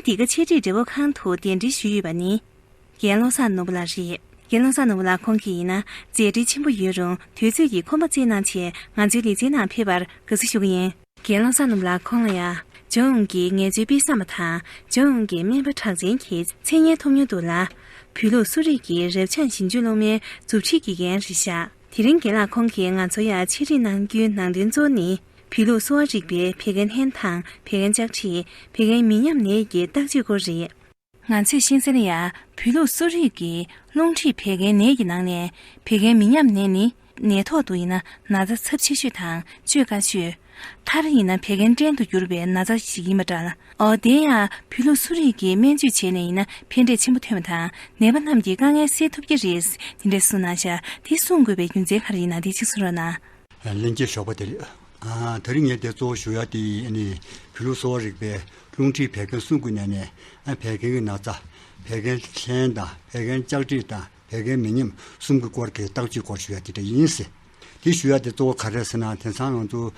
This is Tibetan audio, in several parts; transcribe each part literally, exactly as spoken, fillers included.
འདི་ག་ཆེད་སྒྲིག་འབྲེལ་བ་ཁང་དུ་གདན་འདྲེན་ཞུས་ཡོད་པ་ནི། རྒན་བློ་བཟང་ནོར་བུ་ལགས་རེད། རྒན་བློ་བཟང་ནོར་བུ་ལགས་ཁོང་གིས་ཡིན་ན་མཛད་བྲེལ་ཆེན་པོ་ཡོད་རུང་དུས་ཚོད་ཀྱིས་ཁོམ་པ་བཙལ་གནང་བྱས་ང་ཚོའི་ལེ་ཚན་ནང་ཕེབས་པར་དགའ་བསུ་ཞུ་གི་ཡིན། རྒན་བློ་བཟང་ནོར་བུ་ལགས་ཁོང་ལ་ཡང་ལྗོངས་ཀྱི་ངལ་རྩོལ་དཔེ་བཟང་པ་དང་ལྗོངས་ཀྱི་སྨན་པ་གྲགས་ཅན་གྱི་མཚན་སྙན་ཐོབ་མྱོང་འདུག་ལ། བོད་ལུགས་གསོ་རིག་གི་རབ་འབྱམས་ཞིབ་འཇུག་སློབ་མའི་མཛུབ་ཁྲིད་ཀྱི་འགན་རེད་བཞག་དེ་རིང་རྒན་ལགས་ཁོང་གིས་ང་ཚོར་ཡང་ཕྱག་བྲིས་གནང་རྒྱུའི་ནང་དོན་གཙོ་བོ་ནི། བོད་ལུགས་གསོ་བ་རིག་པའི་བད་ཀན་ལྷན་དང་བད་ཀན་ལྕགས་རིས། བད་ཀན་མི་ཉམས་ནད་ཀྱི་བརྟག་དཔྱད་སྐོར་རེད། ང་ཚོས་ཤེས་གསལ་ལ་ཡང་བོད་ལུགས་གསོ་རིག་གི་རླུང་མཁྲིས་བད་ཀན་ནད་ཀྱི་ནང་ནས་བད་ཀན་མི་ཉམས་ནད་ནི་ནད་ཐོག་ཏུ་ཡིན་ན་ན་ཚ་ཚབས་ཆེ་ཤོས་དང་བཅོས་དཀའ་ཤོས། མཐར་ཡིན་ན་བད་ཀན་བྲན་དུ་གྱུར་པའི་ན་ཚ་ཞིག་ཡིན་པ་འདྲ། འོ་དེ་ཡང་བོད་ལུགས་གསོ་རིག་གིས་སྨན་བཅོས་བྱས་ནས་ཡིན་ན་ཕན་འབྲས་ཆེན་པོ་ཐོན་པ་དང་ནད་པ་རྣམས་ཀྱི་དཀའ་ངལ་སེལ་ཐུབ་ཀྱི་རེད། དེ་འདྲས་གསུངས་གནང་ཤག་དེ་གསུང་དགོས་པའི་རྒྱུ་མཚན་ག་རེ་ཡིན་ན་དེ་གཅིག་གསུང་རོགས་གནང་། ལྷན་རྒྱས་ཞོགས་པ་བདེ་ལེགས། ཨ། དེ་རིང་ངས་དེ་གཙོ་བོ་ཞུ་ཡ་དེ་ཨ་ནི་བོད་ལུགས་གསོ་བ་རིག་པའི་རླུང་མཁྲིས་བད་ཀན་གསུམ་གྱི་ནང་ནས་ཨ་བད་ཀན་གྱི་ན་ཚ། བད་ཀན་ལྷན་དང་བད་ཀན་ལྕགས་རིས་དང་བད་ཀན་མི་ཉམས་གསུམ་གྱི་སྐོར་གྱི་བརྟག་དཔྱད་སྐོར་ཞུ་ཡ་དེ་འདྲ་ཡིན་ཟེར། དེ་ཞུ་ཡ་དེ་གཙོ་བོ་ག་རེ་ཟེར་ན་དེང་སང་ང་ཚོ་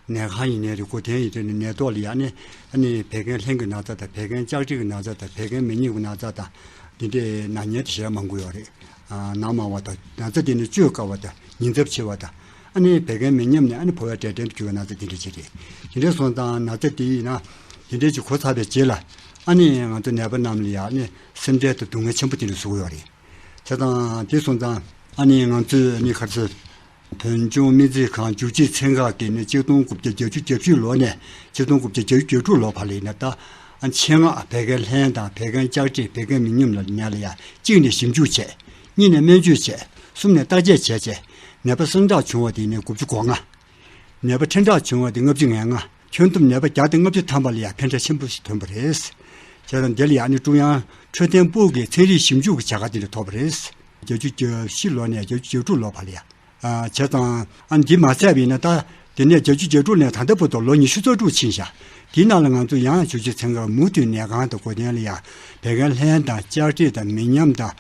ནད་ཁང་ཡིན་ནའི་རེད། སྒོ་བསྟེན་ཡིན་ནའི་རེད། ནད་ཐོག་ལ་ཡ་ཨ་ནི་ཨ་ནི་བད་ཀན་ལྷན་གྱི་ན་ཚ་དང་བད་ཀན་ལྕགས་རིས་ཀྱི་ན་ཚ་དང་བད་ཀན་མི་ཉམས་ཀྱི་ན་ཚ་དང་འདི་འདྲའི་ན་ཉེན་དེ་ཞེ་དྲག་མང་པོ་ཡོད་རེད། ཨ། ནད་མང་བ་དང་ན་ཚ་དེ་ནི་བཅོས་དཀའ་བ་དང་ཉེན་ཚབས་ཆེ་བ་དང་། ཨ་ནི་བད་ཀན་མི་ཉམས་ནས་ཨ་ནི་ཕོ་བའི་འབྲས་སྐྲན་དུ་གྱུར་བའི་ན་ཚ་དེ་འདྲ་ཅིག་རེད། དེ་འདྲ་སོང་ཙང་ན་ཚ་དེ་ཡིན་ན་དེ་འདྲ་ཅིག་གོ་ཚར་བའི་རྗེས་ལ་ཨ་ནི་ང་ཚོ་ནད་པ་རྣམས་ལ་ཡང་ཨ་ནི་སེམས་ཁྲལ་དང་སྡུག་བསྔལ་ཆེན་པོ་དེ་འདྲ་བཟོ་གི་ཡོད་རེད། བྱས་ཙང་དེ་སོང་ཙང་ཨ་ནི་ང་ཚོས་ཨ་ནི་ག་ཚོད་བོད་ལྗོངས་སྨན་རྩིས་ཁང་བཅུ་གཅིག་ཚན་ཁག་གིས་ནི་ཆིག་སྟོང་དགུ་བརྒྱ་བརྒྱད་ཅུ་གྱ་བཞི་ལོ་ནས་ཆིག་སྟོང་དགུ་བརྒྱ་བརྒྱད་ཅུ་གྱ་དྲུག་ལོ་བར་ལ་ཡིན་ན་ད་ཨ་ཆེད་མངགས་བད་ཀན་ལྷན་དང་བད་ཀན་ལྕགས་རིས་བད་ཀན་མི་ཉམས་ལ་ནས་ལ་ཡང་གཅིག་ནས་ཞིབ་འཇུག་བྱས། གཉིས་ནས་སྨན་བཅོས་བྱས། གསུམ་ནས་བརྟག་དཔྱད་བྱས་རྗེས་ནད་པ་སངས་དྲག་བྱུང་བ་དེ་ནི་དགུ་བཅུ་གོ་ལྔ། ནད་པ་ཕྲན་དྲག་བྱུང་བ་དེ་ལྔ་བཅུ་ང་ལྔ། ཁྱོན་བསྡོམས་ནད་པ་བརྒྱ་དང་ལྔ་བཅུ་ཐམ་པ་ལ་ཡང་ཕན་འབྲས་ཆེན་པོ་ཞིག་ཐོན་པ་རེད། བྱས་ཙང་དེ་ལ་ཡང་ནི་ཀྲུང་དབྱང་འཕྲོད་བསྟེན་པུའུ་གི་ཚན་རིག་ཞིབ་འཇུག་གི་བྱ་དགའ་དེ་འདྲ་ཐོབ་པ་རེད། བརྒྱད་ཅུ་གྱ་བཞི་ལོ་ནས་བརྒྱད་ཅུ་གྱ་དྲུག་ལོ་བར་ལ་ཡང་། ཨ། བྱས་ཙང་ཨ་འདི་མ་ཚད་པ་ཡིན་ན་ད་དེ་ནས་བརྒྱད་ཅུ་གྱ་དྲུག་ནས་ད་ལྟ་བར་དུ་ལོ་ཉི་ཤུ་རྩ་དྲུག་ཕྱིན་ཤག་དེའི་ནང་ལ་ང་ཚོ་ཡང་བཅུ་གཅིག་ཚན་ཁག་མུ་མཐུད་ནད་ཁང་དང་སྒོ་བསྟེན་ལ་ཡང་བད་ཀན་ལྷན་དང་ལྕགས་རིས་དང་མི་ཉམས་དང་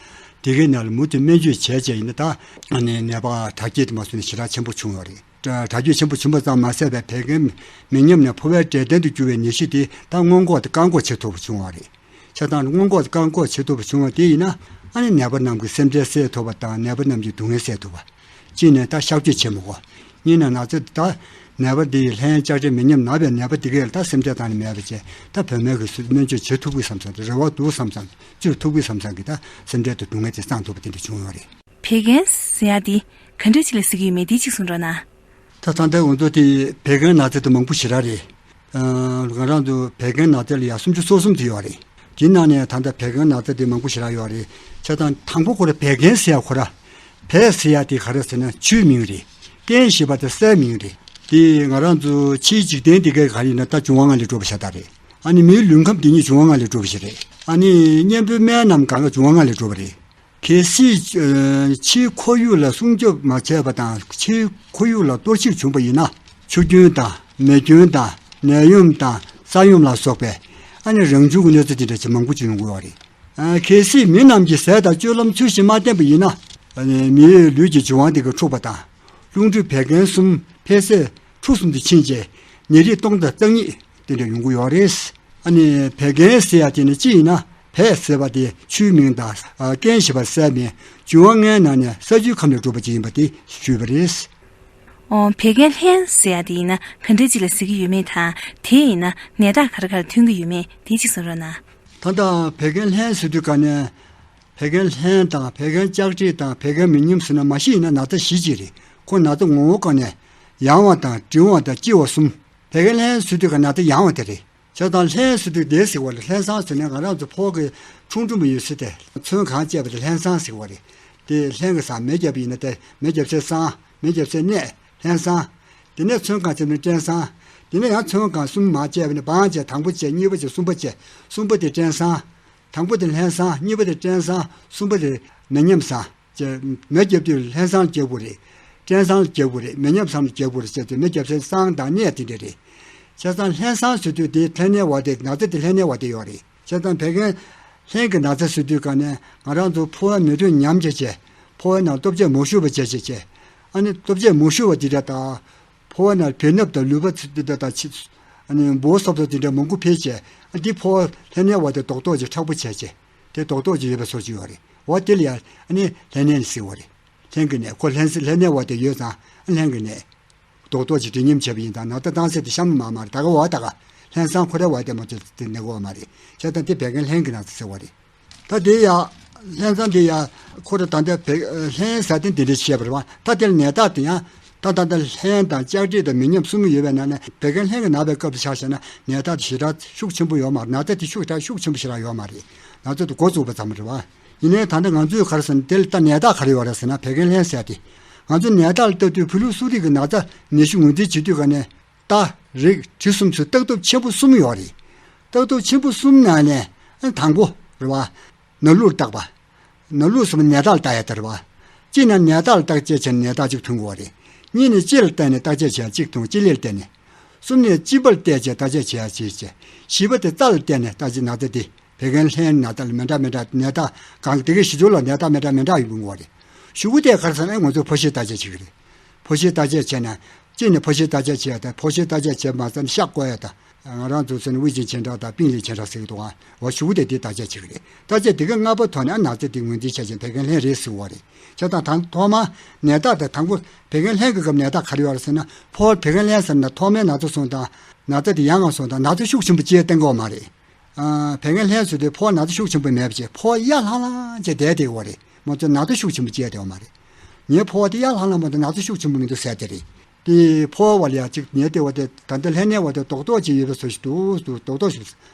དེ་གའི་ནང་ལ་མུ་མཐུད་སྨན་བཅོས་བྱས་བྱས་ཡིན་ན་ད་ཨ་ནི་ནད་པ་དྲག་སྐྱེད་དུ་མ་སོང་ནས་ཞེ་དྲག་ཆེན་པོ་བྱུང་ཡོད་རེད། དྲག་སྐྱེད་ཆེན་པོ་བྱུང་བ་ཙམ་མ་ཟད་པའི་བད་ཀན་མི་ཉམས་ནས་ཕོ་བའི་འབྲས་སྐྲན་དུ་གྱུར་བའི་ནད་གཞི་དེ་ད་སྔོན་འགོག་དང་བཀག་འགོག་བྱེད་ཐུབ་པ་བྱུང་བ་རེད། བྱས་ཙང་སྔོན་འགོག་དང་བཀག་འགོག་བྱེད་ཐུབ་པ་བྱུང་བ་དེ་ཡིན་ན་ཨ་ནི་ནད་པ་རྣམས་ཀྱི་སེམས་ཁྲལ་སེལ་ཐུབ་པ་དང་ནད་པ་རྣམས་ཀྱི་སྡུག་བསྔལ་སེལ་ཐུབ་པ། གཅིག་ནས་ད་གཤག་བཅོས་བྱེད་མི་དགོས། གཉིས་ནས་ན་ཚ་ད་ནད་པ་འདི་ལྷན་ལྕགས་རིས་མི་ཉམས་ན་བའི་ནད་པ་འདི་གས་ལ་ད་སེམས་ཁྲལ་བཏང་ནས་མེད་པ་བྱས་ད་བོད་སྨན་གྱིས་སྨན་བཅོས་བྱེད་ཐུབ་ཀྱི་བསམ་བསམ་རེ་བ་འདུག་བསམ་བསམ་བཅོས་ཐུབ་ཀྱི་བསམ་བསམ་གྱི་ད་སེམས་ཁྲལ་དང་སྡུག་བསྔལ་དེ་སངས་ཐུབ་པ་དེ་འདྲ་བྱུང་ཡོད་རེད། བད་ཀན་ཟེར་ཡ་འདི་ག་འདྲ་ཅིག་ལ་ཟེར་གྱི་ཡོད་མེད་འདི་གཅིག་གསུང་རོགས་གནང་། ད་ད་ལྟ་ང་ཚོ་དེ་བད་ཀན་ན་ཚ་དེ་མང་པོ་ཞེ་དྲག་རེད། ཨ། ང་རང་ཚོ་བད་ཀན་ན་ཚ་ལ་ཡ་སུམ་ཅུ་སོ་གསུམ་དེ་ཡོད་རེད། དེའི་ནང་ནས་ད་ལྟ་བད་ཀན་ན་ཚ་དེ་མང་པོ་ཞེ་དྲག་ཡོད་རེད། བྱས་ཙང་དང་པོ་ཁོ་ར་བད་ཀན་ཟེར་ཡ་ཁོ་ར། བད་ཟེར་ཡ་དེ་ག་རེ་ཟེར་ན་ཆུའི་མིང་རེད། ཀན་ཞེས་པ་དེ་སའི་མིང་རེད། དེ་ང་རང་ཚོ་ཕྱིའི་འཇིག་རྟེན་དེ་གའི་ག་རེ་ཡིན་ན་ད་འབྱུང་བ་ལྔ་ལས་གྲུབ་པ་ཤ་སྟག་རེད། ཨ་ནི་མིའི་ལུས་ཁམས་དེ་ཉིད་འབྱུང་བ་ལྔ་ལས་གྲུབ་པ་ཞིག་རེད། ཨ་ནི་གཉེན་པོའི་སྨན་རྣམས་གང་ག་འབྱུང་བ་ལྔ་ལས་གྲུབ་པ་རེད། གལ་སྲིད་ཨ་ཕྱིའི་ཁོར་ཡུག་ལ་སྲུང་སྐྱོབ་མ་བྱས་པ་དང་ཕྱིའི་ཁོར་ཡུག་ལ་གཏོར་བཤིག་བྱུང་བ་ཡིན་ན་ཆུ་རྒྱུན་དང་མེ་སྐྱོན་དང་ནད་ཡམས་དང་ས་ཡོམ་ལ་སོགས་པའི་ཨ་ནི་རང་བྱུང་གི་གནོད་འཚེ་དེ་འདྲ་ཅིག་མང་པོ་ཅིག་ཡོང་གི་ཡོད་རེད། ཨ་གལ་སྲིད་མི་རྣམས་ཀྱིས་ཟས་དང་སྤྱོད་ལམ་ཚུལ་བཞིན་མ་བསྟེན་པ་ཡིན་ན་ཨ་ནི་མིའི་ལུས་ཀྱི་འབྱུང་བ་དེ་ག་འཁྲུགས་པ་དང་རླུང་མཁྲིས་བད་ཀན་གསུམ་འཕེལ་ཟད་འཁྲུགས་གསུམ་དུ་ཕྱིན་རྗེས་ནད་རིགས་སྟོང་དང་རྩ་གཉིས་དེ་འདྲ་ཡོང་གི་ཡོད་རེད། ཨ་ནི་བད་ཀན་ཟེར་ཡ་དེ་ནི་གཅིག་ཡིན་ན་བད་ཟེར་བ་དེ་ཆུའི་མིང་དང་ཀན་ཞེས་པ་སའི་མིང་འབྱུང་བ་ལྔའི་ནང་ནས་ས་རྒྱུའི་ཁམས་ལས་གྲུབ་པ་ཅིག་ཡིན་པ་དེ་ཞུས་པ་རེད། ཨོ། བད་ཀན་ལྷན་ཟེར་ཡ་དེ་ཡིན་ན་ག་འདྲ་ཅིག་ལ་ཟེར་གྱི་ཡོད་མེད་དང་དེ་ཡིན་ན་ནད་རྟགས་ག་རེ་ག་རེ་ཐོན་གྱི་ཡོད་མེད་དེ་ཅིག་གསུང་རོགས་གནང་། ད་ལྟ་བད་ཀན་ལྷན་ཟེར་དུས་ག་ནས་བད་ཀན་ལྷན་དང་བད་ཀན་ལྕགས་རིས་དང་བད་ཀན་མི་ཉམས་ཟེར་ན་མ་གཞི་ཡིན་ན་ན་ཚ་གཞི་གཅིག་རེད། ཁོ་ན་ཚ་ངོ་བོ་ག་ནས་ཡང་བ་དང་འབྲིང་བ་དང་ལྕི་བ་གསུམ། བད་ཀན་ལྷན་ཟེར་དུས་ག་ན་ཚ་ཡང་བ་དེ་རེད། བྱས་ཙང་ལྷན་ཟེར་དུས་དེ་ཟེར་བ་ལ་ལྷན་སྲང་ཟེར་ནས་ང་རང་ཚོ་ཕོ་བ་གི་ཁྲུང་ཁྲུང་མ་ཡོད་ཟེར་ཏེ་ཚོན་གང་བཅད་པ་དེ་ལྷན་སྲང་ཟེར་བ་རེད། དེ་ལྷན་གྱི་སྲང་མེ་བརྒྱབ་པ་ཡིན་ན་དེ་མེ་བརྒྱབ་སའི་སྲང་མེ་བརྒྱབ་སའི་གནས་ལྷན་སྲང་། དེ་ནས་ཚོན་གང་བཅད་ན་སྐྲན་སྲང་། དེ་ནས་ཡང་ཚོན་གང་གསུམ་མ་བཅད་པ་ནས་བང་བཅད་དང་པོ་བཅད་གཉིས་པ་བཅད་གསུམ་པ་བཅད་གསུམ་པ་དེ་སྐྲན་སྲང་། དང་པོ་དེ་ལྷན་སྲང་གཉིས་པ་དེ་སྐྲན་སྲང་གསུམ་པ་དེ་མེ་ཉམས་སྲང་། ཅེས་མེ་བརྒྱབ་དུས་ལྷན་སྲང་ལ་བརྒྱབ་དགོས་རེད། སྐྲན་སྲང་ལ་བརྒྱབ་དགོས་རེད། མེ་ཉམས་སྲང་ལ་བརྒྱབ་དགོས་རེད་ཟེར་དུས་མེ་བརྒྱབ་སའི་སྲང་དང་གནས་དེ་འདྲ་རེད། བྱས་ཙང་ལྷན་སྲང་ཟེར་དུས་དེ་ལྷན་གནས་བ་དེ་ན་ཚ་དེ་ལྷན་གནས་བ་དེ་ཡོད་རེད། བྱས་ཙང་བད་ཀན་ལྷན་གྱི་ན་ཚ་ཟེར་དུས་ག་ནས་ང་རང་ཚོ་ཕོ་བ་མེ་དྲོད་ཉམས་བྱས་བྱས་ཕོ་བའི་ནང་ལྟོ་ཆས་མ་ཞུ་བ་བྱས་བྱས་བྱས་ཨ་ནི་ལྟོ་ཆས་མ་ཞུ་བ་དེ་འདྲ་དང་། ཕོ་བ་ནང་བེ་སྣབས་དང་ལུད་པ་ཚོ་དེ་དག་དང་ཕྱི་ ཨ་ནི་འབུ་སོབ་སོབ་དེ་འདྲ་མང་པོ་འཕེལ་བྱས། ཨ་འདི་ཕོ་ལྷན་ནེ་བ་དེ་རྡོག་རྡོག་ཅིག་མཁྲེགས་པོ་བྱས་བྱས། དེ་རྡོག་རྡོག་ཅིག་ཡོད་པའི་བཟོ་ཅིག་ཡོད་རེད། འོ་དེ་ལ་ཡ་ཨ་ནི་ལྷན་ནེ་ཟེར་བ་རེད། ལྷན་གྱི་ནད། ཁོ་ལྷན་ལྷན་ནེ་བ་དེ་ཡོད་ཙང་ཨ་ལྷན་གྱི་ནད། རྡོག་རྡོག་ཅིག་འདྲེས་མཉམ་བྱས་པ་ཡིན་ཙང་ན་ཚ་བཏང་ཚད་དེ་གཤམ་མ་མ་རེད། ད་ག་བ་ད་ག་ལྷན་སང་ཁོ་རེ་བ་དེ་མ་ཚོད་དེ་ནད་གོ་བ་མ་རེད། བྱས་ཙང་དེ་བད་ཀན་ལྷན་གྱི་ན་ཚ་ཟེར་བ་རེད། ད་དེ་ཡ་ལྷན་སང་དེ་ཡ་ཁོ་རེ་ད་ལྟ་བད་ལྷན་ཟ་དེ་འདི་འདྲ་བཤད་པ་རེད་བ། ད་དེ་ལ་ནད་རྟགས་དེ་ཡང་ད་ད་ལྟ་ལྷན་དང་ལྕགས་འདྲེས་དང་མེ་མཉམ་གསུམ་ཡོད་པའི་ནང་ནས་བད་ཀན་ལྷན་གྱི་ན་བའི་སྐབས་དེ་ཆ་བཞག་ན་ནད་རྟགས་དེ་ཞེ་དྲག་ཤུགས་ཆེན་པོ་ཡོད་མ་རེད། ན་ཚ་དེ་ཤུགས་དྲག་ཤུགས་ཆེན་པོ་ཞེ་དྲག་ཡོད་མ་རེད། ན་ཚ་དེ་འགོ་བཙུགས་པ་ཙམ་རེད་བ། ཡིན་ནའི་ད་ལྟ་ང་ཚོས་ག་རེ་ཟེར་ན་དེ་ལ་ད་ནད་རྟགས་ག་རེ་ཡོད་རེད་ཟེར་ན་བད་ཀན་ལྷན་ཟེར་ཏེ། ང་ཚོ་ནད་རྟགས་ལ་ལྟ་དུས་བོད་ལུགས་གསོ་རིག་གི་ན་ཚ་ནད་གཞི་ངོས་འཛིན་བྱེད་དུས་ག་ནས་རྟ་རིགས་དྲི་གསུམ་ཚོའི་ལྟ་སྟོབས་ཆེན་པོ་གསུམ་ཡོད་རེད། ལྟ་སྟོབས་ཆེན་པོ་གསུམ་ནང་ནས་ཨ་དང་པོ་རེད་བ། ནོར་ལུག་ལ་བརྟག་པ། ནོར་ལུག་གསུམ་ནད་རྟགས་ལ་ལྟ་ཡ་དེ་རེད་བ། གཅིག་ནས་ནད་རྟགས་ལ་བརྟག་དཔྱད་བྱས་ནས་ནད་རྟགས་གཅིག་ཐོན་དགོས་པ་རེད། གཉིས་ནས་ལྕེ་ལ་བལྟས་ནས་བརྟག་དཔྱད་བྱས་གཅིག་ཐོན། ལྕེ་ལེ་ལ་བལྟས་ནས། གསུམ་ནས་གཅིན་པ་ལ་བལྟས་བྱས་བརྟག་དཔྱད་བྱས་ཡ་གཅིག་བྱས། བཞི་པ་དེ་རྩ་ལ་བལྟས་ནས་བརྟག་དཔྱད། ན་ཚ་དེ་བད་ཀན་ལྷན་ན་ཚ་ལ་མི་འདྲ་མི་འདྲ་ནད་རྟགས་གང་དེ་གའི་གཞི་བཅོལ་ལ་ནད་རྟགས་མི་འདྲ་མི་འདྲ་ཡོང་གི་ཡོད་རེད། གཞུག་གུ་དེ་ག་རེ་ཟེར་ན་ང་ཚོས་ཕོ་ཤེལ་བརྟག་དཔྱད་བྱེད་ཀྱི་རེད། ཕོ་ཤེལ་བརྟག་དཔྱད་བྱས་ན། གཅིག་ནས་ཕོ་ཤེལ་བརྟག་དཔྱད་བྱས་ཡ་དང་། ཕོ་ཤེལ་བརྟག་དཔྱད་བྱས་མ་ཚར་ན་ཤ་བསྐོལ་ཡ་དང་། ང་རང་ཚོ་ཟེར་ན་དབུས་རྒྱན་ཆེ་ཕྲ་དང་པིང་ལི་ཆེ་ཕྲ་ཟེར་གི་འདུག་ཨ། འོ་གཞུག་གུ་དེ་དེ་བརྟག་དཔྱད་བྱེད་ཀྱི་རེད། བརྟག་དཔྱད་དེ་ག་ལྔ་པ་ཐོག་ནས་ཨ་ན་ཚ་དེ་ངོས་འཛིན་བྱས་ཀྱང་བད་ཀན་ལྷན་རེད་ཟེར་བ་རེད། བྱས་ཙང་ད་ཐོག་མ་ནད་རྟགས་དང་དང་པོ་བད་ཀན་ལྷན་གྱི་སྐབས་ནད་རྟགས་ག་རེ་ཡོད་རེད་ཟེར་ན། ཕོ་བ་བད་ཀན་ལྷན་ཟེར་ན་ཐོག་མའི་ན་ཚ་སོང་དང་ན་ཚ་དེ་ཡང་ང་སོང་དང་ན་ཚ་ཤུགས་ཆེན་པོ་ཅིག་བསྟན་གྱི་ཡོད་མ་རེད། ཨ། བད་ཀན་ལྷན་ཟེར་དུས་ཕོ་བ་ན་ཚ་ཤུགས་ཆེན་པོ་མེད་པ་བྱས། ཕོ་བ་ཡར་ལྷང་ལྷང་བྱས་བསྡད་བསྡད་ཡོད་རེད། མ་གཏོགས་ན་ཚ་ཤུགས་ཆེན་པོ་བྱས་བསྡད་ཡོད་མ་རེད། ངའི་ཕོ་བ་དེ་ཡར་ལྷང་ལྷང་མ་གཏོགས་ན་ཚ་ཤུགས་ཆེན་པོ་མི་འདུག་ཟེར་དེ་རེད། དེ་ཕོ་བ་ལ་ཡ་གཅིག་ནད་དེ་བ་དེ་ད་ལྟ་ལྷན་ནེ་བ་དེ་རྡོག་རྡོག་ཅིག་ཡོད་པའི་བཟོ་ཞིག་འདུག་འདུག་རྡོག་རྡོག་ཞིག་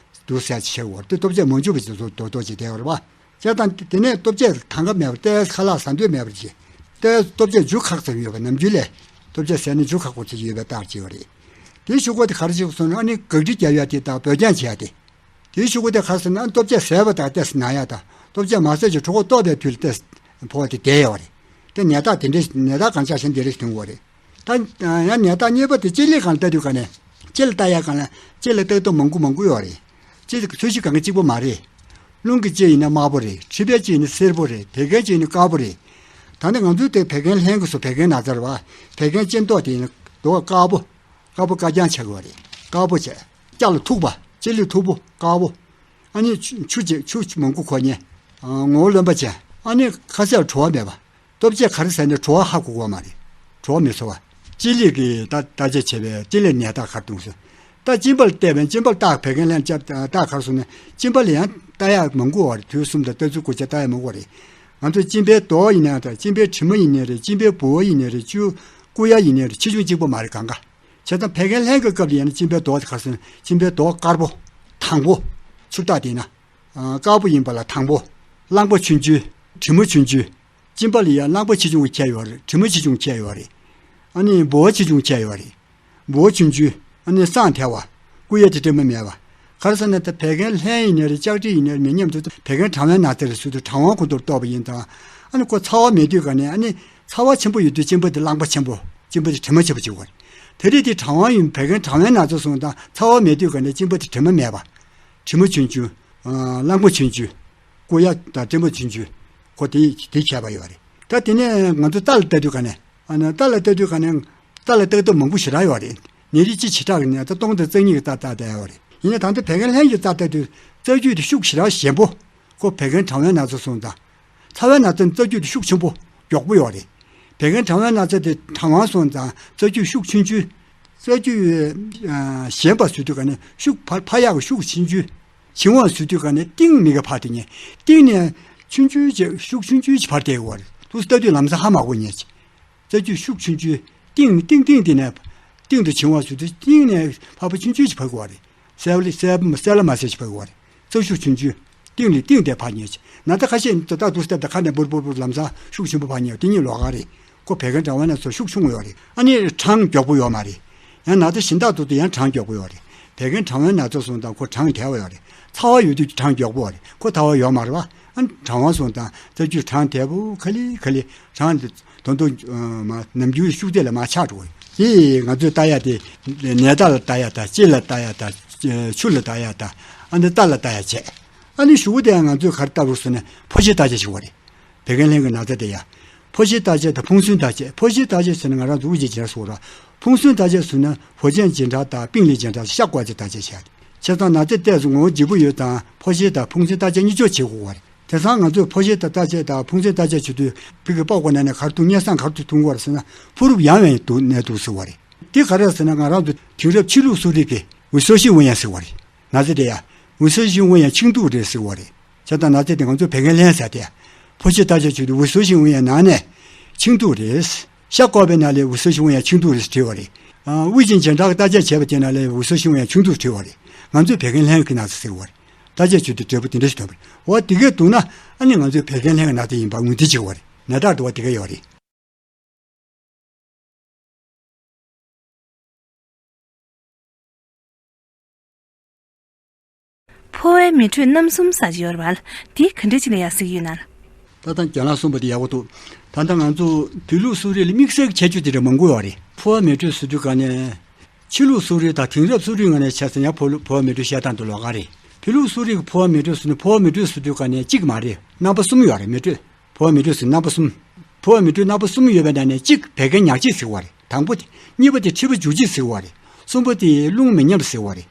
འདུག་ཟེར་ཅིག་བྱས་ཡོད་རེད། དེ་ལྟོ་ཆས་མ་འཇུ་བ་ཅིག་རྡོག་རྡོག་ཅིག་བསྡད་ཡོད་རེད་པ། བྱས་ཙང་དེ་ནས་ལྟོ་ཆས་དང་ག་མེད་པར་ཏོག་ཙམ་ཁ་ལག་ཟ་འདོད་མེད་པར་བྱས། ཏོག་ཙམ་ལྟོ་ཆས་འཇུ་ཁག་ཙམ་ཡོད་པ། ནམ་རྒྱུན་ལས་ལྟོ་ཆས་ཟས་ནི་འཇུ་ཁག་པོ་ཅིག་ཡོད་པའི་རྟགས་ཅིག་ཡོད་རེད། དེའི་གཞུག་གུ་དེ་ག་རེ་བྱེད་སོང་ན། ཨ་ནི་གག་དྲི་རྒྱག་ཡ་དེ་དང་འབོད་རྐྱང་བྱེད་ཡ་དེ། དེའི་གཞུག་གུ་དེ་ག་རེ་ཟེར་ན། ལྟོ་ཆས་ཟས་པ་དང་ཏོག་ཙམ་ན་ཡ་དང་། ལྟོ་ཆས་མ་ཟས་ཀྱི་གྲོད་ཁོག་ལྟོགས་པའི་དུས་ལ་ཏོག་ཙམ་ཕོ་བ་དེ་བསྡད་ཡོད་རེད། དེ་ནད་རྟགས་དེ་འདྲའི་ནད་རྟགས་གང་ཆ་ཞིག་འདི་རེད་ཐོན་གྱི་ཡོད་རེད། ད་ཡང་ནད་རྟགས་གཉིས་པ་དེ་ལྕེ་ལེ་སྒང་ལ་ལྟ་དུས་ག་ནས། ལྕེ་ལ་ལྟ་ཡ་སྒང་ལ་ལྕེ་ལ་ལྟ་སྟངས་མང་པོ་མང་པོ་ཡོད་རེད། ལྕེ་ཚོས་གཞི་གང་ག་གཅིག་པོ་མ་རེད། རླུང་གི་ལྕེ་ཡིན་ན་དམར་པོ་རེད། མཁྲིས་པའི་ལྕེ་ཡིན་ན་སེར་པོ་རེད། བད་ཀན་ལྕེ་ཡིན་ན་དཀར་པོ་རེད། ད་ནི་ང་ཚོའི་དེ་བད་ཀན་ལྷན་གྱི་སོ། བད་ཀན་ན་ཚ་རེད་བ། བད་ཀན་ལྕེ་མདོག་དེ་ཡིན་ན་མདོག་དཀར་པོ། དཀར་པོ་དཀར་རྐྱང་ཆགས་ཀྱི་ཡོད་རེད། དཀར་པོ་བྱས། སྐྱ་ལ་མཐུག་པ། ལྕེ་ལེ་མཐུག་པོ། དཀར་པོ། ཨ་ནི་ཆུ་ཆུ་ཅིག་ཆུ་མང་པོ་གོ་མཁན། ཨ། ངོ་བོ་རློན་པ་ཅན། ཨ་ནི་ཁ་ཟས་ལ་བྲོ་བ་མེད་པ། ལྟོ་ཆས་ག་རེ་ཟས་ནའི་བྲོ་བ་ཧ་གོ་གོ་མ་རེད། བྲོ་བ་མི་ཚོར་བ། ལྕེ་ལེ་གི་ད་བརྟག་དཔྱད་བྱས་པའི་ལྕེ་ལེ་ནད་རྟགས་ག་རེ་འདུག་ཟེར། ད་གཅིན་པ་ལ་བལྟས་པས་གཅིན་པ་ལ་རྟགས་བད་ཀན་ལྷན་ལྕེ་རྟགས་ག་རེ་སོང་ན། གཅིན་པ་ལ་ཡང་ལྟ་ཡག་མང་པོ་ཡོད་རེད། དུས་གསུམ་དང་ལྟ་ཚུལ་སྐོར་ཆ་ལྟ་ཡག་མང་པོ་རེད། ང་ཚོ་གཅིན་པའི་རྡོག་ཡིན་ན་ཡང་འདྲ། གཅིན་པའི་དྲི་མ་ཡིན་ནའི་རེད། གཅིན་པའི་ལྦུ་བ་ཡིན་ནའི་རེད། ཆུ་བསྐུ་ཡ་ཡིན་ནའི་རེད། ཆེ་ཆུང་གཅིག་པ་མ་རེད་གང་ག། བྱས་ཙང་བད་ཀན་ལྷན་གྱི་སྐབས་ལ་ཡང་ན་གཅིན་པའི་རྡོག་དེ་ག་རེ་ཟེར་ན། གཅིན་པའི་རྡོག་དཀར་པོ། དང་པོ། ཆུ་རྟགས་དེ་ཡིན་ན། ཨ། དཀར་པོ་ཡིན་པ་ལ་དང་པོ། རླངས་པ་ཆུང་ཆུང་། དྲི་མ་ཆུང་ཆུང་། གཅིན་པ་ལ་ཡང་རླངས་པ་ཆེ་ཆུང་གི་ཁྱད་ཡོད་རེད། དྲི་མ་ཆེ་ཆུང་གི་ཁྱད་ཡོད་རེད། ཨ་ནི་ལྦུ་བ་ཆེ་ཆུང་གི་ཁྱད་ཡོད་རེད། ལྦུ་བ་ཆུང་ཆུང་། ཨ་ནི་སྲང་ཐལ་བ། བསྐུ་ཡ་དེ་དྲི་མ་མེད་པ། ག་རེ་ཟེར་ན། ད་བད་ཀན་ལྷན་ཡིན་ནའི་རེད། ལྕགས་དྲེག་ཡིན་ནའི་རེད། མེ་མཉམ་དུ་བད་ཀན་གྲང་བའི་ན་ཚ་རེད་ཟེར་དུས་གྲང་དབང་ཁོ་ཐག་ལ་གཏོགས་པ་ཡིན་ཙང་། ཨ་ནི་ཁོ་ཚ་བ་མེད་དུས་ག་ནས། ཨ་ནི་ཚ་བ་ཆེན་པོ་ཡོད་དུས་གཅིན་པ་དེ་རླངས་པ་ཆེན་པོ། གཅིན་པ་དེ་དྲི་མ་ཆེན་པོ་བྱེད་དགོས་རེད། དེ་རིང་དེ་གྲང་དབང་ཡིན། བད་ཀན་གྲང་བའི་ན་ཚ་སོང་དང་ཚ་བ་མེད་དུས་ག་ནས་གཅིན་པ་དེ་དྲི་མ་མེད་པ། དྲི་མ་ཆུང་ཆུང་། ཨ། རླངས་པ་ཆུང་ཆུང་། བསྐུ་ཡ་དང་དྲི་མ་ཆུང་ཆུང་། ཁོ་དེ་དེ་ཁྱད་པར་ཡོད་རེད། ད་དེ་ནས་ང་ཚོ་རྟ་ལ་ལྟ་དུས་ག་ནས། ཨ་ནི་རྟ་ལ་ལྟ་དུས་ག་ནས། རྟ་ལ་ལྟ་སྟངས་མང་པོ་ཞེ་དྲག་ཡོད་རེད། ནད་རིགས་སྤྱི་བྱེ་བྲག་གི་ནས་ད་སྟོང་དང་རྩ་གཉིས་ཀྱི་རྟ་ལྟ་བསྡད་ཡོད་རེད། ཡིན་ན་ད་ལྟ་བད་ཀན་ལྷན་གྱི་རྟ་ལྟ་དུས་རྩ་རྒྱུས་དེ་ཤུགས་ཞེ་དྲག་ཞན་པོ། ཁོ་བད་ཀན་གྲང་བའི་ན་ཚ་སོང་ཙང་། ཚ་བའི་ན་ཚ་རྩ་རྒྱུས་དེ་ཤུགས་ཆེན་པོ་མགྱོགས་པོ་ཡོད་རེད། བད་ཀན་གྲང་བའི་ན་ཚ་དེ་གྲང་དབང་སོང་ཙང་རྩ་རྒྱུས་ཤུགས་ཆུང་ཆུང་། རྩ་རྒྱུས། ཨ། ཞན་པ་བཟོ་དུས་ག་ནས་ཤུགས་འཕར་འཕར་ཡག་གི་ཤུགས་ཆུང་ཆུང་། བྱིང་བ་བཟོ་དུས་ག་ནས་གཏིང་མི་དགའ་འཕར་དེ་ཉེ། གཏིང་ནས་ཆུང་ཆུང་ཅིག་ཤུགས་ཆུང་ཆུང་ཅིག་འཕར་བསྡད་ཡོད་རེད། དུས་ལྟ་དུས་ལམ་སང་ཧ་མ་གོ་ཉེ་ཅིག་རྩ་རྒྱུས་ཤུགས་ཆུང་ཆུང་། གཏིང་གཏིང་གཏིང་དེ་ནས། གཏིང་དུ་བྱིང་བ་བཟོ་དུས་གཏིང་ནས་འཕར་པ་ཆུང་ཆུང་ཅིག་འཕར་དགོས་པ་རེད། གསལ་པོ་གསལ་པོ་གསལ་ལ་མ་གསལ་ཅིག་འཕར་དགོས་པ་རེད། རྩ་ཤུགས་ཆུང་ཆུང་། གཏིང་ནས་གཏིང་དེ་འཕར་ཉེ་ཅིག་ན་ཚ་ཁ་ཤས་ད་ལྟ་དུས་སྟབས་དང་ཁ་ནས་འབུར་འབུར་འབུར་ལམ་སང་ཤུགས་ཆེན་པོ་འཕར་ཉེ་བ་དེ་གཉིས་ལོགས་ཀ་རེད། ཁོ་བད་ཀན་གྲང་བའི་ན་ཚ་ཤུགས་ཆུང་ཡོད་རེད། ཨ་ནི་གྲང་མགྱོགས་པོ་ཡོད་མ་རེད། ཡང་ན་ཚ་གཞན་དག་ཏུ་དུ་ཡང་གྲང་མགྱོགས་པོ་ཡོད་རེད། བད་ཀན་གྲང་བའི་ན་ཚ་སོང་ཙང་ཁོ་གྲང་དལ་བ་ཡོད་རེད། ཚ་བ་ཡོད་དུས་གྲང་མགྱོགས་པོ་ཡོད་རེད། ཁོ་ཚ་བ་ཡོད་མ་རེད་བ། ཨ་ནི་གྲང་བ་སོང་ཙང་རྩ་རྒྱུས་གྲང་དལ་པོ་ཁ་ལི་ཁ་ལི། གྲང་དེ་དོན་དུ་མ་ནམ་རྒྱུན་ཤུགས་དལ་ལ་མ་ཆགས་འགྲོ་གི་རེད། དེ་ང་ཚོས་ལྟ་ཡ་དེ་ནད་རྟགས་ལ་ལྟ་ཡ་དང་། ལྕེ་ལ་ལྟ་ཡ་དང་། ཆུ་ལ་ལྟ་ཡ་དང་། ཨ་ནི་རྟ་ལ་ལྟ་ཡ་བྱས། ཨ་ནི་གཞུག་གུ་དེ་ཡང་ང་ཚོས་ག་རེ་ལྟ་དགོས་ཟེར་ན་ཕོ་ཤེལ་བརྟག་དཔྱད་བྱེད་དགོས་རེད། བད་ཀན་ལྷན་གྱི་ན་ཚ་དེ་ཡ། ཕོ་ཤེལ་བརྟག་དཔྱད་དང་ཕུང་སུན་བརྟག་དཔྱད། ཕོ་ཤེལ་བརྟག་དཔྱད་ཟེར་ན་ང་རང་ཚོ་དབུགས་ཀྱི་འཇིགས་སྐྲག་ཟེར་བ་རེད། ཕུང་སུན་བརྟག་དཔྱད་ཟེར་ན་ཧོ་ཅན་འཇིགས་སྐྲག་དང་པིང་ལི་འཇིགས་སྐྲག་གཤགས་དགོས་ཚེ་བརྟག་དཔྱད་བྱས། བྱས་ཙང་ན་ཚ་བལྟས་སོང་ངོ་བོ་ལྗིད་པོ་ཡོད་ཙང་ཕོ་ཤེལ་དང་ཕུང་སུན་བརྟག་དཔྱད་གཉིས་ཆ་བྱེད་དགོས་པ་རེད། དེང་སང་ང་ཚོས་ཕོ་ཤེལ་དང་བརྟག་དཔྱད་དང་ཕུང་སུན་བརྟག་དཔྱད་བྱེད་དུས་ཕི་གི་པགས་ཀོ་ནང་ནས་ག་རེ་འཐུང་། སྙེ་སང་ག་རེ་འཐུང་དགོས་རེད་ཟེར་ན་ཕོ་རུབ་ཡང་ཡང་འདུག་ནས་འདུག་ཟེར་བ་རེད། འདི་ག་རེ་ཟེར་ན་ང་རང་ཚོ་དེང་རབས་ཕྱི་ལུགས་གསོ་རིག་གི་འོད་གསལ་ཤིང་འོད་ཡང་ཟེར་བ་རེད། ན་ཚ་དེ་ཡང་འོད་གསལ་ཤིང་འོད་ཡང་ཆིངས་འདུག་རེད་ཟེར་བ་རེད། བྱས་ཙང་ན་ཚ་དེ་ང་ཚོ་བད་ཀན་ལྷན་ཟེར་དེ་ཡང་ཕོ་ཤེལ་བརྟག་དཔྱད་བྱེད་དུས་འོད་གསལ་ཤིང་འོད་ཡང་ནང་ནས་ཆིངས་འདུག་རེད། ཤ་བཀོག་པའི་ནང་ལས་འོད་གསལ་ཤིང་འོད་ཡང་ཆིངས་འདུག་རེད་ཟེར་བྲིས་བ་རེད། ཨ། དབུགས་འབྱིན་འཇམ་དྲག་གི་བརྟག་དཔྱད་བྱས་པ་དེ་ནང་ལས་འོད་གསལ་ཤིང་འོད་ཡང་ཆིངས་འདུག་བྲིས་བ་རེད། ང་ཚོས་བད་ཀན་ལྷན་གྱི་ན་ཚ་ཟེར་བ་རེད། བརྟག་དཔྱད་བྱེད་དུས་འབྲས་བུ་དེ་འདྲ་ཞིག་ཐོན་པ་རེད། འོ་དེ་གས་འདུག་ན་ཨ་ནི་ང་ཚོས་བད་ཀན་ལྷན་གྱི་ན་ཚ་ཡིན་པ་ངོས་འཛིན་བྱེད་དགོས་པ་རེད། ནད་རྟགས་འདྲ་བ་དེ་གས་ཡོད་རེད། ཕོ་བའི་མེ་དྲོད་སྣ་གསུམ་ཟེར་གྱི་ཡོད་རེད་པ། འདི་ག་འདྲ་ཅིག་ལ་ཡ་ཟེར་གྱི་ཡོད་ན། ད་ལྟ་རྒན་ལགས་གསུངས་པ་དེ་ཡག་པོ་འདུག། ད་ལྟ་ང་ཚོ་བོད་ལུགས་གསོ་རིག་ལ་དམིགས་བསལ་གྱི་ཁྱད་ཆོས་དེ་འདྲ་མང་པོ་ཡོད་རེད། ཕོ་བ་མེ་དྲོད་ཟེར་དུས་ག་ནས། ཕྱི་ལུགས་གསོ་རིག་དང་དེང་རབས་གསོ་རིག་ངོས་ནས་བྱས་ཙང་ཡང་ཕོ་ལུ་ཕོ་བ་མེ་དྲོད་བཤད་སྟངས་དེ་ལོགས་ཀ་རེད། བོད་ལུགས་གསོ་རིག་གི་ཕོ་བ་མེ་དྲོད་ཟེར་ནས་ཕོ་བ་མེ་དྲོད་ཟེར་དུས་ག་ནས་གཅིག་མ་རེད། རྣམ་པ་གསུམ་ཡོད་རེད་མེ་དྲོད། ཕོ་བ་མེ་དྲོད་ཟེར་རྣམ་པ་གསུམ། ཕོ་བ་མེ་དྲོད་རྣམ་པ་གསུམ་ཡོད་པའི་ནང་ནས་གཅིག་བད་ཀན་ཉག་གཅིག་ཟེར་བ་རེད། དང་པོ་དེ། གཉིས་པ་དེ་མཁྲིས་པ་འཇུ་གཅིག་ཟེར་བ་རེད། གསུམ་པ་དེ་རླུང་མི་ཉམས་ཟེར་བ་རེད།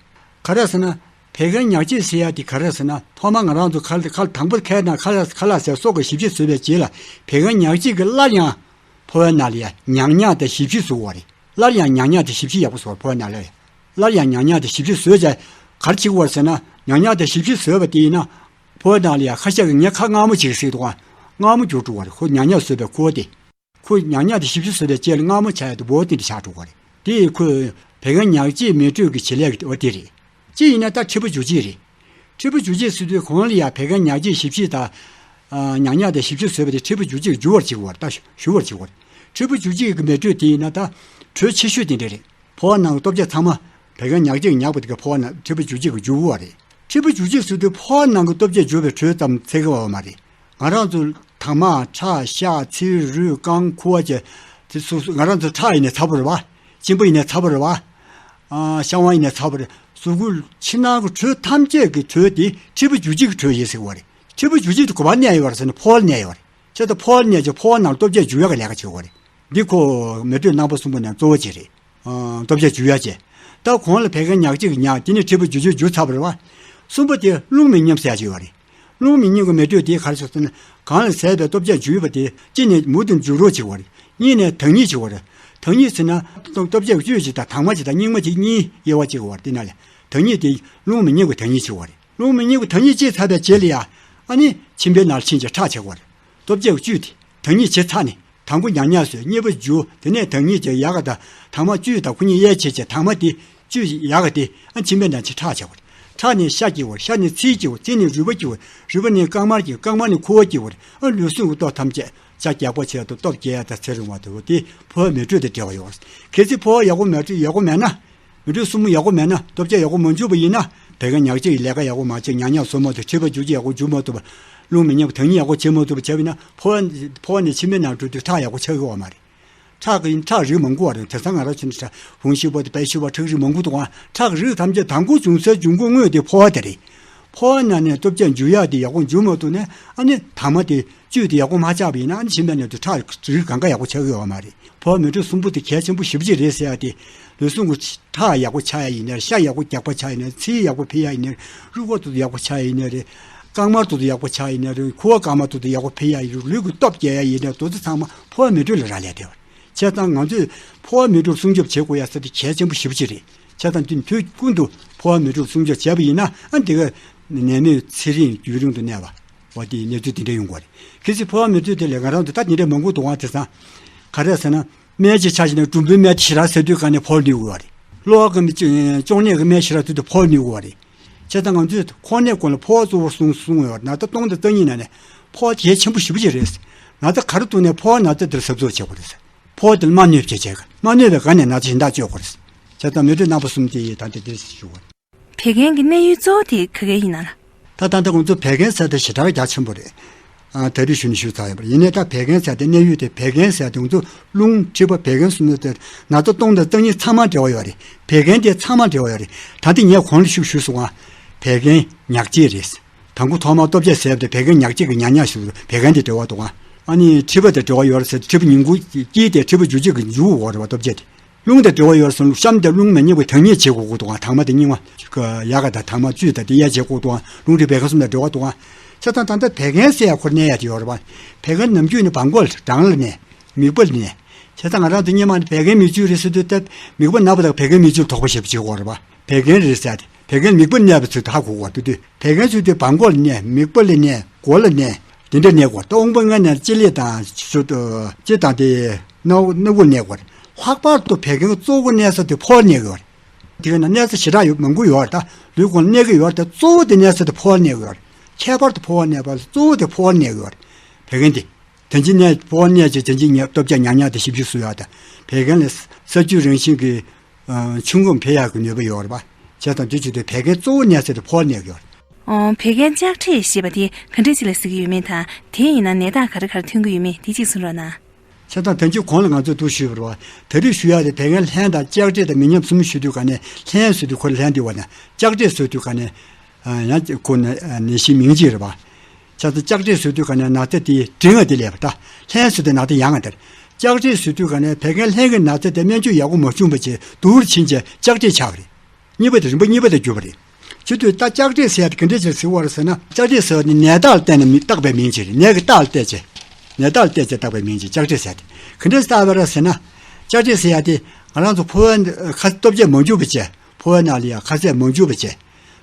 ག་རེ་ཟེར་ན། བད་ཀན་ཉག་གཅིག་ཟེར་ཡ་དེ་ག་རེ་ཟེར་ན། ཐོག་མར་ང་རང་ཚོ་ཁ་ཁ་དང་པོ་ཁའི་ནང་ཁ་ལག་ཁ་ལག་ཟས་སོགས་ཀྱི་ཞིབ་དཔྱད་བཟོས་པའི་རྗེས་ལ་བད་ཀན་ཉག་གཅིག་གིས་སླར་ཡང་ཕོ་བའི་ནང་ལ་ཡ་ཉག་ཉག་དང་ཞིབ་ཞིབ་བཟོ་བ་རེད། སླར་ཡང་ཉག་ཉག་དང་ཞིབ་ཞིབ་ཡག་པོ་བཟོ་བ་ཕོ་བའི་ནང་ལ་ཡ། སླར་ཡང་ཉག་ཉག་དང་ཞིབ་ཞིབ་བཟོས་བྱས་ག་རེ་བྱེད་དགོས་རེད་ཟེར་ན། ཉག་ཉག་དང་ཞིབ་ཞིབ་བཟོས་པ་དེ་ཡིན་ན། ཕོ་བའི་ནང་ལ་ཡ་ཁ་ཤས་ཀྱིས་ངའི་ཁ་མངར་མོ་བྱེད་ཀྱི་ཟེར་འདུག་ག་མངར་མོ་འགྱུར་འགྲོ་བ་རེད། ཁོ་ཉག་ཉག་བཟོས་པའི་ཁུ་བ་དེ། ཁོ་ཉག་ཉག་དེ་ཞིབ་ཞིབ་བཟོས་པའི་རྗེས་ལ་མངར་མོ་ཆགས་ཡ་དེ་འབོ་དེ་འདྲ་ཆགས་འགྲོ་བ་རེད། དེ་ཡིས་ཁོས་བད་ཀན་ཉག་གཅིག་མེ་དྲོད་ཀྱི་བྱེད་ལས་ཀྱི་འོ་དེ་རེད། གཅིག་ཡིན་ན་ད་མཁྲིས་པ་འཇུ་གཅིག་རེད། མཁྲིས་པ་འཇུ་གཅིག་ཟེར་དུས་གོང་ལ་ཡ་བད་ཀན་ཉག་གཅིག་ཞིབ་ཞིབ་དང་། ཨ། ཉག་ཉག་དེ་ཞིབ་ཞིབ་བཟོས་པ་དེ་མཁྲིས་པ་འཇུ་གཅིག་འཇུ་བར་བྱེད་དགོས་རེད། ད་ཞུ་བར་བྱེད་དགོས་རེད། མཁྲིས་པ་འཇུ་གཅིག་གི་མེ་དྲོད་དེ་ཡིན་ན་ད་དྲོད་ཆེ་ཤོས་དེ་འདྲ་རེད། ཕོ་བ་ནང་གི་ལྟོ་ཆས་ཚང་མ་བད་ཀན་ཉག་གཅིག་ཉག་པ་དེ་ག་ཕོ་བ་ནང་མཁྲིས་པ་འཇུ་གཅིག་གིས་འཇུ་བ་རེད། མཁྲིས་པ་འཇུ་གཅིག་ཟེར་དུས་ཕོ་བ་ནང་གི་ལྟོ་ཆས་འཇུ་བའི་དྲོད་ཙམ་འཚོལ་གི་ཡོད་མ་རེད། ང་རང་ཚོ་དྭངས་མ་ཁྲག་ཤ་ཚིལ་རུས་རྐང་ཁུ་བ་བཅས་དེ་སོ་སོ་ང་རང་ཚོ་ཁྲག་ཡིན་ནའི་ཚ་པོ་རེད་བ། གཅིན་པ་ཡིན་ནའི་ཚ་པོ་རེད་བ། ཨ། བཤང་བ་ཡིན་ནའི་ཚ་པོ་རེད། གཟུགས་པོའི་ཕྱི་ནང་གི་དྲོད་ཐམས་ཅད་ཀྱི་དྲོད་དེ་མཁྲིས་པ་འཇུ་གཅིག་གི་དྲོད་ཡིན་ཟེར་བ་རེད། མཁྲིས་པ་འཇུ་གཅིག་དེ་ག་པར་གནས་ཡོད་རེད་ཟེར་ན་ཕོ་བར་གནས་ཡོད་རེད། བྱས་ཙང་ཕོ་བར་གནས་ཀྱི་ཕོ་བ་ནང་ལ་ལྟོ་ཆས་འཇུ་ཡག་གི་ལས་ཀ་བྱེད་དགོས་རེད། འདི་ཁོ་མེ་དྲོད་རྣམ་པ་གསུམ་པོ་ནང་གཙོ་བོ་གཅིག་རེད། ཨ། ལྟོ་ཆས་འཇུ་ཡག་བྱས། ད་གོང་ལ་བད་ཀན་ཉག་གཅིག་གི་ཉག་དེ་ནི་མཁྲིས་པ་འཇུ་གཅིག་འཇུ་ཚར་བ་རེད་བ། གསུམ་པ་དེ་རླུང་མི་ཉམས་ཟེར་ཡག་ཅིག་ཡོད་རེད། རླུང་མི་ཉམས་ཀྱི་མེ་དྲོད་དེ་ག་རེ་ཟེར་ཟེར་ན། གང་ལ་ཟས་པའི་ལྟོ་ཆས་འཇུས་པ་དེ་གཅིག་ནས་མུ་མཐུད་འཇུ་རོགས་བྱེད་དགོས་རེད། གཉིས་ནས་དྭངས་སྙིགས་བྱེད་དགོས་རེད། དྭངས་སྙིགས་ཟེར་ན་ལྟོ་ལྟོ་ཆས་ཀྱི་བཅུད་ཅིག་དང་དྭངས་མ་ཅིག་དང་སྙིགས་མ་ཅིག་གཉིས་དབྱེ་བ་ཕྱེ་དགོས་རེད། དེ་ནང་ལས་དྭངས་སྙིགས་དེ་རླུང་མི་ཉམས་ཀྱི་དྭངས་སྙིགས་བྱེད་དགོས་རེད། རླུང་མི་ཉམས་ཀྱི་དྭངས་སྙིགས་བཅད་ཚར་བའི་རྗེས་ལ་ཡ། ཨ་ནི་མཆིན་པའི་ནང་ཕྱིན་བྱས་ཁྲག་བྱེད་དགོས་རེད། ལྟོ་ཆས་ཀྱི་བཅུད་དེ་དྭངས་སྙིགས་བྱེད་ཚར་ནས་དང་པོ་ཉག་ཉག་བཟོས། གཉིས་པ་འཇུ། དེ་ནས་དྭངས་སྙིགས་ཀྱི་ཡག་ག་དང་དྭངས་མ་བཅུད་དང་ཁོ་གཉིས་དབྱེ་བྱས་བྱས་དྭངས་མ་དེ་བཅུད་ཡག་ག་དེ་ཨ་མཆིན་པའི་ནང་ཕྱིན་ཁྲག་བྱེད་དགོས་རེད། ཁྲག་ནས་ཤ་སྐྱེ་དགོས་རེད། ཤ་ནས་ཚིལ་སྐྱེ་དགོས། ཚིལ་ནས་རུས་པ་སྐྱེ་དགོས་རེད། རུས་པ་ནས་རྐང་མར་སྐྱེ་དགོས། རྐང་མ་ནས་ཁུ་བ་སྐྱེ་དགོས་རེད། ཨ་ལུས་ཟུངས་ཀྱི་སྟོབས་ཐམས་ཅད་ཤ་རྒྱགས་པ་བྱས་དང་སྟོབས་རྒྱས་ཡ་དང་ཚེ་རིང་བ་དེ་བོ་དེ་ཕོ་བ་མེ་དྲོད་དང་འབྲེལ་བ་ཡོད་རེད། གལ་སྲིད་ཕོ་བ་ཡག་པོ་མེ་དྲོད་ཡག་པོ་མེད་ན། མེ་དྲོད་གསུམ་ཡག་པོ་མེད་ན། ལྟོ་ཆས་ཡག་པོ་མ་འཇུས་པ་ཡིན་ན། བད་ཀན་ཉག་གཅིག་ལས་ཀ་ཡག་པོ་མ་བྱས། ཉག་ཉག་བཟོ་མ་ཐུབ། མཁྲིས་པ་འཇུ་གཅིག་ཡག་པོ་འཇུ་མ་ཐུབ། རླུང་མི་ཉམས་དྭངས་སྙིགས་ཡག་པོ་བྱེད་མ་ཐུབ་པ་བྱས་པ་ཡིན་ན། ཕོ་བ་ཕོ་བ་ནས་མཆིན་པའི་ནང་འགྲོ་དུས་ཁྲག་ཡག་པོ་ཆགས་ཀྱི་ཡོད་མ་རེད། ཁྲག་གི་ཁྲག་རིགས་མང་པོ་ཡོད་རེད། དེང་སང་ང་རང་ཚོ་ནི་ཁྲག་ཧུང་ཤི་པ་དང་པའེ་ཤི་པ་ཁྲག་རིགས་མང་པོ་འདུག་ག་ཁྲག་རིགས་ཐམས་ཅད་དང་པོ་བྱུང་སའི་འབྱུང་ཁུངས་དངོས་དེ་ཕོ་བ་དེ་རེད། ཕོ་བ་ནང་ནས་ལྟོ་ཆས་འཇུ་ཡག་དེ་ཡག་པོ་འཇུ་མ་ཐུབ་ནས། ཨ་ནི་དྭངས་མ་དེ་བཅུད་དེ་ཡག་པོ་མ་ཆགས་པ་ཡིན་ན། ཨ་ནི་མཆིན་པའི་ནང་དུ་ཁྲག་རིགས་གང་ག་ཡག་པོ་ཆགས་ཀྱི་ཡོད་མ་རེད། ཕོ་བ་མེ་དྲོད་གསུམ་པོ་དེ་གལ་ཆེན་པོ་ཞེ་པོ་ཅིག་རེད་ཟེར་ཡག་དེ། ལུས་ཟུངས་ཀྱི་ཁྲག་ཡག་པོ་ཆགས་ཡག་ཡིན་ནའི་རེད། ཤ་ཡག་པོ་རྒྱགས་པ་ཆགས་ཡིན་ནའི་རེད། ཚིལ་ཡག་པོ་འཕེལ་ཡག་ཡིན་ནའི་རེད། རུས་ཁོག་ཏོག་ཏོ་ཡག་པོ་ཆགས་ཡིན་ནའི་རེད། རུས་ཁོག་ཏོག་ཏོ་ཡག་པོ་ཆགས་ཡིན་ནའི་རེད། ཁུ་བ་དཀར་མ་ཏོག་ཏོ་ཡག་པོ་འཕེལ་ཡག་ཡིན་ནའི་རེད། ལུས་ཀྱི་སྟོབས་རྒྱས་ཡག་ཡིན་ནའི་རེད། དེ་ཚོ་ཚང་མ་ཕོ་བ་མེ་དྲོད་ལ་རག་ལས་བསྡད་པ་རེད། བྱས་ཙང་ང་ཚོས་ཕོ་བ་མེ་དྲོད་སྲུང་སྐྱོབ་བྱེད་དགོས་ཡག་ཟེར་དེ་གལ་ཆེན་པོ་ཞེ་པོ་ཅིག་རེད། བྱས་ཙང་དུས་དུས་ཀུན་ཏུ་ཕོ་བ་མེ་དྲོད་སྲུང་སྐྱོབ་བྱས་པ་ཡིན་ན། ཨ་འདི་ག་ནད་མེད་ཚེ་རིང་རྒྱུན་རིང་དུ་གནས་པ། འོ་དེ་གནས་ཚུལ་དེ་འདྲ་ཡོང་གི་རེད། གལ་སྲིད་ཕོ་བ་མེ་དྲོད་དེ་ལས་ང་རང་ཚོ་ད་དེ་འདྲ་མང་པོ་འདུག་ག་དེང་སང་ག་རེ་ཟེར་ན། སྨན་གྱི་ཆ་བཞག་ན་གྲུམ་བུའི་སྨན་དེ་ཞེ་དྲག་ཟ་དུས་ག་ནས་ཕོ་བ་ནུས་དགོས་པ་རེད། གློ་བ་གི་གཅོང་ནད་ཀྱི་སྨན་ཞེ་དྲག་ཟ་དུས་ཕོ་བ་ནུས་དགོས་པ་རེད། བྱས་ཙང་ང་ཚོས་ཁོག་ནད་ཀུན་ལ་ཕོ་བ་གཙོ་བོར་བཟུང་གསུངས་ཡོད་རེད། ན་ཚ་སྟོང་དང་རྩ་གཉིས་ནང་ནས་ཕོ་བ་གལ་ཆེན་པོ་ཞེ་པོ་ཅིག་རེད། ན་ཚ་ག་རེ་འདུག་ནས་ཕོ་བ་ན་ཚ་དེར་གཟབ་གཟབ་བྱེད་དགོས་རེད། ཕོ་བ་དེར་མ་གནོད་བྱེད་བྱེད་དགོས། མ་གནོད་པའི་སྒང་ནས་ན་ཚ་གཞན་དག་བཅོས་དགོས་རེད། བྱས་ཙང་མེ་དྲོད་རྣམ་པ་གསུམ་དེ་ད་ལྟ་འདིར་ཞུ་བ་རེད། བད་ཀན་གྱི་གནས་ཡུལ་གཙོ་བོ་དེ་ག་གེ་ཡིན་ན་ལ། ད་ད་ལྟ་ང་ཚོ་བད་ཀན་ཟེར་དེ་ཞེ་དྲག་རྒྱ་ཆེན་པོ་རེད། ཨ། ད་རེས་ཞུ་ནས་ཞུ་ཚར་ཡོད་པ་རེད། ཡིན་ནའི་ད་བད་ཀན་ཟེར་དེ་གནས་ཡུལ་དེ་བད་ཀན་ཟེར་དེ་ང་ཚོ་རླུང་མཁྲིས་པ་བད་ཀན་གསུམ་ཡོད་དེ། ན་ཚ་སྟོང་དང་རྩ་གཉིས་ཚང་མ་འབྲེལ་བ་ཡོད་རེད། བད་ཀན་དེ་ཚང་མ་འབྲེལ་བ་ཡོད་རེད། ད་ལྟ་ངས་གོང་ལ་ཞུ་ཞུས་སོང་ང་། བད་ཀན་ཉག་གཅིག་རེད། དང་པོ་ཐོག་མར་ལྟོ་ཆས་ཟས་པ་དེ་བད་ཀན་ཉག་གཅིག་གི་ཉག་ཉག་ཞིག་བད་ཀན་དེ་འབྲེལ་བ་འདུག་ག་ཨ་ནི་མཁྲིས་པ་དང་འབྲེལ་བ་ཡོད་རེད་ཟེར་དུས་མཁྲིས་པ་ཉིང་ཁུ་དཀྱིལ་དེ་མཁྲིས་པ་འཇུ་བྱེད་ཀྱི་འཇུ་འོག་རེད་བ། སྟོབས་ཆེ་དེ། རླུང་དང་འབྲེལ་བ་ཡོད་རེད་ཟེར་ན་གཤམ་དེ་རླུང་མ་ཉམས་པའི་དྭངས་སྙིགས་བྱེད་དགོས་ཀྱི་འདུག་ག་དྭངས་མ་དེ་རྙིང་བ། ཡ་ག་དང་དྭངས་མ་བཅུད་དང་དེ་ཡ་བྱེད་དགོས་འདུག་ག་རླུང་མཁྲིས་བད་ཀན་གསུམ་དང་འབྲེལ་བ་འདུག་ག་བྱས་ཙང་ད་ལྟ་བད་ཀན་ཟེར་ཡ་ཁོ་གནས་ཡ་དེ་ཡོད་རེད་བ། བད་ཀན་ནམ་རྒྱུན་ནི་བྲང་ཁོག་ལ་བྲང་ལ་གནས། མིད་པ་ལ་གནས། བྱས་ཙང་ང་རང་ཚོ་སྔོན་མ་ནི་བད་ཀན་མིག་ཆུ་རེད་ཟེར་དུས་ད་མིད་པ་ན་བ་དང་བད་ཀན་མིག་ཆུ་དོགས་པ་ཞེ་པོ་བྱེད་དགོས་རེད་བ། བད་ཀན་རེད་ཟེར་ཏེ་བད་ཀན་མིད་པ་ལ་གནས་པ་ཚོས་ད་ཧ་གོ་དགོས་རེད་དུས། བད་ཀན་ཚོས་དུས་བྲང་ཁོག་ལ་གནས། མིད་པ་ལ་གནས། མགོ་ལ་གནས། དེ་འདྲ་གནས་དགོས་རེད། ད་དབང་པོ་ལྔ་ནས་ལྕེ་ལེ་དང་ཆུ་ལྕེ་དང་དེ་སྣ་སྣ་ཁུག་ལ་གནས་དགོས་རེད། ལྷག་པར་དུ་བད་ཀན་གཙོ་བོ་གནས་ས་དེ་ཕོ་བ་གནས་དགོས་རེད། དེ་ག་ན་གནས་ས་ཞེ་དྲག་ཡོད་མང་པོ་ཡོད་རེད། ད་ལུས་ཁོང་ལ་གནས་ཀྱི་ཡོད་རེད། ད་གཙོ་བོ་དེ་གནས་ས་དེ་ཕོ་བ་གནས་དགོས་རེད། ཁྱད་པར་དུ་ཕོ་བ་གནས་པ་ལ་གཙོ་བོ་དེ་ཕོ་བ་གནས་དགོས་རེད། བད་ཀན་དེ། དེ་འཇིག་གནས་ཕོ་བ་གནས་ཀྱི་དེ་འཇིག་ཉེ་སྟོབས་ཆེ་ཉག་ཉག་དེ་ཞིབ་འཇུག་སུ་ཡོད་ད། བད་ཀན་ལ་ས་བཅུད་རང་བཞིན་གྱི་ཆུ་འགོམ་འཕེལ་ཡག་གི་ནུས་པ་ཡོད་རེད་པ། བྱས་ཙང་དེ་བྱེད་དུས་བད་ཀན་གཙོ་བོ་གནས་ས་དེ་ཕོ་བ་གནས་ཀྱི་ཡོད་རེད། ཨོ། བད་ཀན་ལྕགས་འབྲས་ཞེས་པ་དེ་ག་འདྲས་ཅིག་ལ་ཟེར་གྱི་ཡོད་མེད་དང་དེ་ཡིན་ན་ནད་རྟགས་ག་རེ་ག་རེ་ཐོན་གྱི་ཡོད་མེད་དེ་གཅིག་གསུང་རོགས་གནང་། བྱས་ཙང་དོན་གཅིག་གོང་ལ་ང་ཚོས་འདུག་ཞུས་པ་རེད་བ། ད་རེས་ཞུ་ཡག་དེ་བད་ཀན་ལྷན་དང་ལྕགས་འབྲས་དང་མི་ཉམས་གསུམ་ཞུ་དུས་ག་ནས་ལྷན་ཟེར་དུས་ཁོ་ལ་ལྷན་དུ་བ་ན་ལྕགས་འབྲས་ཟེར་དུས་ག་ནས་ཡང་ཁོ་ནས་ནད་གཞིའི་མིང་གཅིག་རེད་བ། བྱས་ཙང་ལྕགས་འབྲས་ཟེར་དུས་ག་ནས་ན་ཚ་དེ་འབྲིང་བ་དེ་ལས་པ་ད་ལྷན་ཟེར་དུས་ན་ཚ་ཡང་ང་དེར་ལྕགས་འབྲས་ཟེར་དུས་ག་ནས་བད་ཀན་ལྷན་གྱི་ན་ཚ་དེ་སྨན་བཅོས་ཡག་པོ་མ་བྱུང་བ་བྱས་སྡུག་རུ་ཕྱིན་བྱས་ལྕགས་འབྲས་ཆགས་པ་རེད། གཉིས་པ་དེ་རིམ་པ་གཉིས་པ་དེ་གྱུར་པ་རེད། བྱེད་དུས་ད་ལྕགས་འབྲས་ཟེར་ཡ་དེ་ག་འདྲས་ཅིག་ཟེར་བ་རེད་ཟེར་ན། ལྕགས་འབྲས་ཟེར་བ་ནི་ནད་རྟགས་ལ་བརྟེན་ནས་མི་བཏགས་པའི་མིང་ཅིག་རེད། ནད་ཀྱི་རྟགས་ལ་བལྟས་བྱས། ནད་རྟགས་ལ་བལྟས་བྱས་བཏགས་པའི་མིང་ཅིག་ལྕགས་འབྲས་ཟེར་ཡ་དེ་ག་འདྲས་བཏགས་པ་རེད་ཟེར་ན། ལྕགས་འབྲས་ཟེར་ཡ་དེ་ང་རང་ཚོ་ཕོ་བའི་ཁ་སྟོབས་ཆེ་མ་འཇུག་པ་བྱས། ཕོ་བའི་ནང་ལ་ཡ་ཁ་ཟས་མ་འཇུག་པ་བྱས།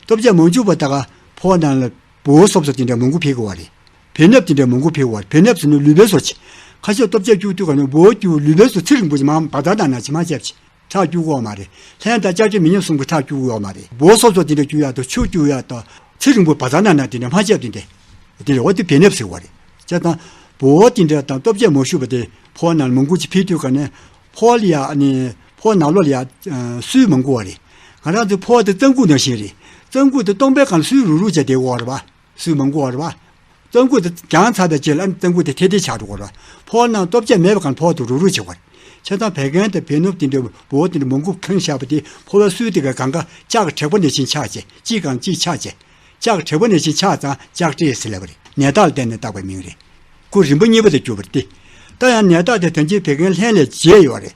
སྟོབས་ཆེ་མ་འཇུག་པ་ད་ག་ཕོ་བ་ནང་ལ་སྦོ་བོ་སོབ་སོབ་དེ་འདྲ་མང་པོ་འཕེལ་དགོས་བ་རེད། བེ་སྣབས་དེ་འདྲ་མང་པོ་འཕེལ་དགོས་བ་རེད། བེ་སྣབས་ཟེར་ན་ལུས་པའི་སོ་ཅིག་ཁ་ཤས་སྟོབས་ཆེ་བཅུག་དུས་ག་ནས་སྦོ་བོ་བཅུག་ལུས་པའི་སོ་ཚེ་རིང་པོ་ཅིག་མར་བ་ཛ་ན་ན་ཅིག་མ་བྱས་པ་ཅིག་ཁྲག་སྐྱུག་གི་ཡོད་མ་རེད། ལྷན་དང་ལྕགས་འབྲས་མི་ཉམས་གསུམ་གྱི་ཁྲག་སྐྱུག་གི་ཡོད་མ་རེད། སྦོ་སོབ་སོབ་དེ་འདྲ་སྐྱུག་ཡག་དང་ཆུ་སྐྱུག་ཡག་དང་ཚེ་རིང་པོ་བ་ཛ་ན་ན་དེ་འདྲ་མ་བྱས་པ་དེ་འདྲ། དེ་འདྲ་བ་དེ་བེ་སྣབས་ཟེར་བ་རེད། བྱས་ཙང་སྦོ་བོ་དེ་འདྲ་དང་སྟོབས་ཆེ་མ་ཞུགས་པ་དེ་ཕོ་བ་ནང་ལ་མང་པོ་ཅིག་འཕེལ་དུས་ག་ནས་ཕོ་བ་ལ་ཡ་ནི་ཕོ་བ་ནང་ལོགས་ལ་ཡ་སོས་མང་པོ་བ་རེད། ང་རང་ཚོའི་ཕོ་བ་དེ་རྩ་འགུག་ནང་བཞིན་རེད། རྩ་འགུག་དེ་སྟོང་པའི་སྒང་ལ་སོས་རུག་རུག་བྱས་བསྡད་ཡོད་རེད་པ། སོས་མང་པོ་བ་རེད་པ། རྩ་འགུག་དེ་བརྒྱངས་ཚར་བའི་རྗེས་ལ་ཨ་ནི་རྩ་འགུག་དེ་ཐལ་ཐལ་ཆགས་འགྲོ་གི་རེད། ཕོ་བ་ནང་སྟོབས་ཆེ་མེད་པའི་སྒང་ལ་ཕོ་བ་དེ་རུག་རུག་བྱེད་ཀྱི་རེད། བྱས་ཙང་བད་ཀན་དང་བེ་སྣབས་དེ་འདྲ་སྦོ་བོ་དེ་འདྲ་མང་པོ་ཁེངས་བཞག་པ་དེ་ཕོ་བའི་སོས་དེ་ག་གང་ག་ལྕགས་ཀྱི་དྲེག་པ་ནང་བཞིན་ཆགས་བྱས་གཅིག་གང་གཅིག་ཆགས་བྱས། ལྕགས་ཀྱི་དྲེག་པ་ནང་བཞིན་ཆགས་ཙང་ལྕགས་འབྲས་ཟེར་ལབ་པ་རེད། ནད་རྟགས་ལ་བརྟེན་ནས་བཏགས་པའི་མིང་རེད། ཁོ་རིམ་པ་གཉིས་པ་དེ་གྱུར་པ་རེད་དེ། ད་ཡང་ནད་རྟགས་དེ་དོན་གཅིག་བད་ཀན་ལྷན་ལས་རྒྱས་ཡོད་རེད།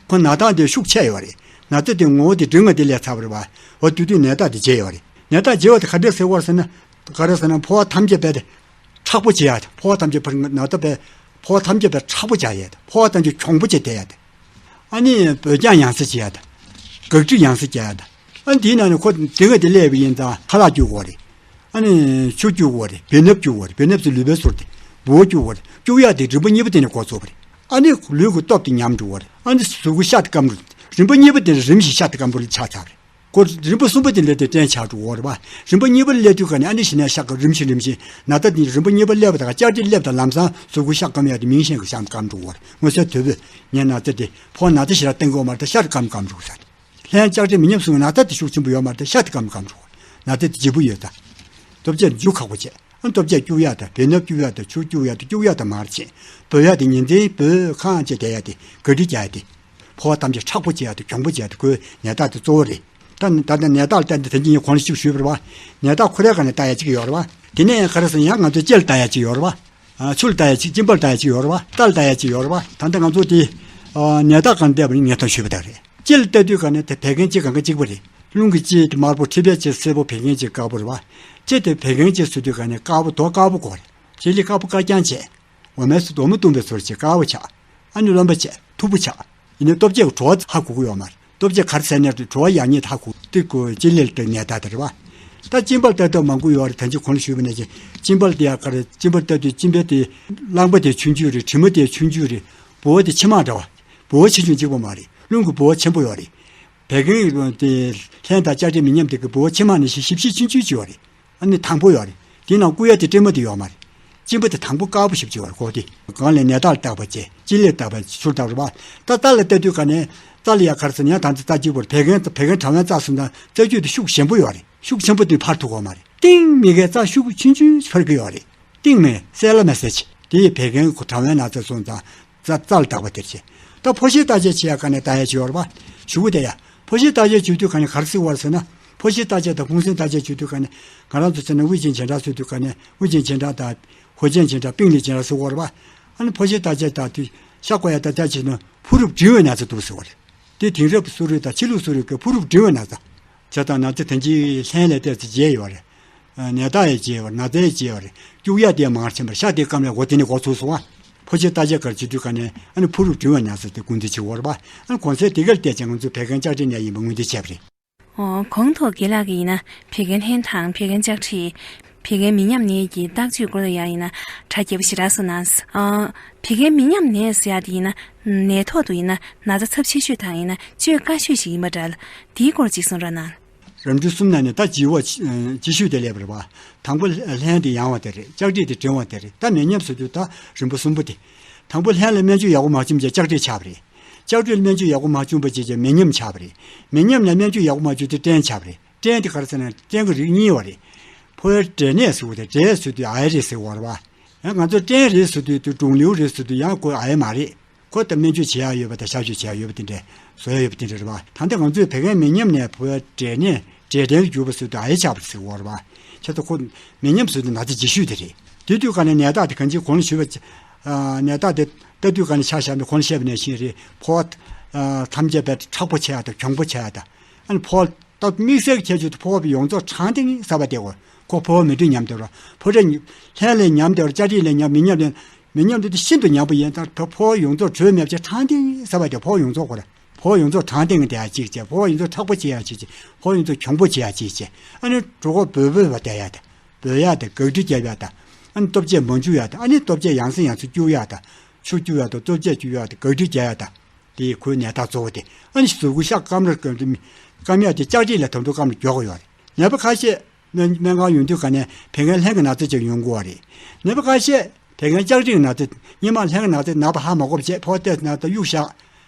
ཁོ་ན་ཚ་དེ་ཤུགས་ཆེ་ཡོད་རེད། ན་ཚ་དེ་ངོ་བོ་དེ་འབྲིང་བ་དེ་ལས་ཚ་བ་རེད་བ། འོ་དེ་དུས་ནད་རྟགས་དེ་རྒྱས་ཡོད་རེད། ནད་རྟགས་རྒྱས་པ་དེ་ག་འདྲས་ཟེར་བ་རེད་ཟེར་ན། ག་རེ་ཟེར་ན་ཕོ་བ་ཐམས་ཅད་པས་དེ་མཁྲེགས་པོ་བྱེད་ཡ་དེ། ཕོ་བ་ཐམས་ཅད་པར་ན་ཚ་པས་ཕོ་བ་ཐམས་ཅད་པས་མཁྲེགས་པོ་བྱ་ཡ་དེ། ཕོ་བ་ཐམས་ཅད་གྱོང་པོ་བྱེད་བསྡད་ཡ་དེ། ཨ་ནི་འབོལ་རྐྱང་ཡང་སེ་བྱེད་ཡ་དེ། འགག་འཁྲི་ཡང་སེ་བྱེད་ཡ་དེ། ཨ་ནི་དེའི་ནང་ནས་ཁོ་དེ་ག་དེ་སླེབས་པ་ཡིན་ཙང་ཁ་ལག་སྐྱུག་དགོས་རེད། ཨ་ནི་ཆུ་སྐྱུག་དགོས་རེད། བེ་སྣབས་སྐྱུག་དགོས་རེད། བེ་སྣབས་ཟེར་ལུས་པའི་ཟུར་དེ། སྦོ་བོ་སྐྱུག་དགོས་རེད། སྐྱུག་ཡ་དེ་རིམ་པ་གཉིས་པ་དེ་ནས་འགོ་ཚུགས་པ་རེད། ཨ་ནི་ལུས་ཀྱི་སྟོབས་དེ་ཉམས་འགྲོ་གི་རེད། ཨ་ནི་གཟུགས་པོ་ཤ་དེ་སྐམ་འགྲོ། རིམ་པ་གཉིས་པ་དེ་ནས་རིམ་བཞིན་ཤ་དེ་སྐམ་པོ་ལ་ཆགས་ཚར་རེད། ཁོ་རིམ་པ་གསུམ་པ་དེ་ལས་དེ་བསྟན་ཆགས་འགྲོ་གི་རེད་བ། རིམ་པ་གཉིས་པ་སླེབས་དུས་ག་ནས་ཨ་ནི་གཞི་ནས་ཤ་སྐམ་རིམ་བཞིན་རིམ་བཞིན་ན་ཚ་དེ་རིམ་པ་གཉིས་པ་སླེབས་པ་དང་ལྕགས་འབྲས་སླེབས་དང་ལམ་སང་གཟུགས་པོ་ཤ་སྐམ་ཡ་དེ་མིང་གཞན་གྱི་ཤ་སྐམ་འགྲོ་གི་རེད། མངོན་གསལ་དོད་པོས་ངས་ན་ཚ་དེ་ཕོ་བ་ན་ཚ་ཞེ་དྲག་བསྟན་གི་ཡོད་མ་རེད། ད་ཤ་དེ་སྐམ་སྐམ་འགྲོ་གི་རེད། ལྷན་ལྕགས་འབྲས་མི་ཉམས་གསུམ་ན་ཚ་དེ་ཤུགས་ཆེན་པོ་ཡོད་མ་རེད། ཤ་དེ་སྐམ་སྐམ་འགྲོ། ན་ཚ་དེ་ལྗིད་པོ་ཡོད་ད། སྟོབས་ཆེ་འཇུ་ཁག་པོ་བྱས། ཨ་སྟོབས་ཆེ་སྐྱུག་ཡག་དང་བེ་སྣབས་སྐྱུག་ཡག་དང་ཆུ་སྐྱུག་ཡག་དང་སྐྱུག་ཡག་དང་མར་བྱས། འབོལ་ཡག་དེ་ཉིན་མཚན་འབོལ་ཁང་བྱས་བསྡད་ཡག་དེ་ག་འདྲ་རྒྱག་ཡག་དེ། ཕོ་བ་ཐམས་ཅད་མཁྲེགས་པོ་བྱེད་ཡག་དང་གྱོང་པོ་བྱེད་ཡག་དེ་ཁོའི་ནད་རྟགས་དེ་གཙོ་བོ་རེད། ད་ད་ལྟ་ནད་རྟགས་ལ་བརྟེན་ཏེ་དེ་གཉིས་གོང་ལ་ཞིག་ཞུས་པ་རེད་བ། ནད་རྟགས་ཁོ་རའི་སྒང་ནས་བལྟ་ཡག་ཅིག་ཡོད་རེད་བ། དེ་ནས་ག་རེ་ཟེར་ན་ཡང་ང་ཚོས་ལྕེ་ལ་བལྟ་ཡག་ཅིག་ཡོད་རེད་བ། ཨ་ཆུ་ལ་བལྟ་ཡག་ཅིག་གཅིན་པ་ལ་བལྟ་ཡག་ཅིག་ཡོད་རེད་བ། རྟ་ལ་བལྟ་ཡག་ཅིག་ཡོད་རེད་བ། ད་ལྟ་ང་ཚོ་དེ་ཨ་ནད་རྟགས་སྒང་བལྟས་པ་ནི་ངས་ད་ཞུས་པ་དང་རེད། ལྕེ་ལ་བལྟ་དུས་ག་ནས་དེ་བད་ཀན་ལྕེ་གང་ག་གཅིག་པ་རེད། རླུང་གི་ལྕེ་དེ་དམར་པོ། མཁྲིས་པའི་ལྕེ་སེར་པོ། བད་ཀན་ལྕེ་དཀར་པོ་རེད་བ། ལྕེ་དེ་བད་ཀན་ལྕེ་ཟེར་དུས་ག་ནས་དཀར་པོ་རྡོ་དཀར་པོ་དགོས་རེད། ལྕེ་ལེབ་དཀར་པོ་དཀར་རྐྱང་བྱས། འོ་མའི་རྡོག་མ་བཏུང་པའི་ཚོར་བྱེད། དཀར་པོ་ཆགས། ཨ་ནི་རློན་པ་བྱས། མཐུག་པོ་ཆགས། ཡིན་ནའི་ལྟོ་ཆས་ཀྱི་བྲོ་བ་ཧ་གོ་གི་ཡོད་མ་རེད། ལྟོ་ཆས་ག་རེ་ཟ་ནའི་བྲོ་བ་ཡག་ཉེས་ཧ་གོ་དེ་ཀོ་ལྕེ་ལེབ་ལྟ་ནས་ད་དེ་རེད་བ། ད་གཅིན་པ་ལ་ལྟ་སྟངས་མང་པོ་ཡོད་རེད། ད་ཅི་གོང་ལ་ཞུས་པ་ནང་བཞིན་གཅིན་པ་ལ་དེ་ཡག་ག་རེད། གཅིན་པ་ལ་ལྟ་དུས་གཅིན་པའི་དེ་རླངས་པ་དེ་ཆུང་ཆུང་རེད། དྲི་མ་དེ་ཆུང་ཆུང་རེད། སྦུ་བ་དེ་ཆེ་མ་འདྲ་བ། སྦུ་བ་ཆེ་ཆུང་གཅིག་པ་མ་རེད། རླུང་གི་སྦུ་བ་ཆེན་པོ་ཡོད་རེད། བད་ཀན་དེ་ལྷན་དང་ལྕགས་འབྲས་མི་ཉམས་དེ་གི་སྦུ་བ་ཆེ་མ་ནང་བཞིན་ཞིབ་ཞིབ་ཆུང་ཆུང་ཅིག་ཡོད་རེད། ཨ་ནི་དྭངས་པོ་ཡོད་རེད། དེའི་ནང་བཀུག་ཡ་དེ་སྲན་མ་དེ་ཡོད་མ་རེད། གཅིན་པ་དེ་དྭངས་པོ་དཀར་པོ་ཞེ་པོ་ཅིག་ཡོད་རེད། ཁོ་དེ་གང་ལས་ནད་རྟགས་ལ་བརྟག་པ་བྱས། གཅིན་ལས་བརྟག་པ་ཚུར་བརྟག་རེད་པ། ད་རྩ་ལ་ལྟ་དུས་ག་ནས་རྩ་ལ་ཡ་ག་རེ་ཟེར་ན་ཡང་ད་ཚོད་རྩ་གཅིག་པོ་རེད། བད་ཀན་བད་ཀན་གྲང་བའི་རྩ་སོང་ཙང་རྩ་རྒྱུས་དེ་ཤུགས་ཞན་པོ་ཡོད་རེད། ཤུགས་ཆེན་པོ་དེ་འཕར་ཐུབ་ཀྱི་ཡོད་མ་རེད། གཏིང་མི་ཁའི་རྩ་ཤུགས་ཆུང་ཆུང་འཕར་གྱི་ཡོད་རེད། གཏིང་མི་གསལ་ལ་མ་གསལ་ཆེ། དེ་ཡི་བད་ཀན་གྲང་བའི་ན་ཚ་སོང་ཙང་རྩ་རྩ་ལ་བརྟག་པ་དེར་བྱེད། ད་ཕོ་ཤེད་བརྟག་དཔྱད་བྱེད་ཡ་ག་ནས་བལྟ་ཡ་ཅིག་ཡོད་རེད་པ། ཞུ་གི་དེ་ཡ། ཕོ་ཤེད་བརྟག་དཔྱད་བྱེད་དུས་ག་ནས་ག་རེ་ཟེར་བ་རེད་ཟེར་ན། ཕོ་ཤེད་བརྟག་དཔྱད་དང་ཕུང་སེམས་བརྟག་དཔྱད་བྱེད་དུས་ག་ནས་ང་རང་ཚོ་ཟེར་ན་དབུགས་འབྱིན་བྱེད་འཕྲང་ཟེར་དུས་ག་ནས་དབུགས་འབྱིན་བྱེད་འཕྲང་དང་ཧོ་ཅན་བྱེད་འཕྲང་པིང་ལི་བྱེད་འཕྲང་ཟེར་བ་རེད་པ། ཨ་ནི་ཕོ་ཤེ་ལྟ་ཅེས་ད་དུས་ཤ་བཀོ་ཡ་ད་ལྟ་བྱས་ན་ཕོ་རུབ་འབྲིང་བའི་ན་ཚ་འདུག་ཟེར་བ་རེད། དེ་དེང་རབས་གསོ་རིག་དང་ཕྱི་ལུགས་གསོ་རིག་གི་ཕོ་རུབ་འབྲིང་བའི་ན་ཚ། བྱས་ཙང་ན་ཚ་དེ་འདྲའི་ལྷན་ལས་ཏོག་ཙམ་བརྗེས་ཡོད་རེད། ནད་རྟགས་ཡང་བརྗེས་ཡོད་རེད། ན་ཚ་ཡང་བརྗེས་ཡོད་རེད། སྐྱུག་ཡ་དེ་མང་ཕྱིན་པར་ཤ་དེ་སྐམ་ལས་འགོ་དེ་ནས་འགོ་ཚུགས་སོང་བ། ཕོ་ཤེ་ལྟ་ཅེས་གར་བྱེད་དུས་ག་ནས་ཨ་ནི་ཕོ་རུབ་འབྲིང་བའི་ན་ཚ་དེ་སྐུལ་འདེད་བྱེད་དགོས་རེད་པ། ཨ་ནི་གོང་གསལ་དེ་གར་བལྟས་ཀྱང་ང་ཚོས་བད་ཀན་ལྕགས་རིས་ནད་ཡིན་པ་ངོས་འཛིན་བྱས་པ་རེད། ཨོ། གོང་དུ་རྒན་ལགས་ཀྱིས་ཡིན་ན་བད་ཀན་ལྷན་དང་བད་ཀན་ལྕགས་རིས། བད་ཀན་མི་ཉམས་ནད་ཀྱི་བརྟག་དཔྱད་སྐོར་ལ་ཡང་ཡིན་ན་གྲ་རྒྱས་པོ་ཞེ་དྲག་གསུངས་གནང་སོང་། ཨོ། བད་ཀན་མི་ཉམས་ནད་ཟེར་ཡག་དེ་ཡིན་ན་ནད་ཐོག་ཏུ་ཡིན་ན་ན་ཚ་ཚབས་ཆེ་ཤོས་དང་ཡིན་ན་བཅོས་དཀའ་ཤོས་ཤིག་ཡིན་པ་འདྲ། དེའི་སྐོར་ཅིག་གསུང་རོགས་གནང་། རབས་འབྲིང་གསུམ་ནང་ནས་ད་ལྗིད་པོ་ལྗིད་ཤོས་དེ་སླེབས་པ་རེད་པ། དང་པོ་ལྷན་དེ་ཡང་བ་དེ་རེད། ལྕགས་རིས་དེ་འབྲིང་བ་དེ་རེད། ད་མི་ཉམས་ཟེར་དུས་ད་རིམ་པ་གསུམ་པོ་དེ། དང་པོ་ལྷན་ལ་སྨན་བཅོས་ཡག་པོ་མ་བྱུང་བྱས་ལྕགས་རིས་ཆགས་པ་རེད། ལྕགས་རིས་ལ་སྨན་བཅོས་ཡག་པོ་མ་བྱུང་བ་བྱས་བྱས་མི་ཉམས་ཆགས་པ་རེད། མི་ཉམས་ལ་སྨན་བཅོས་ཡག་པོ་མ་བྱུང་དུས་སྐྲན་ཆགས་པ་རེད། སྐྲན་དེ་ག་རེ་ཟེར་ན་སྐྲན་གྱི་རིགས་གཉིས་པ་རེད། ཕོ་བའི་འབྲས་ནད་ཟེར་བ་དེ། འབྲས་ཟེར་དུས་ཨའི་རེད་ཟེར་བ་རེད་པ། ཡང་ང་ཚོ་སྐྲན་རེད་ཟེར་དུས་དེ་སྒྲུང་ལེའུ་རེད་ཟེར་དུས་ཡང་ཁོ་ཨའི་མ་རེད། ཁོ་ད་སྨན་བཅོས་བྱེད་ཡག་ཡོད་པ་དང་གཤག་བཅོས་བྱེད་ཡག་ཡོད་པ་དེ་འདྲས་བཟོ་ཡག་ཡོད་པ་དེ་འདྲས་རེད་པ། ད་ལྟ་ང་ཚོས་བད་ཀན་མི་ཉམས་ནད་ཕོ་བའི་འབྲས་ནད་འབྲས་སྐྲན་གྱུར་པ་ཟེར་དུས་ཨའི་ཆགས་པ་ཟེར་བ་རེད་པ། ཁྱེད་ཚོ་ཁོ་མི་ཉམས་ཟེར་དུས་ན་ཚ་ལྗིད་ཤོས་དེ་རེད། དེ་དུས་ག་ནས་ནད་རྟགས་དེ་གང་ཅི་གོང་ལ་ཞུས་པ། ནད་རྟགས་དེ་ལྟ་དུས་ག་ནས་ཆ་བཞག་ནས་གོང་ལ་བཤད་པ་ནང་བཞིན་རེད། ཕོ་བ་ཐམས་ཅད་པའི་མཁྲེགས་པོ་ཆགས་ཡག་དང་གྱོང་པོ་ཆགས་ཡག་དང་། ཨ་ནི་ཕོ་བ་ད་དམིགས་བསལ་གྱི་ཁྱད་ཆོས་དེ་ཕོ་བ་ཡོངས་རྫོགས་གྲང་ཏིང་ཏིང་ཟ་བ་དེ་གོ། ཁོ་ཕོ་བ་མི་འདྲ་ཉམས་བསྡད་རོགས། ཕོ་བྲང་ལྷན་ལས་ཉམས་བསྡད་རོགས། ལྕགས་རིས་ལས་ཉམས། མི་ཉམས་ལས། མི་ཉམས་དེ་ཤིན་ཏུ་ཉམས་པོ་ཡིན། ད་ཕོ་བ་ཡོངས་རྫོགས་དྲོད་མེད་པ་བྱས་གྲང་ཏིང་ཏིང་ཟ་བ་དེ་ཕོ་བ་ཡོངས་རྫོགས་གོ་ར། ཕོ་བ་ཡོངས་རྫོགས་གྲང་ཏིང་ཏིང་བསྡད་ཡག་གཅིག་བྱས། ཕོ་བ་ཡོངས་རྫོགས་མཁྲེགས་པོ་བྱེད་ཡག་གཅིག་བྱས། ཕོ་བ་ཡོངས་རྫོགས་གྱོང་པོ་བྱེད་ཡག་གཅིག་བྱས། ཨ་ནི་གྲོད་ཁོག་སྦོས་སྦོས་པ་བསྡད་ཡག་དང་། སྦོས་ཡག་དང་། གག་སྒྲིལ་རྒྱབ་ཡག་དང་། ཨ་ནི་ལྟོ་ཆས་མ་འཇུ་ཡག་དང་། ཨ་ནི་ལྟོ་ཆས་ཡང་སེ་ཡང་སེ་སྐྱུག་ཡག་དང་། ཆུ་སྐྱུག་ཡག་དང་། ལྟོ་ཆས་སྐྱུག་ཡག་དང་། གག་སྒྲིལ་རྒྱག་ཡག་དང་། དེ་ཁོའི་ནད་རྟགས་གཙོ་བོ་དེ། ཨ་ནི་གཟུགས་པོ་ཤ་སྐམ་རུ་སྐམ་དུ་སྐམ་ཡག་དེ་ལྕགས་རིས་ལ་ད་དུང་སྐམ་རུ་མགྱོགས་ཡོད་རེད། ནད་པ་ཁ་ཤས་སྨན་སྨན་ཁང་ཡོང་དུས་ག་ནས་བད་ཀན་ལྷན་གྱི་ན་ཚ་ཅིག་ཡོང་གི་ཡོད་རེད། ནད་པ་ཁ་ཤས་བད་ཀན་ལྕགས་རིས་ཀྱི་ན་ཚ། སྔོན་མ་ལྷན་གྱི་ན་ཚ་ན་པ་ཧ་མ་གོ་བ་བྱས། ཕོ་བ་ཏོག་ཙམ་ན་ད་གཡུག་བཞག་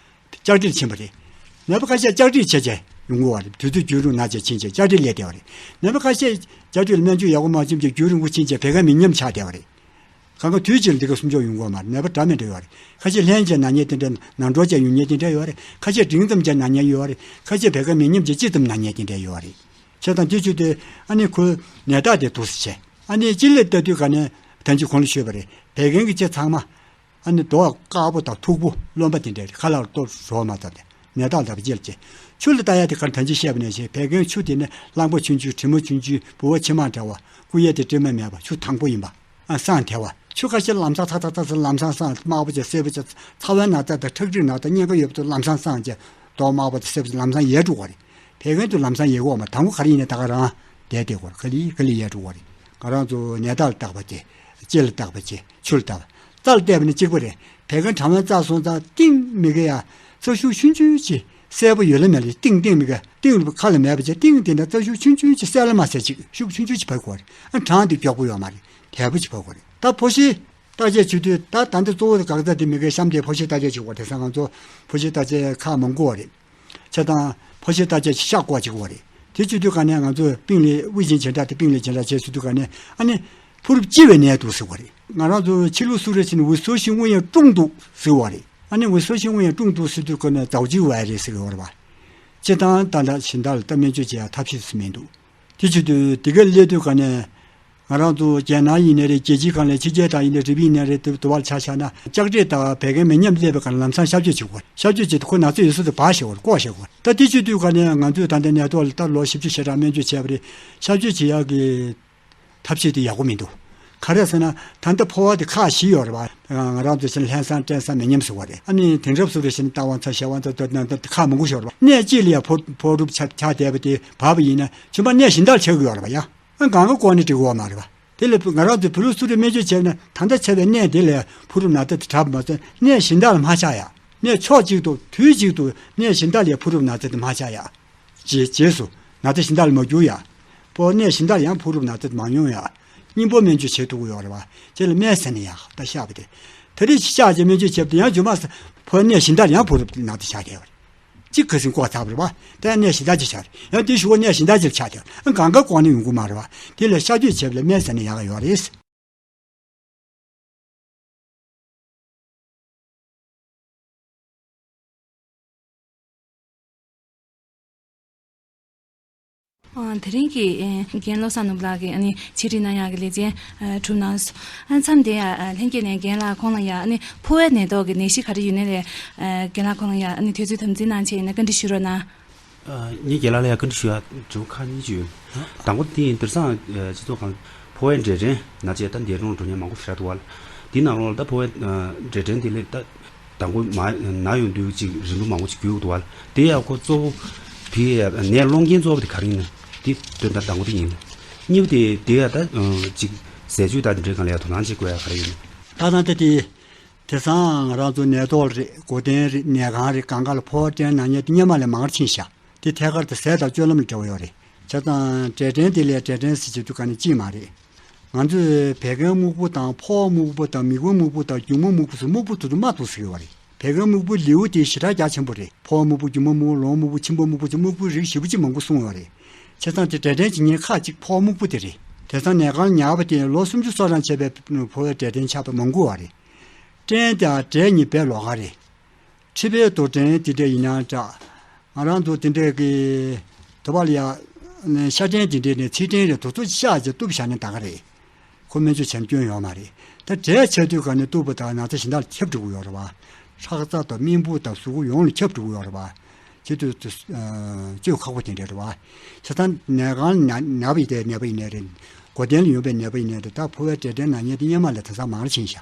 ལྕགས་རིས་ཕྱིན་པ་རེད། ནད་པ་ཁ་ཤས་ལྕགས་རིས་ཆེ་ཆེ་ཡོང་གི་ཡོད་རེད། དུས་ཚོད་རྒྱུན་རིང་ན་ཆེ་ཕྱིན་ཆེ་ལྕགས་རིས་སླེབས་བསྡད་པ་རེད། ནད་པ་ཁ་ཤས་ལྕགས་རིས་ལ་སྨན་བཅོས་ཡག་པོ་མ་བྱུང་བྱས་རྒྱུན་རིང་པོ་ཕྱིན་ཆེ་བད་ཀན་མི་ཉམས་ཆགས་བསྡད་པ་རེད། གང་ག་དུས་གཅིག་ལ་འདི་ག་གསུམ་ཆོག་ཡོང་གི་ཡོད་མ་རེད། ནད་པ་འདྲ་མི་འདྲ་ཡོད་རེད། ཁ་ཤས་ལྷན་ཅིག་ན་མཁན་དེ་འདྲ། ནང་འགྲོ་བྱས་ཡོང་མཁན་དེ་འདྲ་ཡོད་རེད། ཁ་ཤས་འབྲིང་ཙམ་བྱས་ན་མཁན་ཡོད་རེད། ཁ་ཤས་བད་ཀན་མི་ཉམས་བྱས་ཅི་ཙམ་ན་མཁན་དེ་འདྲ་ཡོད་རེད། བྱས་ཙང་དེ་ཆུ་དེ་ཨ་ནི་ཁོའི་ནད་རྟགས་དེ་འདུག་སེ་བྱས། ཨ་ནི་སྤྱི་ལ་ལྟ་དུས་ག་ནས་ད་ཅི་གོང་ལ་ཞུས་པ་རེད། བད་ཀན་གྱི་ལྕེ་ཚང་མ། ཨ་ནི་རྡོ་དཀར་པོ་དང་མཐུག་པོ་རློན་པ་དེ་འདྲ་རེད། ཁ་ལག་ལ་གཏོར་བཟོ་མ་ཐུབ་སྟེ། ནད་རྟགས་ལྟ་བུ་ཅི་ལ་བྱེད། ཆུ་ལ་ལྟ་ཡག་དེ་ག་ད་ཅི་བཤད་པ་ནང་བཞིན་བད་ཀན་ཆུ་དེ་ནི་རླངས་པ་ཆུང་ཆུང་། དྲི་མ་ཆུང་ཆུང་། ལྦུ་བ་མཆིལ་མ་འདྲ་བ། སྐུ་གཡས་དེ་དྲི་མ་མེད་པ། ཆུ་དྭངས་པོ་ཡིན་པ། ཨ། སངས་དེ་བ། ཆུ་ཁ་ཤས་ལམ་སང་ཚ་ཚ་ཚ་ཚ་ལམ་སང་སངས། དམར་པོ་བྱས་སེར་པོ་བྱས། ཚ་བའི་ན་ཚ་དང་ཁྲག་མཁྲིས་ན་ཚ་གཉིས་ཀ་ཡོད་པ་དེ་ལམ་སང་སངས་བྱས། མདོག་དམར་པོ་དང་སེར་པོ་ལམ་སང་ཡལ་འགྲོ་གི་རེད། བད་ཀན་དུ་ལམ་སང་ཡལ་གི་ཡོད་མ་རེད། དང་པོ་ག་རེ་ཡིན་ན་ད་ག་རང་བསྡད་བསྡད་གི་རེད། ག་ལེ་ག་ལེ་ཡལ་འགྲོ་གི་རེད། ང་རང་ཚོ་ནད་རྟགས་ལ་བརྟག་པ་བྱས། ལྕེ་ལ་བརྟག་པ་བྱས། ཆུ་ལ་བརྟག་པ། རྩ་ལ་བལྟས་པ་ནི་གཅིག་པ་རེད། བད་ཀན་གྲང་བའི་རྩ་སོང་ཙང་གཏིང་མི་དགེ་ཡ། རྩ་ཤུགས་ཆུང་ཆུང་ཅིག་གསལ་པོ་ཡོད་ལ་མེད་ལ། གཏིང་གཏིང་མི་དགེ། གཏིང་ལ་ཁ་ལ་མེད་པ་བྱས། གཏིང་དེ་འདྲ་རྩ་ཤུགས་ཆུང་ཆུང་ཅིག་གསལ་ལ་མ་གསལ་ཅིག་ཤུགས་ཆུང་ཆུང་ཅིག་བབས་དགོས་རེད། ཨ། གྲང་དེ་མགྱོགས་པོ་ཡོད་མ་རེད། དལ་པོ་ཅིག་བབས་དགོས་རེད། ད་ཕོ་ཤེ་ལྟ་ཅེས་བྱེད་དུས་ད་ད་འདི་གཙོ་བོ་དེ་འགག་རྩ་དེ་མི་དགེ་གཤམ་དེ་ཕོ་ཤེ་ལྟ་ཅེས་བྱེད་དགོས་རེད། དེང་སང་ང་ཚོ་ཕོ་ཤེ་ལྟ་ཅེས་ཁག་མང་པོ་རེད། བྱས་ཙང་ཕོ་ཤེ་ལྟ་ཅེས་ཤ་བཀོག་བྱེད་དགོས་རེད། དེ་བྱེད་དུས་ག་ནས་ང་ཚོས་པིང་ལི་དབུས་ཆིང་ཇེན་ཏྲ་དེ་པིང་ལི་ཇེན་ཏྲ་བྱས་ཟེར་དུས་ག་ནས་ཨ་ནི་ཕོ་རུབ་ལྕི་བའི་ནད་འདུག་ཟེར་བ་རེད། ང་རང་ཚོ་ཕྱི་ལུགས་གསོ་རིག་ཟེར་ནས་འོད་ཟེར་ཞིག་དངོས་ཡང་ཀྲུང་འདུག་ཟེར་བ་རེད། ཨ་ནི་འོད་ཟེར་ཞིག་དངོས་ཡང་ཀྲུང་འདུག་ཟེར་དུས་ག་ནས་ཛའོ་ཅི་བའི་རེད་ཟེར་བ་རེད་པ། སྤྱིར་བཏང་ད་ལྟ་གཞན་དག་ལ་ད་སྨན་བཅོས་བྱེད་ཡ་ཐབས་ཤེས་སུ་མི་འདུག་དེ་བྱེད་དུས་དེ་ག་སླེབས་དུས་ག་ནས། ང་རང་ཚོ་རྒྱལ་ནང་ཡིན་ནའི་རེད། རྒྱལ་སྤྱིའི་སྒང་ལ་ཕྱི་རྒྱལ་དང་ཡིན་ནའི་རེད། རི་པིན་ཡིན་ནའི་རེད། དུ་དུ་བར་ཆ་བཞག་ན་ལྕགས་རིས་དང་བད་ཀན་མི་ཉམས་སླེབས་པའི་སྒང་ལ་ལམ་སང་གཤག་བཅོས་བྱེད་དགོས། གཤག་བཅོས་བྱེད་དུས་ཁོ་ན་ཚ་ཡོད་ས་དེ་སྦ་བཞག་དགོས། བཀོག་བཞག་དགོས། ད་དེ་བྱེད་དུས་ག་ནས་ང་ཚོས་ད་ལྟ་ནད་ཐོག་ལ་ད་ལོ་བཞི་བཅུ་ཞེ་གྲངས་སྨན་བཅོས་བྱས་པ་རེད། གཤག་བཅོས་བྱེད་ཡག་གི་ཐབས་ཤེས་དེ་ཡག་པོ་མི་འདུག་ག་རེ་ཟེར་ན་ད་ལྟ་ཕོ་བ་དེ་ཁག་བཞི་ཡོད་རེད་པ། ང་རང་ཚོ་བྱས་ན་ལྷན་སང་སྐྲན་སང་མི་ཉམས་ཟེར་བ་རེད། ཨ་ནི་དེང་རབས་གསོ་རིག་བྱས་ན་རྟ་དབང་ཚ་ཞལ་དབང་ཚ་དོ་ན་ད་ཁག་མང་པོ་ཞིག་ཡོད་རེད་པ། གནས་གཅིག་ལ་ཡང་ཕོ་ཕོ་རུབ་ཆགས་ཆགས་བསྡད་པ་དེ་བབས་པ་ཡིན་ན་ཁྱིམ་པ་གནས་གཞན་དག་ལ་ཆགས་ཀྱི་ཡོད་རེད་པ་ཡ། ཨ། གང་ག་བཀོག་ནས་འགྲིག་གི་ཡོད་མ་རེད་པ། དེ་ལས་ང་རང་ཚོས་བོད་ལུགས་གསོ་རིག་སྨན་བཅོས་བྱས་ན་ད་ལྟ་ཆགས་པའི་གནས་དེ་ལ་ཕོ་རུབ་ན་ཚ་དེ་དྲག་པ་མ་ཟད་གནས་གཞན་དག་ལ་མ་ཆགས་ཡ། གནས་ཕྱོགས་གཅིག་ཏུ་དུས་གཅིག་ཏུ་གནས་གཞན་དག་ལ་ཕོ་རུབ་ན་ཚ་དེ་མ་ཆགས་ཡ། རྗེས་རྗེས་སུ་ན་ཚ་གཞན་དག་ལ་མ་འགྱུར་ཡ། ཕོ་གནས་གཞན་དག་ལ་ཡང་ཕོ་རུབ་ན་ཚ་དེ་མ་ཡོང་ཡ། སྙིང་པོ་སྨན་བཅོས་བྱེད་ཐུབ་ཀྱི་ཡོད་རེད་པ། དེ་ལ་སྨན་ཟས་ན་ཡག་ད་བཤད་པ་དེ། ད་རེས་ཤ་བཅད་སྨན་བཅོས་བྱས་པ་དེ་ཡང་རྗེས་མ་ཕོ་གནས་གཞན་དག་ལ་ཡང་ཕོ་རུབ་ན་ཚ་ཆགས་བསྡད་པ་རེད། གཅིག་ཁ་སང་བཀོག་ཚར་བ་རེད་པ། ད་ཡང་གནས་གཞན་དག་ཅིག་ཆགས་རེད། ཡང་དེའི་གཞུག་གུ་གནས་གཞན་དག་ཅིག་ཆགས་ཏེ། ཨ། གང་ག་བཀོག་ནས་ཡོང་གི་མ་རེད་པ། དེ་ལ་གཤག་བཅོས་བྱས་པ་ལ་སྨན་ཟས་ན་ཡག་ག་ཡོད་རེད། ཨ། དེ་རིང་གི་ཨེ་རྒན་བློ་བཟང་ནོར་བུ་ལགས་ཀྱིས་ཨ་ནི་ཕྱིར་དྲན་གནང་ཡག་གི་ལེ་ཚན་ཨ་གྲུབ་གནང་སོང་། ཨ་མཚམས་དེ་ཡང་ཨ་ལྷན་རྒྱས་ནས་རྒན་ལགས་ཁོང་ལ་ཡང་ཨ་ནི་ཕོ་བའི་ནད་ཐོག་གི་ནད་གཞི་ག་རེ་ཡོད་ན་རེད། ཨ་རྒན་ལགས་ཁོང་ལ་ཡང་ཨ་ནི་དུས་ཚོད་དམ་འཛིན་གནང་བྱས་ཡིན་ན་བཀའ་འདྲི་ཞུ་རོགས་གནང་། ཨ་ངས་རྒན་ལགས་ལ་ཡང་བཀའ་འདྲི་ཞུ་ཡག་དྲི་བ་ཁག་གཉིས་ཅིག་ཡོད། དང་པོ་དེ་ཡིན། དེང་སང་ཨ་སྤྱི་ཚོགས་ཁང་ཕོ་བའི་འབྲས་སྐྲན་ན་ཚས་ད་འདས་གྲོངས་འགྲོ་མཁན་མང་པོ་ཞེ་དྲག་འདུག་བ། དེའི་ནང་ལོགས་ལ་ད་ཕོ་བའི་ཨ་འབྲས་སྐྲན་དེ་ལས་ད་དང་པོ་མ་ན་ཡོང་དུས་ཅིག་རིམ་པ་མང་པོ་ཅིག་བརྒྱུད་འདུག་བ། དེ་ཡང་ཁོ་གཙོ་བོ་དེ་ཡང་ནད་སློང་རྐྱེན་གཙོ་བོ་དེ་ག་རེ་ཡིན་ན། དེ་དོན་དག་དང་པོ་དེ་ཡིན། གཉིས་པ་དེ་དེ་ཡང་ད་ཨ་ཅིག་ཟས་སྤྱོད་དང་འབྲེལ་གང་ལ་ཡང་དོ་སྣང་བྱེད་དགོས་ཡ་ག་རེ་ཡིན། ད་ཐེངས་དེ་དེ་དེང་སང་ང་རང་ཚོ་ནད་ཐོག་རེད། མགོ་རྟེན་རེད། ནད་ཁང་རེད། གང་ག་ལ་ཕོ་བ་སྐྲན་ན་མཁན་དེ་སྔོན་མ་ལས་མང་རུ་ཕྱིན་ཤག་དེ་ཐད་ཀར་དུ་ཟས་དང་སྤྱོད་ལམ་ལ་འབྲེལ་བ་ཡོད་རེད། བྱས་ཙང་འབྲས་སྐྲན་དེ་ལས་འབྲས་སྐྲན་ཟེར་བྱེད་དུས་ག་ནས་གཅིག་མ་རེད། ང་ཚོས་བད་ཀན་སྨུག་པོ་དང་ཕོ་བ་སྨུག་པོ་དང་མིག་པ་སྨུག་པོ་དང་རྒྱུ་མ་སྨུག་པོ་སོགས་སྨུག་པོ་དེ་ཚོ་དམར་འདུག་ཟེར་གྱི་ཡོད་རེད། བད་ཀན་སྨུག་པོའི་ལེའུ་དེ་ཞེ་དྲག་རྒྱ་ཆེན་པོ་རེད། ཕོ་བ་སྨུག་པོ། རྒྱུ་མ་སྨུག་པོ། ལོང་སྨུག་པོ། ཆུན་པོ་སྨུག་པོ་བཅས་སྨུག་པོའི་རིགས་ཞེ་པོ་ཅིག་མང་པོ་གསུངས་ཡོད་རེད། བྱས་ཙང་དེ་འབྲས་སྐྲན་བྱེད་མཁན་ཁག་ཅིག་ཕོ་བ་སྨུག་པོ་དེ་རེད། དེང་སང་ནད་ཁང་ཉར་བ་དེ་ལོ་སུམ་ཅུ་སོ་གྲངས་བྱས་པའི་ཕོ་བའི་འབྲས་སྐྲན་ཆགས་པ་མང་པོ་ཡོད་རེད། སྐྲན་དང་འབྲས་གཉིས་དཔེ་ལོགས་ཀ་རེད། མཁྲིས་པའི་དུག་སྐྲན་དེ་འདྲ་ཡིན་ན་འདྲ། ང་རང་ཚོ་དེ་འདྲ་གི་དུ་བ་ལ་ཡ་ཤ་སྐྲན་དེ་འདྲ་ནས་ཚིལ་སྐྲན་རེད། དེ་ཚོ་བཤགས་བྱས་གཏུབ་བཞག་ནས་ད་ག་རེད། ཁོ་སྨན་བཅོས་བྱས་ན་སྐྱོན་ཡོད་མ་རེད། ད་འབྲས་ཆགས་དུས་ག་ནས་གཏུབ་པ་དང་ན་ཚ་གཞན་དག་ལ་ཁྱབ་འགྲོ་གི་ཡོད་རེད་བ། ཁྲག་རྩ་དང་རྨེན་བུ་དང་གཟུགས་པོ་ཡོངས་ལ་ཁྱབ་འགྲོ་གི་ཡོད་རེད་བ། བྱེད་དུས་དུས་ཨ་བཅོས་ཁག་པོ་དེ་འདྲ་རེད་བ། བྱས་ཙང་ནད་ཁང་ན་ན་བ་ཡིན་ཏེ་ནད་པ་ཡིན་ནའི་རེད། མགོ་རྟེན་ལ་ཡོང་པའི་ནད་པ་ཡིན་ནའི་རེད། ད་ཕོ་བའི་འབྲས་སྐྲན་ན་མཁན་དེ་སྔོན་མ་ལས་དེང་སང་མང་རུ་ཕྱིན་ཤག་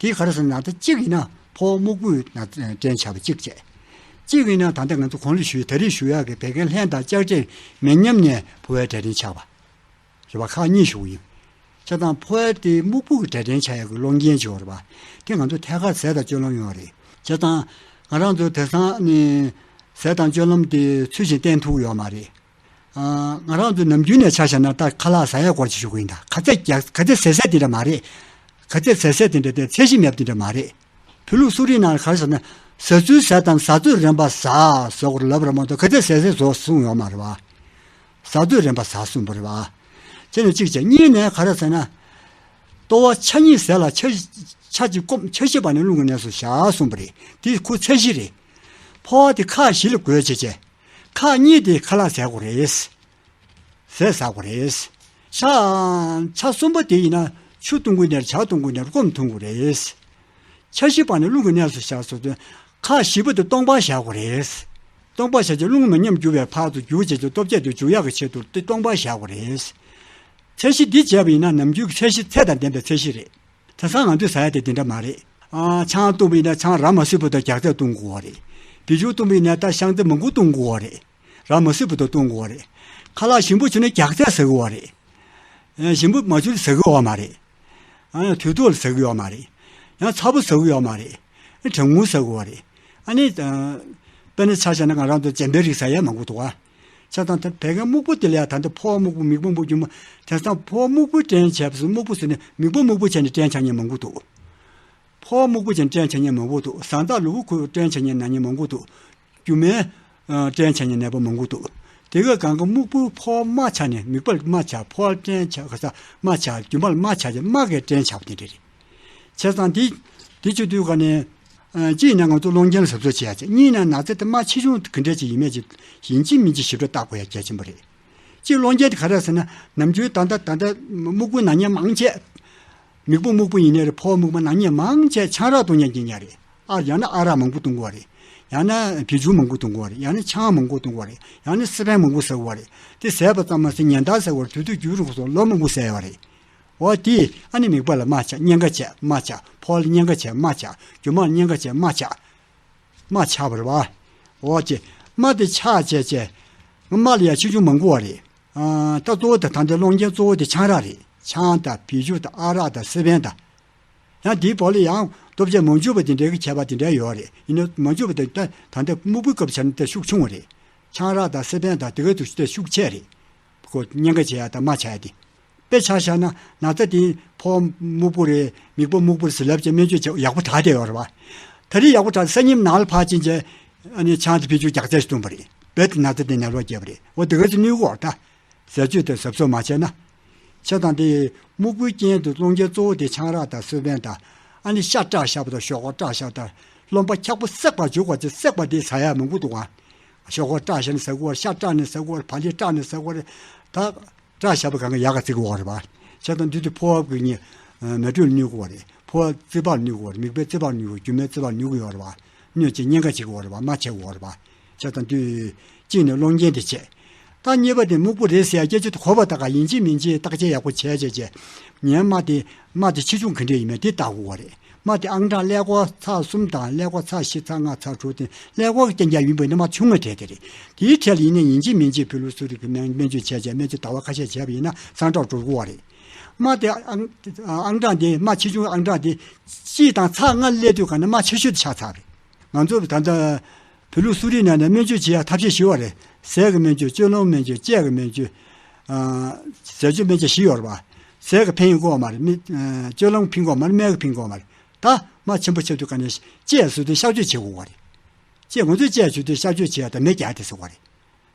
དེ་ག་རེ་ཟེར་ན། ད་གཅིག་ཡིན་ན་ཕོ་བ་སྨུག་པོའི་ན་སྐྲན་ཆགས་པ་གཅིག་བྱས། གཅིག་ཡིན་ན་ད་ལྟ་ང་ཚོ་གོང་ལ་ཞུས། ད་རེས་ཞུ་ཡག་གི་བད་ཀན་ལྷན་དང་ལྕགས་འབྲས་མི་མཉམ་ནས་ཕོ་བའི་འབྲས་སྐྲན་ཆགས་པ་རེད་བ། ཁག་གཉིས་ཞུ་གི་ཡིན། བྱས་ཙང་ཕོ་བ་དེ་སྨུག་པོ་གི་འབྲས་སྐྲན་ཆགས་ཡག་གི་སློང་རྐྱེན་ཅིག་ཡོད་རེད་བ། དེ་ང་ཚོ་ཐད་ཀར་ཟས་དང་སྤྱོད་ལམ་ཡོད་རེད། བྱས་ཙང་ང་རང་ཚོ་དེང་སང་ནི་ཟས་དང་སྤྱོད་ལམ་དེ་ཚུལ་བཞིན་བསྟེན་ཐུབ་ཀྱི་ཡོད་མ་རེད། ཨ། ང་རང་ཚོ་ནམ་རྒྱུན་ནས་ཆ་བཞག་ན་ད་ཁ་ལག་ཟ་ཡག་སྐོར་ཅིག་ཞུ་གི་ཡིན། ད་ག་ཚད་རྒྱག་ག་ཚད་ཟས་ཟས་དེ་འདྲ་མ་རེད། ག་ཚད་ཟས་ཟས་དེ་འདྲ་དེ་ཚད་གཞི་མེད་པ་དེ་འདྲ་མ་རེད། བོད་ལུགས་གསོ་རིག་ནང་ག་རེ་ཟེར་ན། ཟ་ཚུལ་ཟ་དང་ཟ་ཚོད་རན་པ་ཟ་ཟེར་དགོས་ལབ་ར་མ་གཏོགས་ག་ཚད་ཟས་ཟས་ཟོ་གསུངས་ཡོད་མ་རེད་བ། ཟ་ཚོད་རན་པ་ཟ་གསུངས་པ་རེད་བ། དེ་ནས་གཅིག་བྱས། གཉིས་ནས་ག་རེ་ཟེར་ན། ལྟོ་བ་ཆ་གཉིས་ཟས་ལ་ཆ་ཆ་གཅིག་སྐོམ། ཆ་བཞི་བར་ནས་རླུང་གི་གནས་སུ་བཞག་གསུངས་པ་རེད། དེ་ཁོ་ཚད་གཞི་རེད། ཕོ་བ་དེ་ཁག་བཞི་ལ་བགོས་བྱས་བྱས། ཁག་གཉིས་དེ་ཁ་ལག་ཟས་དགོས་རེད། ཟས་ཟ་དགོས་རེད། ཆ་ཆ་གསུམ་པ་དེ་ཡིན་ན་ཆུ་འཐུང་དགོས་ནས། ཇ་འཐུང་དགོས་ནས། སྐོམ་འཐུང་དགོས་རེད། ཆ་བཞི་བར་ནས་རླུང་གི་གནས་སུ་བཞག་སོང་དུས། ཁག་བཞི་པ་དེ་སྟོང་པར་བཞག་དགོས་རེད། སྟོང་པར་བཞག་རྗེས་རླུང་མ་ཉམས་རྒྱུ་བའི་བར་དུ་རྒྱུ་བྱས་རྗེས་སྟོབས་ཆེ་དུ་འཇུག་ཡག་གི་ཆེད་དུ་དེ་སྟོང་པར་བཞག་དགོས་རེད། ཚད་གཞི་འདི་བྱས་པ་ཡིན་ན་ནམ་རྒྱུན་གྱི་ཚད་གཞི་ཚད་དང་ལྡན་པའི་ཚད་གཞི་རེད། དེང་སང་ང་ཚོས་ཟ་ཡ་དེ་དེ་འདྲ་མ་རེད། ཨ། ཆང་བཏུང་བ་ཡིན་ན་ཆང་ར་མ་བཟི་བར་དུ་རྒྱགས་ཚད་བཏུང་དགོས་པ་རེད། བི་ཇུ་བཏུང་བ་ཡིན་ན་ད་ཤིང་རྩི་མང་པོ་བཏུང་དགོས་པ་རེད། ར་མ་བཟི་བར་དུ་བཏུང་དགོས་པ་རེད། ཁ་ལག་ཞིམ་པོ་བྱུང་ན་རྒྱགས་ཚད་ཟ་གི་ཡོད་རེད། ཨ། ཞིམ་པོ་མ་བྱུང་ན་ཟ་གི་ཡོད་མ་རེད། ཨ། དུས་ཐོག་ལ་ཟ་གི་ཡོད་མ་རེད། ཡང་ཚ་པོ་ཟ་གི་ཡོད་མ་རེད། གྲང་མོ་ཟ་གི་ཡོད་རེད། ཨ་ནི། ཨ། དཔེར་ན་ཆ་བཞག་ན་ང་རང་ཚོ་རྗེན་པའི་རིགས་ཟ་ཡ་མང་པོ་འདུག་བ། བྱས་ཙང་ད་བད་ཀན་སྨུག་པོ་དེ་ལ་ཡ་ད་ལྟ་ཕོ་བ་སྨུག་པོ། མིག་པ་སྨུག་པོ། རྒྱུ་མ། དེང་སང་ཕོ་བ་སྨུག་པོའི་སྐྲན་བྱས་པ་སོང་། སྨུག་པོ་ཟེར་ནས་མིག་པ་སྨུག་པོ་བྱས་ནས་སྐྲན་ཆགས་མཁན་མང་པོ་འདུག་ཕོ་བ་སྨུག་པོ་བྱས་ནས་སྐྲན་ཆགས་མཁན་མང་པོ་འདུག་བཟའ་ཟླ་ལུས་པོ་ཁོལ་སྐྲན་ཆགས་མཁན་ན་མཁན་མང་པོ་འདུག་རྒྱུ་མའི་ཨ་སྐྲན་ཆགས་མཁན་ནད་པ་མང་པོ་འདུག་དེ་ག་གང་ག་སྨུག་པོའི་ཕོ་བ་དམར་ཆགས་ནས་མིག་པ་ལ་དམར་ཆགས། ཕོ་བ་སྐྲན་ཆགས། ག་ས་དམར་ཆགས། རྒྱུ་མ་ལ་དམར་ཆགས་ཀྱི་དམར་གྱི་སྐྲན་ཆགས་པ་དེ་འདྲ་རེད། བྱས་ཙང་འདི་འདི་བྱེད་དུས་ག་ནས་ཨ་གཅིག་ཡིན་ན་ང་ཚོ་སློང་རྐྱེན་ལ་གཟབ་གཟབ་བྱེད་ཡ་བྱས། གཉིས་ཡིན་ན་ན་ཚ་དེ་རྨ་ཆེ་ཆུང་ག་འདྲ་ཅིག་ཡིན་མིན་ཅིག་ཡིན་གཅིག་མིན་གཅིག་ཞིབ་ཕྲ་བལྟ་དགོས་ཡ་གལ་ཆེན་པོ་རེད། གཅིག་སློང་རྐྱེན་དེ་ག་རེ་ཟེར་ན། ནམ་རྒྱུན་ད་ལྟ་ད་ལྟ་སྨུག་པོའི་ན་མཁན་མང་ཆེ། མིག་པ་སྨུག་པོ་ཡིན་ནའི་རེད། ཕོ་བ་སྨུག་པོ་ན་མཁན་མང་ཆེ་ཆང་རག་བཏུང་མཁན་གྱི་ཉ་རེད། ཨ། ཡང་ན་ཨ་རག་མང་པོ་བཏུང་གི་ཡོད་རེད། ཡང་ན་བི་ཇུ་མང་པོ་བཏུང་གི་ཡོད་རེད། ཡང་ན་ཆང་མང་པོ་བཏུང་གི་ཡོད་རེད། ཡང་ན་སི་པན་མང་པོ་ཟ་གི་ཡོད་རེད། དེ་ཟས་པ་ཙམ་མ་ཟད་ཉེན་བརྡ་ཟ་གི་ཡོད་རེད། དུས་དུས་རྒྱུན་རིང་པོ་སོང་ལོ་མང་པོ་ཟ་ཡོད་རེད། འོ་དེ་ཨ་ནི་མིག་པ་ལ་རྨ་ཆགས། གཉན་ཁ་བྱས་རྨ་ཆགས། ཕོ་བ་ལ་གཉན་ཁ་བྱས་རྨ་ཆགས། རྒྱུ་མ་ལ་གཉན་ཁ་བྱས་རྨ་ཆགས། རྨ་ཆགས་པ་རེད་བ། འོ་དེ་རྨ་དེ་ཆགས་བྱས་བྱས། རྨ་ལ་ཡ་ཆེ་ཆུང་མང་པོ་ཡོད་རེད། ཨ། ད་གཙོ་བོ་དེ་ད་ལྟའི་སློང་རྐྱེན་གཙོ་བོ་དེ་ཆང་རག་རེད། ཆང་དང་བི་ཇུ་དང་ཨ་རག་དང་སི་པན་དང་། ཡང་དེའི་བར་ལ་ཡང་སྟོབས་ཆེ་མ་འཇུ་བ་དེ་འདྲའི་གི་ཁྱད་པར་དེ་འདྲ་ཡོད་རེད། ཡིན་ནའི་མ་འཇུ་བ་དེ་ད་ད་ལྟ་སྨུག་པོའི་སྐབས་ཆ་ནས་དེ་ཤུགས་ཆུང་བ་རེད། ཆང་རག་དང་སི་པན་དང་དེ་གའི་དུས་ཚོད་ཤུགས་ཆེ་རེད། ཁོ་གཉན་ཁ་བྱེད་ཡ་དང་རྨ་ཆགས་ཡ་དེ། དཔེ་ཆ་བཞག་ན་ན་ཚ་དེ་ཕོ་བ་སྨུག་པོ་རེད། མིག་པ་སྨུག་པོ་རེད་ཟེར་ལབ་བྱས་སྨན་བཅོས་བྱས་ཡག་པོ་དྲག་བསྡད་ཡོད་རེད་བ། ད་རེས་ཡག་པོ་དྲག་ས་ཉིན་ནང་ལ་ཕར་ཕྱིན་བྱས། ཨ་ནི་ཆང་དང་བི་ཇུ་རྒྱགས་ཚད་ཞིག་བཏུངས་པ་རེད། རྦད་དེ་ན་ཚ་དེ་ནད་ལོག་སྐྱེས་པ་རེད། འོ་དེ་ག་ཚོད་གནོད་གི་ཡོད་རེད་ད། ཟས་སྤྱོད་དེ་གཟབ་གཟབ་མ་བྱས་ན། བྱས་ཙང་དེ་སྨུག་པོའི་རྐྱེན་དུ་སློང་རྐྱེན་གཙོ་བོ་དེ་ཆང་རག་དང་སི་པན་དང་། ཨ་ནི་ཤ་སྐྲག་བཞག་པ་དང་ཞོག་ཁོག་སྐྲག་བཞག་པ་དང་། རློན་པ་འཁྱག་པོ་བསྲེགས་པ་འཇུག་པ་དེ། བསྲེགས་པ་དེ་ཟ་ཡ་མང་པོ་འདུག་ག་ཤོག་ཁོག་སྐྲ་བཞར་ནས་ཟ་དགོས་པ་རེད། ཤ་སྐྲ་ནས་ཟ་དགོས་པ་རེད། བག་ལེབ་སྐྲ་ནས་ཟ་དགོས་པ་རེད། ད་སྐྲ་བཞར་བ་གང་ག་ཡག་ག་བརྩི་དགོས་པ་རེད་པ། བྱས་ཙང་དེ་དུས་ཕོ་བ་གི་ནི་མེ་དྲོད་ལ་གནོད་དགོས་པ་རེད། ཕོ་བ་རྩིག་པ་ལ་གནོད་དགོས་པ་རེད། མིག་དཔེ་རྩིག་པ་ལ་གནོད་དགོས། རྒྱུ་མའི་རྩིག་པ་ལ་གནོད་ཀྱི་ཡོད་རེད་པ། གནོད་ཅིང་གཉན་ཁ་བྱེད་དགོས་པ་རེད་པ། རྨ་བྱེད་དགོས་པ་རེད་པ། བྱས་ཙང་དུས་གཅིག་ནས་སློང་རྐྱེན་དེ་བྱས། ད་གཉིས་པ་དེ་སྨུག་པོ་རེད་ཟེར་ཡ་སྐད་ཆ་དེ་གོ་བ་ད་ག་ཡིན་གཅིག་མིན་གཅིག་བརྟག་དཔྱད་ཡག་པོ་བྱས་བྱས་བྱས། ངའི་རྨ་དེ་རྨ་དེ་ཆེ་ཆུང་ག་འདྲས་ཡིན་མིན་དེ་བལྟ་དགོས་པ་རེད། རྨ་དེ་ཨང་གྲངས་ཀླད་ཀོར་ཚེག་གསུམ་དང་ཀླད་ཀོར་ཚེག་བཞི་ཚེག་ལྔ་ཚེག་དྲུག་དེ་ཀླད་ཀོར་གྱི་རྐྱང་རྐྱང་ཡིན་པ་ཡིན་ན་རྨ་ཆུང་བའི་གྲས་དེ་རེད། དེའི་གྲས་ལ་ཡིན་ན་ཡིན་གཅིག་མིན་གཅིག་བོད་ལུགས་གསོ་རིག་གི་སྨན་སྨན་བཅོས་བྱས་བྱས་སྨན་བཅོས་ཟླ་བ་ཁ་ཤས་བྱས་པ་ཡིན་ན་སངས་དྲག་འགྲོ་དགོས་པ་རེད། རྨ་དེ་ཨང་ཨང་གྲངས་དེ་རྨ་ཆེ་ཆུང་ཨང་གྲངས་དེ་གཅིག་དང་ཚེག་ལྔ་སླེབས་དུས་ག་ནས་རྨ་ཆེ་ཤོས་དེ་ཆགས་ཚར་རེད། ང་ཚོ་ད་ལྟ་བོད་ལུགས་གསོ་རིག་ནང་ནས་སྨན་བཅོས་བྱེད་ཡ་ཐབས་ཤེས་ཞུ་བ་རེད། ཟས་ཀྱི་སྨན་བཅོས། སྤྱོད་ལམ་སྨན་བཅོས། དཔྱད་ཀྱི་སྨན་བཅོས། ཨ་ཟས་སྤྱོད་སྨན་བཅོས་བཞི་ཡོད་རེད་པ། ཟས་ཀྱི་ཕན་ཡོན་གོ་བ་མ་རེད། སྨན་ཨ་སྤྱོད་ལམ་ཕན་གོ་བ་མ་རེད། སྨན་གྱི་ཕན་གོ་བ་མ་རེད། ད་རྨ་ཆེན་པོ་ཆགས་དུས་ག་ནས་དཔྱད་བཟོ་དུས་གཤག་བཅོས་བྱེད་དགོས་པ་རེད། དཔྱད་ང་ཚོས་དཔྱད་བྱེད་དུས་གཤག་བཅོས་བྱེད་ཡ་ད་མེད་རྒྱག་དེ་ཟེར་བ་རེད།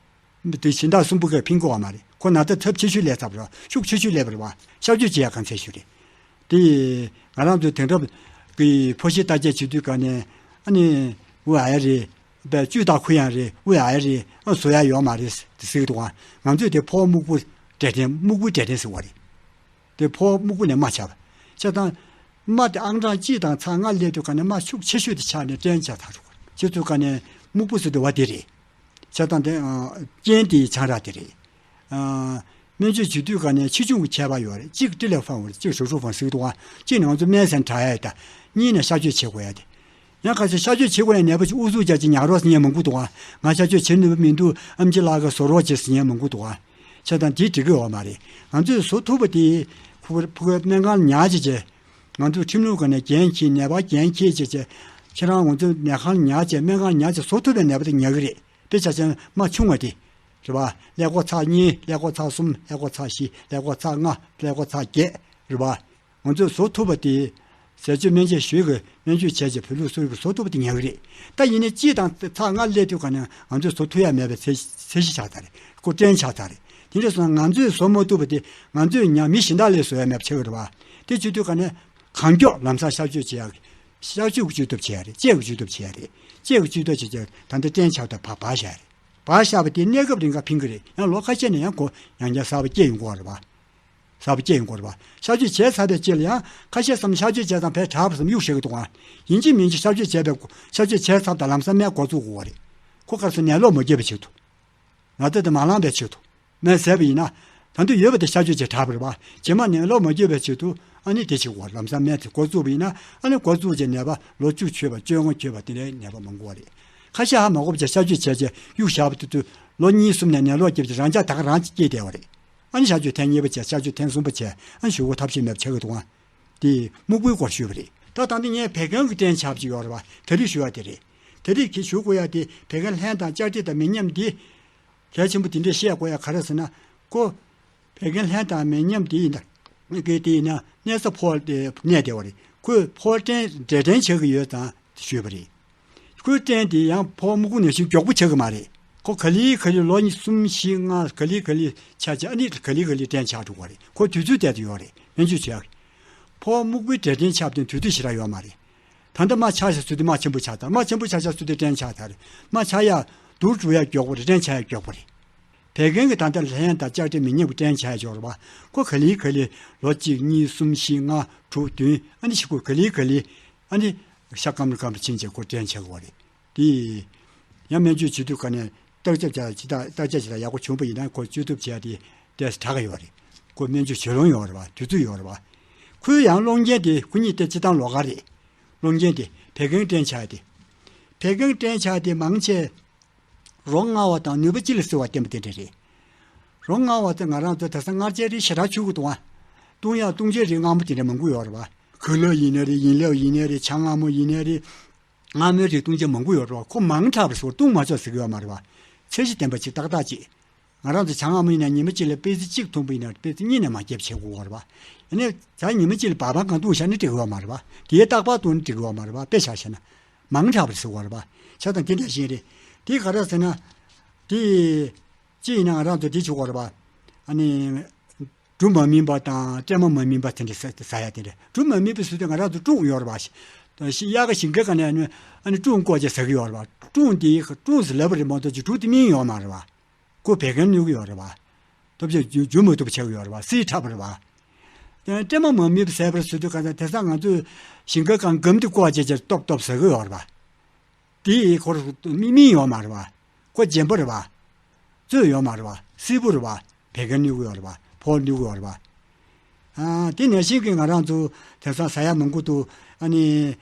དེ་སྦྱིན་བདག་གསུམ་པོ་གིས་ཕན་གོ་བ་མ་རེད། ཁོ་ན་ཚ་ཚབས་ཆེ་ཤོས་སླེབས་ཚར་བ་རེད། ཤུགས་ཆེ་ཤོས་སླེབས་པ་རེད་པ། གཤག་བཅོས་བྱེད་ཡ་གང་ཚད་ཤོས་རེད། དེ་ང་རང་ཚོའི་དེང་རབས་ཀྱི་ཕོ་གཤིན་བརྟག་དཔྱད་བྱེད་དུས་ག་ནས་ཨ་ནི་དབུགས་ཨ་ཡ་རེད། བཅུད་དང་ཁུ་ཡང་རེད། དབུགས་ཨ་ཡ་རེད། ཨ་བཟོ་ཡ་ཡོད་མ་རེད་དེ་ཟེར་གི་འདུག་ཨ། ང་ཚོས་དེ་ཕོ་བ་སྨུག་པོ་འབྲས་སྐྲན། སྨུག་པོའི་འབྲས་སྐྲན་ཟེར་བ་རེད། དེ་ཕོ་བ་སྨུག་པོ་ནས་རྨ་ཆགས་པ། བྱས་ཙང་རྨ་དེ་ཨང་གྲངས་གཅིག་དང་ཚེག་ལྔ་སླེབས་དུས་ག་ནས་རྨ་ཤུགས་ཆེ་ཤོས་དེ་ཆགས་ནས་སྐྲན་ཆགས་ཚར་འགྲོ་གི་རེད། བྱེད་དུས་ག་ནས་སྨུག་པོ་ཟེར་དུས་བ་དེ་རེད། བྱས་ཙང་དེ་ཨ་རྐྱེན་དེའི་ཆང་རག་དེ་རེད། ཨ་སྨན་བཅོས་བྱེད་དུས་ག་ནས་ཆེ་ཆུང་གི་ཁྱད་པར་ཡོད་རེད། གཅིག་ཀྲི་ལེ་ཕང་རེད། གཅིག་ཧྲུའུ་ཧྲུའུ་ཕང་ཟེར་གི་འདུག་ཨ། གཅིག་ནི་ང་ཚོ་སྨན་ཟན་དྲག་ཡ་ཡོད། ད་གཉིས་ནས་གཤག་བཅོས་བྱེད་དགོས་ཡ་དེ། ཡང་ཁ་ཤས་གཤག་བཅོས་བྱེད་དགོས་ཡ་ནད་པ་ཅིག་ཨུ་ཚུགས་རྒྱག་ཅིག་ཉལ་རོགས་ཟེར་མཁན་མང་པོ་འདུག་ཨ། ང་གཤག་བཅོས་བྱེད་ནུས་པ་མི་འདུག་ཨེམ་ཆི་ལགས་ཀྱིས་བཟོ་རོགས་བྱེད་ཟེར་མཁན་མང་པོ་འདུག་ཨ། བྱས་ཙང་དེ་འགྲིག་གི་ཡོད་མ་རེད། ང་ཚོས་བཟོ་ཐུབ་པ་དེ་ཕྲུ་གུ་ཕྲུ་གུ་སྨན་ཁང་ལ་ཉར་བྱས་བྱས། ང་ཚོས་ཁྲིམས་ལུགས་སྒོ་ནས་འགན་འཁྱེར། ནད་པ་འགན་འཁྱེར་བྱས་བྱས། ཁྱེད་རང་ང་ཚོའི་ནད་ཁང་ལ་ཉར་བྱས་སྨན་ཁང་ལ་ཉར་བྱས་བཟོ་ཐུབ་པའི་ནད་པ་དེ་ཉར་གི་རེད། དཔེ་ཆ་བཞག་ན་རྨ་ཆུང་བ་དེ་རེད་པ། ཀླད་ཀོར་ཚེག་གཉིས། ཀླད་ཀོར་ཚེག་གསུམ། ཀླད་ཀོར་ཚེག་བཞི། ཀླད་ཀོར་ཚེག་ལྔ། ཀླད་ཀོར་ཚེག་བརྒྱད་རེད་པ། ང་ཚོས་བཟོ་ཐུབ་པ་དེ། ཟས་སྤྱོད་སྨན་དཔྱད་ཞུས་གི་སྨན་བཅོས་བྱས་རྗེས་བོད་ལུགས་གསོ་རིག་གི་བཟོ་ཐུབ་པ་དེ་ཉར་གི་རེད། ད་ཡིན་ནའི་གཅིག་དང་ཚེག་ལྔ་སླེབས་དུས་ག་ནས་ང་ཚོས་བཟོ་ཐུབ་ཡ་མེད་པའི་ཚད་ཚད་གཞི་ཆགས་ཚར་རེད། ཁོ་སྐྲན་ཆགས་ཚར་རེད། དེ་འདྲ་སོང་ན་ང་ཚོས་བཟོ་མ་ཐུབ་པ་དེ་ང་ཚོས་ཉར་མི་གཞན་དག་ལ་བཟོ་ཡ་མེད་པ་ཆགས་ཀྱི་རེད་པ། དེ་བྱེད་དུས་ག་ནས་གང་མགྱོགས་ལམ་སང་གཤག་བཅོས་བྱེད་ཡ། གཤག་བཅོས་ཀྱི་བཅོས་ཐབས་བྱེད་ཡ་རེད། དཔྱད་ཀྱི་བཅོས་ཐབས་བྱེད་ཡ་རེད། དཔྱད་ཀྱི་བཅོས་ཐབས་བྱེད་ཀྱི་ད་ལྟ་སྐྲན་ཆགས་དང་བ་བ་བཞག་ཡ་རེད། བ་བཞག་པ་དེ་གནས་སྐབས་རིང་ག་ཕན་གི་རེད། ཡང་ལོ་ཁ་ཤས་ནས་ཡང་གོ་ཡང་བསྐྱར་གསར་པ་སྐྱེ་ཡོང་གི་རེད་པ། གསར་པ་སྐྱེ་ཡོང་གི་རེད་པ། གཤག་བཅོས་བྱས་ཚར་བའི་རྗེས་ལ་ཡང་ཁ་ཤས་བསམ་གཤག་བཅོས་བྱས་ཙང་བས་དྲག་པ་བསམ་གཡུག་བཞག་གི་འདུག་ཨ། ཡིན་གཅིག་མིན་གཅིག་གཤག་བཅོས་བྱས་པའི་གཤག་བཅོས་བྱས་ཚར་དང་ལམ་སང་སྨན་འགོ་བཙུགས་དགོས་པ་རེད། ཁོ་ག་རེ་ཟེར་ནད་ལོག་མ་རྒྱས་པའི་ཆེད་དུ། ན་ཚ་དེ་མ་ལངས་པའི་ཆེད་དུ། སྨན་བཟས་པ་ཡིན་ན། ད་དུང་ཡོད་པ་དེ་གཤག་བཅོས་བྱས་དྲག་པ་རེད་པ། རྗེས་མ་ནད་ལོག་མ་རྒྱས་པའི་ཆེད་དུ་ཨ་ནི་དེ་བྱེད་དགོས་པ་རེད། ལམ་སང་སྨན་དེ་འགོ་བཙུགས་པ་ཡིན་ན་ཨ་ནི་འགོ་བཙུགས་རྗེས་ནད་པ་ལོ་བཅུ་ཆོད་པ་བཅོ་ལྔ་ཆོད་པ་དེ་འདྲའི་ནད་པ་མང་པོ་རེད། ཁ་ཤས་ཧ་མ་གོ་བ་བྱས་གཤག་བཅོས་བྱས་རྗེས་གཡུག་བཞག་པ་དེ་དུས་ལོ་གཉིས་གསུམ་ནས་ནད་ལོག་རྒྱབ་རྗེས་རང་འཇགས་ད་ག་རང་སྐྱེས་བསྡད་པ་རེད། ཨ་ནི་གཤག་བཅོས་ཐེངས་གཉིས་པ་བྱས། གཤག་བཅོས་ཐེངས་གསུམ་པ་བྱས། ཨ་ནི་གཞུག་གུ་ཐབས་ཤེས་མེད་པ་ཆགས་ཀྱི་འདུག་ཨ། དེ་སྨུག་པོའི་སྐོར་ཞུས་པ་རེད། ད་ད་ལྟ་ངས་བད་ཀན་གྱི་སྐྲན་ཆགས་པ་ཅིག་ཡོད་རེད་པ། དེ་རིགས་ཞུ་ཡ་དེ་རེད། དེ་རིགས་ཀྱི་ཞུ་དགོས་ཡ་དེ་བད་ཀན་ལྷན་དང་ལྕགས་སྤྲད་དང་མི་མཉམ་འདི། གལ་ཆེན་པོ་དེ་འདྲས་བཤད་དགོས་ཡ་ག་རེ་ཟེར་ན། ཁོ་བད་ཀན་ལྷན་དང་མི་མཉམ་དེ་ཡིན་ད། གལ་ཏེ་ཡིན་ན་གནས་ས་ཕོ་བ་དེ་གནས་བསྡད་པ་རེད། ཁོས་ཕོ་བ་སྐྲན་འབྲས་སྐྲན་ཆགས་ཀྱི་ཡོད་ཙང་ཞུས་པ་རེད། ཁོའི་སྐྲན་དེ་ཡང་ཕོ་བ་སྨུག་པོ་ནང་བཞིན་མགྱོགས་པོ་ཆགས་ཀྱི་མ་རེད། ཁོ་ག་ལེ་ག་ལེ་ལོ་གཉིས་གསུམ་བཞི་ལྔ་ག་ལེ་ག་ལེ་ཆགས་ཆགས། ཨ་ནི་ག་ལེ་ག་ལེ་སྐྲན་ཆགས་འགྲོ་གི་རེད། ཁོ་དུས་ཚོད་དེ་ལྟར་ཡོད་རེད། སྨན་བཅོས་བྱས། ཕོ་བ་སྨུག་པོའི་འབྲས་སྐྲན་ཆགས་དེ་དུས་ཚོད་ཞེ་དྲག་ཡོད་མ་རེད། ད་ལྟ་རྨ་ཆགས་ཤག་ཚུལ་དུ་རྨ་ཆེན་པོ་ཆགས་ཚར། རྨ་ཆེན་པོ་ཆགས་ཤག་ཚུལ་དུ་སྐྲན་ཆགས་ཚར། རྨ་ཆགས་ཡ་སྡུག་རུ་འགྲོ་ཡ་མགྱོགས་པོ་རེད། སྐྲན་ཆགས་ཡ་མགྱོགས་པོ་རེད། བད་ཀན་གྱི་ད་ལྟ་ལྷན་དང་ལྕགས་སྤྲད་མི་མཉམ་གྱི་སྐྲན་ཆགས་ཡ་ཡོད་རེད་པ། ཁོ་ག་ལེ་ག་ལེ་ལོ་གཅིག་གཉིས་གསུམ་བཞི་ལྔ་དྲུག་བདུན་ཨ་ནི་ཞིག་ཁོ་ག་ལེ་ག་ལེ་ཨ་ནི་ཤ་སྐམ་རུ་སྐམ་རུ་ཕྱིན་བྱས་ཁོ་སྐྲན་ཆགས་ཀྱི་ཡོད་རེད། དེ་ཡང་སྨན་བཅོས་བྱེད་དུས་ག་ནས་བརྟག་དཔྱད་བྱ་ཅི་ལྟར་བརྟག་དཔྱད་བྱེད་ཡག་པོ་བྱུང་པ་ཡིན་ན་ཁོ་བཅོས་ཐབས་བྱས་ཏེ་ཏོག་ཙམ་དྲག་གི་ཡོད་རེད། ཁོ་སྨན་བཅོས་བྱེད་ལོང་ཡོད་རེད་པ། དུས་ཚོད་ཡོད་རེད་པ། ཁོའི་ཡང་སློང་རྐྱེན་དེ་ཁོ་གཉིས་དེ་སྤྱིར་བཏང་ལོགས་ཀ་རེད། སློང་རྐྱེན་དེ་བད་ཀན་སྐྲན་ཆགས་དེ། བད་ཀན་སྐྲན་ཆགས་དེ་མང་ཆེ་རོ་མངར་བ་དང་ནུས་པ་ལྕི་ལ་བསིལ་བ་བསྟེན་པ་དེ་འདྲ་རེད། རོ་མངར་བ་དེ་ང་རང་ཚོ་དེང་སང་མངར་ཆའི་རིགས་ཞེ་དྲག་མཆོད་ཀྱི་འདུག་ཨ། བཏུང་ཡག་བཏུང་བྱའི་རིགས་མངར་མོ་དེ་འདྲ་མང་པོ་ཡོད་རེད་པ། གོས་ལེགས་ཡིན་ནའི་རེད། ཡིན་ལེགས་ཡིན་ནའི་རེད། ཆང་མངར་མོ་ཡིན་ནའི་རེད། མངར་མོའི་རིགས་བཏུང་བྱ་མང་པོ་ཡོད་རེད་པ། ཁོ་མང་དྲགས་པ་ཟེར་གྱི་ཡོད་མ་རེད་པ། ཚད་གཞི་ལྡན་པ་ཅིག་ཏག་ཏག་ཅིག་ང་རང་ཚོ་ཆང་མངར་མོ་ཡིན་ན་ཉི་མ་གཅིག་ལ་པེ་ཙི་གཅིག་འཐུང་པ་ཡིན་ན་པེ་ཙི་གཉིས་ནས་མར་བརྒྱབ་བྱེད་དགོས་པ་རེད་པ། ཡིན་ནའི་ད་ཉི་མ་གཅིག་ལ་སྦར་སྦར་གང་བཏུང་བཞག་ན་འགྲིག་གི་ཡོད་མ་རེད་པ། དེའི་རྟག་པར་བཏུང་ན་འགྲིག་གི་ཡོད་མ་རེད་པ། དཔེ་བཞག་བྱས་ན། མང་དྲགས་པ་ཟེར་བ་རེད་པ། བྱས་ཙང་དེ་འདྲ་ཞིག་རེད། དེ་ག་རེ་ཟེར་ན། དེ་ཅི་ཡིན་ན་ང་རང་ཚོ་དེ་བྱེད་དགོས་རེད་པ། ཨ་ནི། འབྲུ་མ་སྨིན་པ་དང་སྲན་མ་མ་སྨིན་པ་དེ་འདྲ་ཟ་ཟ་ཡ་དེ་འདྲ། འབྲུ་མ་སྨིན་པའི་ཟུར་དེ་ང་རང་ཚོ་དཀྲུག་ཡོད་རེད་པ། དབྱར་ཁ་ཞིང་ཁའི་སྒང་ནས་ཨ་ནི་ཨ་ནི་ཀྲུང་བཀོག་ཅེས་ཟ་གི་ཡོད་རེད་བ། ཀྲུང་དེ་ཀྲུང་ཟེར་ལབ་པ་རེད་མ་གཏོགས་ཅིག་འབྲུ་དེ་སྨིན་ཡོད་མ་རེད་བ། ཁོ་བད་ཀན་གནོད་ཀྱི་ཡོད་རེད་བ། སྟོབས་ཆེ་འཇུ་འཇུ་མ་ཐུབ་པ་ཆགས་ཀྱི་ཡོད་རེད་བ། སིལ་དྲགས་པ་རེད་བ། དེ་ནས་སྲན་མ་མ་སྨིན་པ་ཟ་བར་བཟོ་དུས་ག་ཚོད་དེང་སང་ང་ཚོས་ཞིང་ཁའི་སྒང་སྒམ་དེ་བཀོག་བྱས་བྱས་ཏོབ་ཏོབ་ཟ་གི་ཡོད་རེད་བ། དེ་ཁོར་སྨིན་སྨིན་ཡོད་མ་རེད་བ། ཁོ་རྗེན་པ་རེད་བ། རྩོད་ཡོད་མ་རེད་བ། སིལ་པོ་རེད་བ། བད་ཀན་གནོད་ཀྱི་ཡོད་རེད་བ། ཕོ་བ་གནོད་ཀྱི་ཡོད་རེད་བ། ཨ་དེ་ནང་བཞིན་གྱི་ང་རང་ཚོ་དེང་སང་ཟ་ཡ་མང་པོ་འདུག་ཨ་ནི།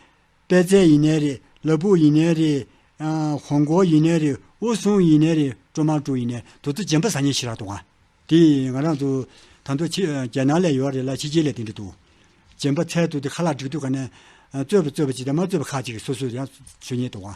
པད་ཚལ་ཡིན་ནའི་རེད། ལ་ཕུག་ཡིན་ནའི་རེད། ཨ་ཧོང་གོ་ཡིན་ནའི་རེད། འུ་སུང་ཡིན་ནའི་རེད། ཀྲོ་མ་ཀྲོ་ཡིན་ནའི་དེ་ཚོ་རྗེན་པ་ཟ་མཁན་ཞེ་དྲག་འདུག་ག་དེ་ང་རང་ཚོ་ད་དུང་ཕྱི་རྒྱ་ནག་ལ་ཡོད་རེད་ལ། ཕྱི་རྒྱལ་ལ་དེ་འདྲ་འདུག་རྗེན་པ་ཚལ་དུ་དེ་ཁ་ལག་སྒྲིག་དུས་ག་ནས་ཨ་བཙོས་པ་བཙོས་པ་ཅིག་དང་མ་བཙོས་པ་ཁག་ཅིག་སོ་སོས་ཡང་མཆོད་མཁན་འདུག་ག་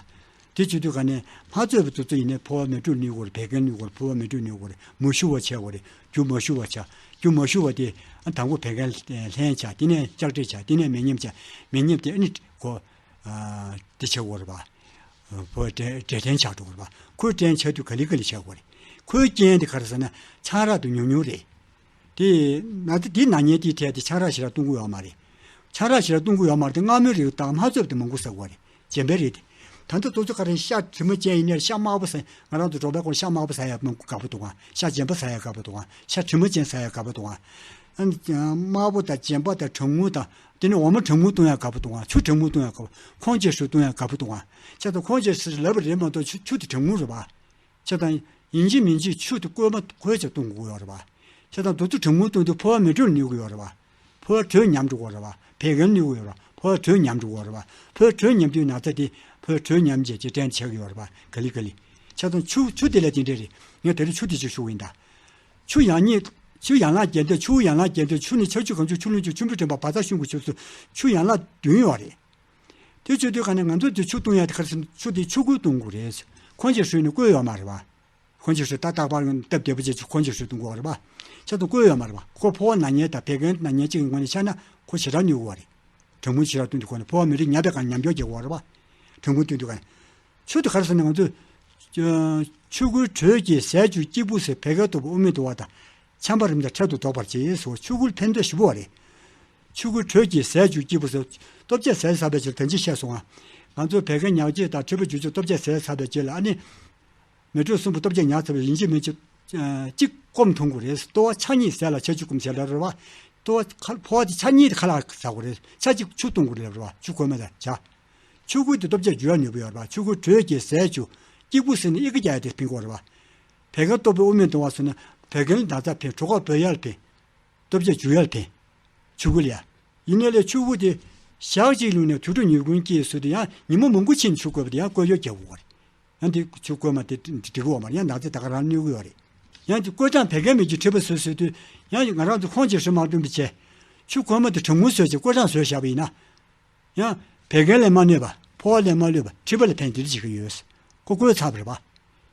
དེ་བྱེད་དུས་ག་ནས་མ་བཙོས་པ་དེ་ཚོ་ཡིན་ནའི་ཕོ་བ་མེ་དྲོད་གནོད་ཀྱི་ཡོད་རེད། བད་ཀན་གནོད་ཀྱི་ཡོད་རེད། ཕོ་བ་མེ་དྲོད་གནོད་ཀྱི་ཡོད་རེད། མ་ཞུ་བ་བྱས་ཀྱི་ཡོད་རེད། རྒྱུ་མ་ཞུ་བ་བྱས། རྒྱུ་མ་ཞུ་བ་དེ་ཨ་དང་པོ་བད་ཀན་ལྷན་བྱས། དེ་ནས་ལྕགས་དྲེག་བྱས། དེ་ནས་མེ་མཉམ་བྱས། མེ་མཉམ་དེ་ཨ་ནི་ཁོ་ཨ་དེ་བྱེད་དགོས་རེད་པ། ཁོ་འབྲས་འབྲས་སྐྲན་ཆགས་འགྲོ་གི་རེད་པ། ཁོའི་སྐྲན་ཆགས་དུས་ག་ལེ་ག་ལེ་བྱེད་དགོས་རེད། ཁོའི་རྐྱེན་དེ་ག་རེ་ཟེར་ན་ཆང་རག་དེ་ཉུང་ཉུང་རེད། དེ་ན་ཚ་དེ་ན་མཁན་དེའི་གྲས་དེ་ཆང་རག་ཞེ་དྲག་བཏུང་གི་ཡོད་མ་རེད། ཆང་རག་ཞེ་དྲག་བཏུང་གི་ཡོད་མ་རེད་དེ། མངར་མོའི་རིགས་དང་མ་བཙོས་པ་དེ་མང་པོ་ཟ་དགོས་རེད། རྗེན་པའི་རིགས་དེ། ད་ལྟ་དུས་ཚོད་ག་རེ་ཤ་དྲི་མ་ཅན་ཡིན་ནའི་ཤ་དམར་པོ་ཟ། ང་རང་ཚོ་འབྲོག་པའི་སྐོར་ཤ་དམར་པོ་ཟ་ཡ་མང་པོ་དགའ་པོ་འདུག་ག་ཤ་རྗེན་པ་ཟ་ཡ་དགའ་པོ་འདུག་ག་ཤ་དྲི་མ་ཅན་ཟ་ཡ་དགའ་པོ་འདུག་ག་ཨ་ནི་དམར་པོ་དང་རྗེན་པ་དང་གྲང་རྔུ་དང་། དེ་ནས་འོ་མ་གྲང་རྔུ་བཏུང་ཡ་དགའ་པོ་འདུག་ག་ཆུ་གྲང་རྔུ་བཏུང་ཡ་དགའ་པོ། ཁོང་ཆེ་ཧྲུལ་བཏུང་ཡ་དགའ་པོ་འདུག་ག་བྱས་ཙང་ཁོང་ཆེ་ཧྲུལ་ལབ་པ་རེད་མ་གཏོགས་ཆུ་ཆུ་དེ་གྲང་རྔུ་རེད་པ། བྱས་ཙང་ཡིན་གཅིག་མིན་གཅིག་ཆུ་དེ་བསྐོལ་མ་བསྐོལ་བྱས་བཏུང་དགོས་ཡོད་རེད་པ། བྱས་ཙང་དུས་ཚོད་གྲང་རྔུ་བཏུང་དུས་ཕོ་བ་མེ་དྲོད་གནོད་ཀྱི་ཡོད་རེད་པ། ཕོ་བ་དྲོད་ཉམས་འགྲོ་གི་ཡོད་རེད་པ། བད་ཀན་གནོད་ཀྱི་ཡོད་རེད་པ། ཕོ་བ་དྲོད་ཉམས་འགྲོ་གི་ཡོད་རེད་པ། ཕོ་བ་དྲོད་ཉམས་དུས་ན་ཚ་དེ་ཕོ་བ་དྲོད་ཉམས་བྱས་ཀྱི་སྐྲན་ཆགས་ཀྱི་ཡོད་རེད་པ། ག་ལེ་ག་ལེ། བྱས་ཙང་ཆུ་ཆུ་དེ་ལ་དེ་འདྲས་རེད། ངས་དེ་རིང་ཆུ་དེ་ཅིག་ཞུ་གི་ཡིན་ད། ཆུ་ཡང་སྙིང་། ཆུ་ཡན་ལག་བརྒྱད་ལྡན། ཆུ་ཡན་ལག་བརྒྱད་ལྡན། ཆུ་ནི་ཆར་ཆུ་གངས་ཆུ་ཆུ་ཀླུང་ཆུ་ཆུ་འབྲུ་དྲན་པ་བཛྲ་ཤིང་གི་ཆུ་སོགས་ཆུ་ཡན་ལག་བདུན་ཡོད་རེད། དེ་བྱེད་དུས་ག་ནས་ང་ཚོ་དེ་ཆུ་བཏུང་ཡ་དེ་ག་རེ་ཟེར་ན་ཆུ་དེ་ཆུ་བསྐོལ་བཏུང་དགོས་རེད། ཁོང་ཆེ་ཧྲུལ་ནི་བསྐོལ་ཡོད་མ་རེད་པ། ཁོང་ཆེ་ཧྲུལ་ཏག་ཏག་པར་སྟབས་བདེ་པོ་བྱས་ཆུ་ཁོང་ཆེ་ཧྲུལ་བཏུང་དགོས་རེད་པ། བྱས་ཙང་བསྐོལ་ཡོད་མ་རེད་པ། ཁོ་ཕོ་བ་ན་མཁན་དང་བད་ཀན་ན་མཁན་གཅིག་གི་ངོས་ནས་བཤད་ན་ཁོ་ཞེ་དྲག་གནོད་དགོས་པ་རེད། གྲང་རྔུ་ཞེ་དྲག་བཏུང་དུས་ཁོ་ནི་ཕོ་བ་མེ་དྲོད་ཉམས་པའི་སྒང་ཉམས་འགྱུར་རྒྱག་དགོས་རེད་པ། གྲང་རྔུ་བཏུང་དུས་ག་ནས། ཆུ་དེ་ག་རེ་ཟེར་ན་ང་ཚོས་ཆུ་ཁོལ་དྲོད་ཀྱིས་ཟས་བཅུད་སྐྱིད་པོ་ཟེར། བད་ཀན་སྟོབས་པོ་དབུ་མའི་དུ་བ་དང་ཆམ་པ་རིམས་དང་འཕྲལ་དུ་ལྡོག་པར་བྱེད་ཟེར། ཆུ་ཁོལ་ཕན་ཐོགས་ཞེ་པོ་བ་རེད། ཆུ་ཁོལ་དྲོད་ཀྱིས་ཟས་བཅུད་སྐྱིད་པོ་ཟེར། ལྟོ་ཆས་ཟས་ཟ་བའི་རྗེས་ལ་ད་ཅི་བཤད་སོང་ང་། ང་ཚོ་བད་ཀན་ཉག་གཅིག་དང་མཁྲིས་པ་འཇུ་ཆོག་ལྟོ་ཆས་ཟས་ཟ་བའི་རྗེས་ལ་ཨ་ནི། མེ་དྲོད་གསུམ་པོ་ལྟོ་ཆས་ཉར་ཚར་བའི་ཡིན་གཅིག་མིན་གཅིག་གཅིག་སྐོམ་འཐུང་དགོས་རེད། ལྟོ་བ་ཆ་གཉིས་ཟས་ལ་ཆ་གཅིག་སྐོམ་ཟས་ལ་རེད་བ། ལྟོ་བ་ཁ་ཕོ་བ་དེ་ཆ་གཉིས་དེ་ཁ་ལག་ཟ་དགོས་རེད། ཆ་གཅིག་ཆུ་བཏུང་དགོས་རེད་བ། ཆུ་ཁོལ་མ་དང་ཇ། ཆུ་ཁོལ་དེ་ལྟོ་ཆས་འཇུ་ཡ་ནུས་པ་ཡོད་རེད་བ། ཆུ་ཁོལ་དྲོད་ཀྱིས་ཟས་བཅུད་སྐྱིད་པོ་ཟེར་ནས་ཨི་ཀ་རྒྱག་ཡ་དེ་ཕན་གྱི་ཡོད་རེད་བ། བད་ཀན་སྟོབས་པོ་དབུ་མའི་ལྡང་བ་ཟེར་ན་བད་ཀན་ལ་ན་ཚ་ཕན། གྲོད་ཁོག་སྦོས་ཡ་ལ་ཕན། ལྟོ་ཆས་འཇུ་ཡ་ལ་ཕན། ཆུ་ཁོལ་ཡ། ཡིན་ནའི་ལས་ཆུ་ཁོལ་དེ་ཞག་གཅིག་ལུང་ནས་དུས་དྲུག་ཉིན་གུང་སྐྱེས་ཟོས་དུས་ཡང་ཉིན་མོ་མང་པོ་ཕྱིན་ཆུ་ཁོལ་བ་དེ་ཡང་སྐོལ་ཡོད་རྒྱག་དགོས་པ་རེད། ཡང་དེ་ཆུ་ཁོལ་མ་དེ་འགྲིག་གི་ཡོད་མ་རེད། ཡང་ན་ཚ་ད་ག་རང་གནོད་གི་ཡོད་རེད། ཡང་དེ་སྐོལ་གྲང་བད་ཀན་མེད་ཀྱི་མཁྲིས་པ་བཟོས་ཟོས་དུས་ཡང་ང་རང་ཚོ་ཁོང་ཆེ་ཧྲུལ་མ་བཏུང་བའི་ཆེད། ཆུ་ཁོལ་མ་དེ་གྲང་རྔུ་བཟོས་བྱས་སྐོལ་གྲང་བཟོས་བཞག་པ་ཡིན་ན། ཡང་། བད་ཀན་ལ་མ་གནོད་པ། ཕོ་བ་ལ་མ་གནོད་པ། མཁྲིས་པ་ལ་ཕན་དེ་འདྲ་བྱེད་ཀྱི་ཡོད། ཁོ་བསྐོལ་ཚར་བ་རེད་པ།